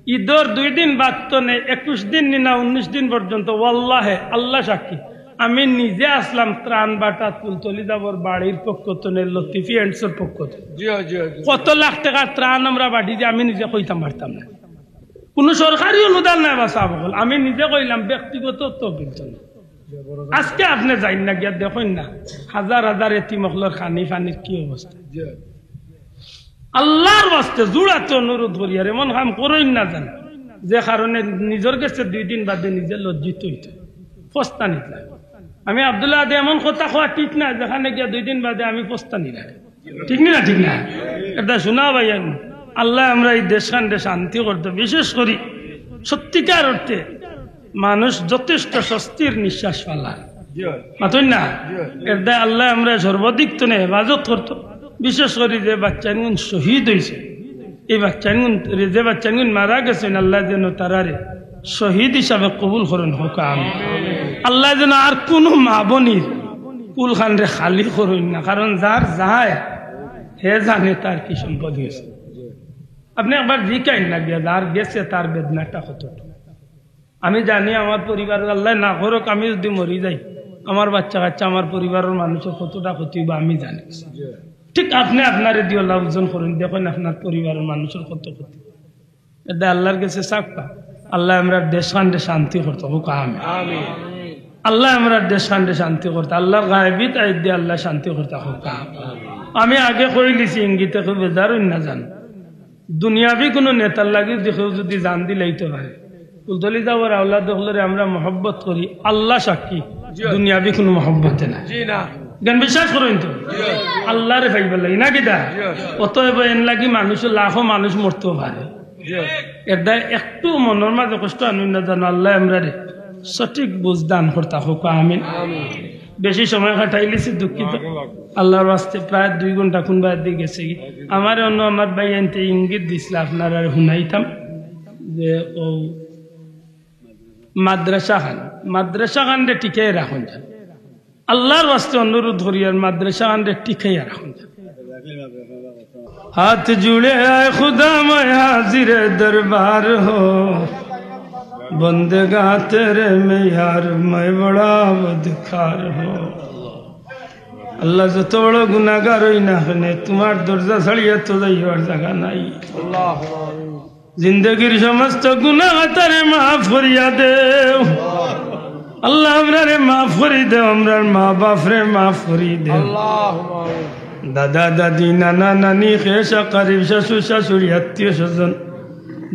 ইদর দুই দিন বাদ তনে একুশ দিন নি না উনিশ দিন পর্যন্ত, ওয়াল্লাহে, আল্লাহ সাক্ষী, আমি নিজে আছলাম ত্রাণ বাটাত ফুলতলি সাবর বাড়ির পক্ষ তনে, লতিফি এন্ডসর পক্ষ তনে। জি, জি, জি। কত লাখ টেকার ত্রাণ আমরা বাটি যে আমি নিজে কইতাম পারতাম না। কুনু সরকারি অনুদান নাই বা সাব অকল, আমি নিজে কইলাম ব্যক্তিগত তহবিল তনে। আজকে আপনে যাইন না গিয়া দেখইন না, হাজার হাজার এতিম অকলর খানি পানির কি অবস্থা। জি। আল্লাহর ওয়াস্তে জুড়াতে অনুরোধ করি, আর এমন কাম করইন না জান, যে কারণে নিজর গেছে দুই দিন বাদে নিজে লজ্জিত অইতে, ফস্তা নিতে। আমি আব্দুল্লাহ আদে এমন কথা কওয়া ঠিক না, যেখানে গিয়া দুই দিন বাদে আমি পস্তানি লাগে। ঠিক নি না? ঠিক না? এটা শোনা ভাই, আমি আল্লাহ আমরা এই দেশখানরে শান্তি করতো, বিশেষ করি সত্যিকার অর্থে মানুষ যথেষ্ট স্বস্তির নিঃশ্বাস ফালা। মাতইন না? এর দায় আল্লাহ আমরা সর্বাধিক তনে হেফাজত করতো। বিশেষ করি যে বাচ্চাইনগুন শহীদ অইছে, এই বাচ্চাইনগুন, যে বাচ্চাইনগুন মারা গেছইন, আল্লাহ যেন তারারে শহীদ হিসাবে কবুল করইন, কউক্কা আমিন। আল্লাহ যেন আর কুনু মা বইনর কুলখানরে খালি করইন না, কারণ যার যায়, হে জানে তার কি সম্পদ অইছে। আপনে একবার জিকাইন না গিয়া, যার গেছে তার বেদনাটা কতটুকু। আমি জানি আমার পরিবারর, আল্লাহ না করউক, আমি যুদি মরি যাই, আমার বাচ্চা কাচ্চা, আমার পরিবারর মানুষর কতটা ক্ষতি অইবো আমি জানি। ঠিক আপনে আপনারে দি আল্লাহ ওজন করইন, দেখইন আপনার পরিবারর মানুষর কত ক্ষতি। এর দায় আল্লাহর গেছে চাউক্কা, আল্লাহ আমরার দেশখানরে শান্তি করতো, কউক্কা আমিন। আল্লাহ আমরার দেশখানরে শান্তি করতো, আল্লাহর গায়েবী তাইদ দিয়া আল্লাহ শান্তি করতো, কউক্কা আমিন। আমি আগে কইলিছি ইঙ্গিতে, কেউ বেজার অইন না জানো। দুনিয়াবি কুনু নেতার লাগি যুদি কেউ যুদি জান দিলাইতো পারে, ফুলতলি যাওয়ার আওলাদ অকলরে আমরা মহব্বত করি, আল্লাহ সাক্ষী, দুনিয়াবি কুনু মহব্বতে না। জি না। গান বিশ্বাস করইন তো? আল্লাহরে পাইবার লাগি না কিতা? অতএব এন লাগি মানুষ, লাখো মানুষ মরতেও পারে। এর দায় একটু মনর মাঝে কষ্ট আনইন না জানো, আল্লাহ আমরারে সঠিক বুঝ দান করতা, কউক্কা আমিন। বেশি সময় কাটাইলিছি, দুঃখিত। আল্লাহর ওয়াস্তে প্রায় দুই ঘন্টা কুনবায়দি গেছেগি। আমারে অন্য আমার ভাইয়াইন্তে ইঙ্গিত দিছলা, আপনারারে হুনাইতাম যে অউ মাদ্রাসাখান, মাদ্রাসাখানরে টিকাইয়া রাখইন যান। আল্লাহর ওয়াস্তে অনুরোধ করিয়ার, মাদ্রাসাখানরে টিকাইয়া রাখইন যান। ہاتھ جوڑے اے خدا میں حاضر دربار ہو، بندگاں تیرے میں یار میں بڑا بدکار ہو۔ আল্লাহ, যত বড় গুনাহগার অই না কেনে, তুমার দরজা ছাড়িয়া তো যাইবার জাগা নাই। জিন্দেগির সমস্ত গুনাহ খাতারে মাফ করিয়া দেও। আল্লাহ, আমরারে মাফ করি দেও, আমরার মা বাপরে মাফ করি দেও। দাদা দাদি, নানা নানি, খেশ আকারিব, শ্বশুর শাশুড়ি, আত্মীয় স্বজন,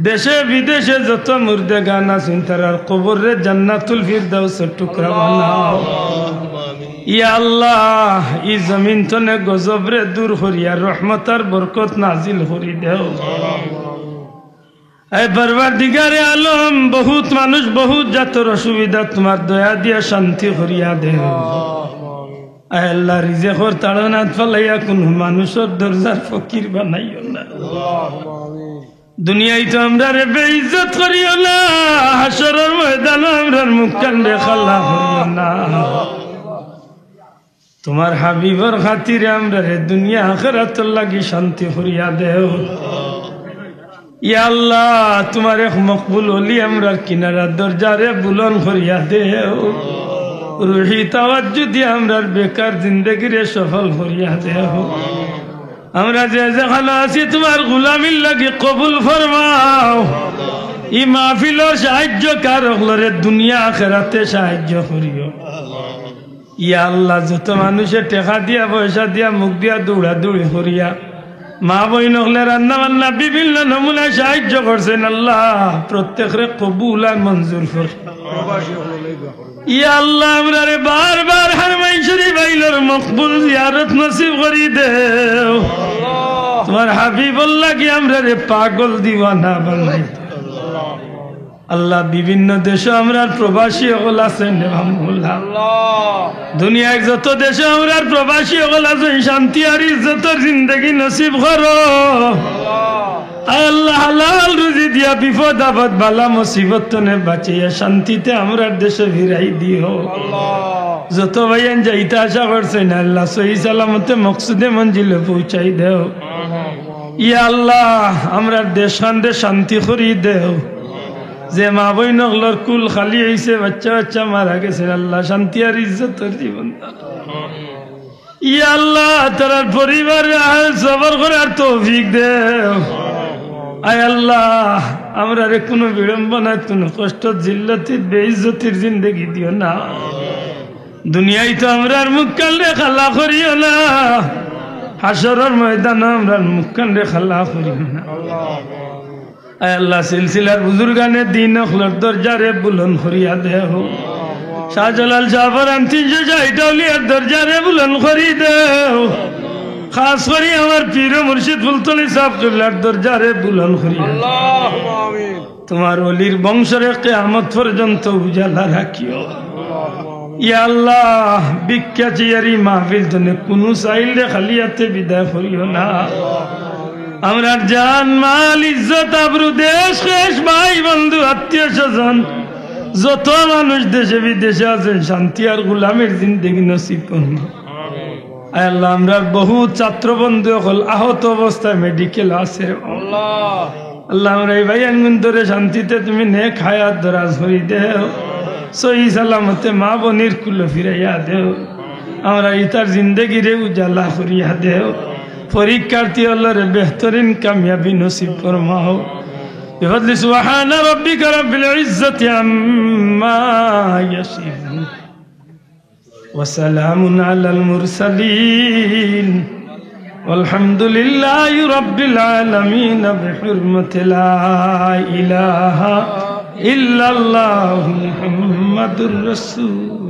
দেশে বিদেশে যত মুর্দেগান আছইন, তারার কবররে জান্নাতুল ফিরদাউসর টুকরা বানাও। ইয়া আল্লাহ, ই জমিন তনে গজবরে দূর করিয়া রহমত আর বরকত নাজিল করি দেও। এ পরওয়ারদিগারে আলম, বহুত মানুষ বহুত জাতর অসুবিধা, তুমার দয়া দিয়া শান্তি করিয়া দেও। আয় আল্লাহ, রিজেকর তাড়নাত ফালাইয়া কুনু মানুষর দরজার ফকির বানাইও না। দুনিয়াত তো আমরারে বেইজ্জত করিও না, হাশরর ময়দানো আমরার মুখখানরে কালা করিও না। তুমার হাবিবর খাতিরে আমরারে দুনিয়া আখেরাতর লাগি শান্তি করিয়া দেও। ইয়া আল্লাহ, তুমার এক মকবুল ওলি আমরার কিনারা দরজারে বুলন্দ করিয়া দেও। রুহি তাওয়াজ্জু দিয়া আমরার বেকার জিন্দেগিরে সফল করিয়া দেও। আমরা যে যেখানো আছি তুমার গুলামির লাগি কবুল ফরমাও। ই মাহফিলর সাহায্যকার অকলরে দুনিয়া আখেরাতে সাহায্য করিও। ইয়া আল্লাহ, যত মানুষে টেকা দিয়া, পয়সা দিয়া, মুখ দিয়া দৌড়াদৌড়ি করিয়া, মা বইন অকলে রান্না বান্না বিভিন্ন নমুনায় সাহায্য করছইন, আল্লাহ প্রত্যেকরে কবুল আর মঞ্জুর কর। ইয়া আল্লাহ, আমরারে বারবার হারমাইন শরীফ আইলর মকবুল জিয়ারত নসিব করি দেও। তুমার হাবিবর লাগি আমরারে পাগল দিওয়ানা বানাই দেও। আল্লাহ, বিভিন্ন দেশো আমরার প্রবাসী অকল আছইন রে মাওলা। দুনিয়ার যত দেশো আমরার প্রবাসী অকল আছইন, শান্তি আর ইজ্জতর জিন্দেগি নসিব করো। আয় আল্লাহ, হালাল রুজি দিয়া বিপদ আপদ বালা মুসিবত তনে বাঁচাইয়া শান্তিতে আমরার দেশো ফিরাই দিও। যত ভাইয়াইন যাইতা আশা করছইন, আল্লাহ সহি সালামতে মকসুদে মঞ্জিলো পৌঁছাই দেও। ইয়া আল্লাহ, আমরার দেশখানরে শান্তি করি দেও। যে মা বইন অকলর কুল খালি অইছে, বাচ্চা বাচ্চা মারা গেছইন, আল্লাহ শান্তি আর ইজ্জতর জীবন দান। ইয়া আল্লাহ, তারার পরিবাররে আহেল সবর করার তৌফিক দেও। আয় আল্লাহ, আমরারে কুনু বিড়ম্বনাত, কুনু কষ্ট, জিল্লতিত, বেইজ্জতির জিন্দেগি দিও না। দুনিয়াত তো আমরার মুখখানরে কালা করিও না, হাশরর ময়দানো আমরার মুখখানরে কালা করিও না। আয় আল্লাহ, সিলসিলার বুজুর্গানে দিন অকলর দরজারে বুলন্দ করিয়া দেও। শাহজালাল শাহপরান তিনশো ষাইট আউলিয়ার দরজারে বুলন্দ করি দেও। খাস করি আমার পীর ও মুর্শিদ ফুলতলি সাব কিবলার দরজারে বুলন্দ করি দেও। আল্লাহুম্মা আমিন। তোমার ওলির বংশরে কিয়ামত পর্যন্ত উজালা রাখিও। আল্লাহুম্মা আমিন। ইয়া আল্লাহ, ভিক্ষা চাইয়ার ই মাহফিল তনে কুনু সাইলরে খালি আতে বিদায় করিও না। আমরার জান, মাল, ইজ্জত, আবরু, দেশ, খেশ, ভাই, বন্ধু, আত্মীয় স্বজন, যত মানুষ দেশে বিদেশে আছইন, শান্তি আর গোলামির জিন্দেগি নসিব করো। আয় আল্লাহ, আমরার বহুত ছাত্র বন্ধু অকল আহত অবস্থায় মেডিকেল আছে রে বাবা। আল্লাহ, আমরা ই ভাইয়াইনগুনতরে শান্তিতে তুমি নেক হায়াত দরাজ করি দেও, সহি সালামতে মা বইনর কুলো ফিরাইয়া দেও, আমরা ইতার জিন্দেগিরে উজালা করিয়া দেও, পরীক্ষার্থী অকলরে বেহতরিন কামিয়াবি নসিব ফরমাও। بفضل سبحان ربك رب العزة عما يصفون وسلام على المرسلين والحمد لله رب العالمين بحرمة لا إله إلا الله محمد رسول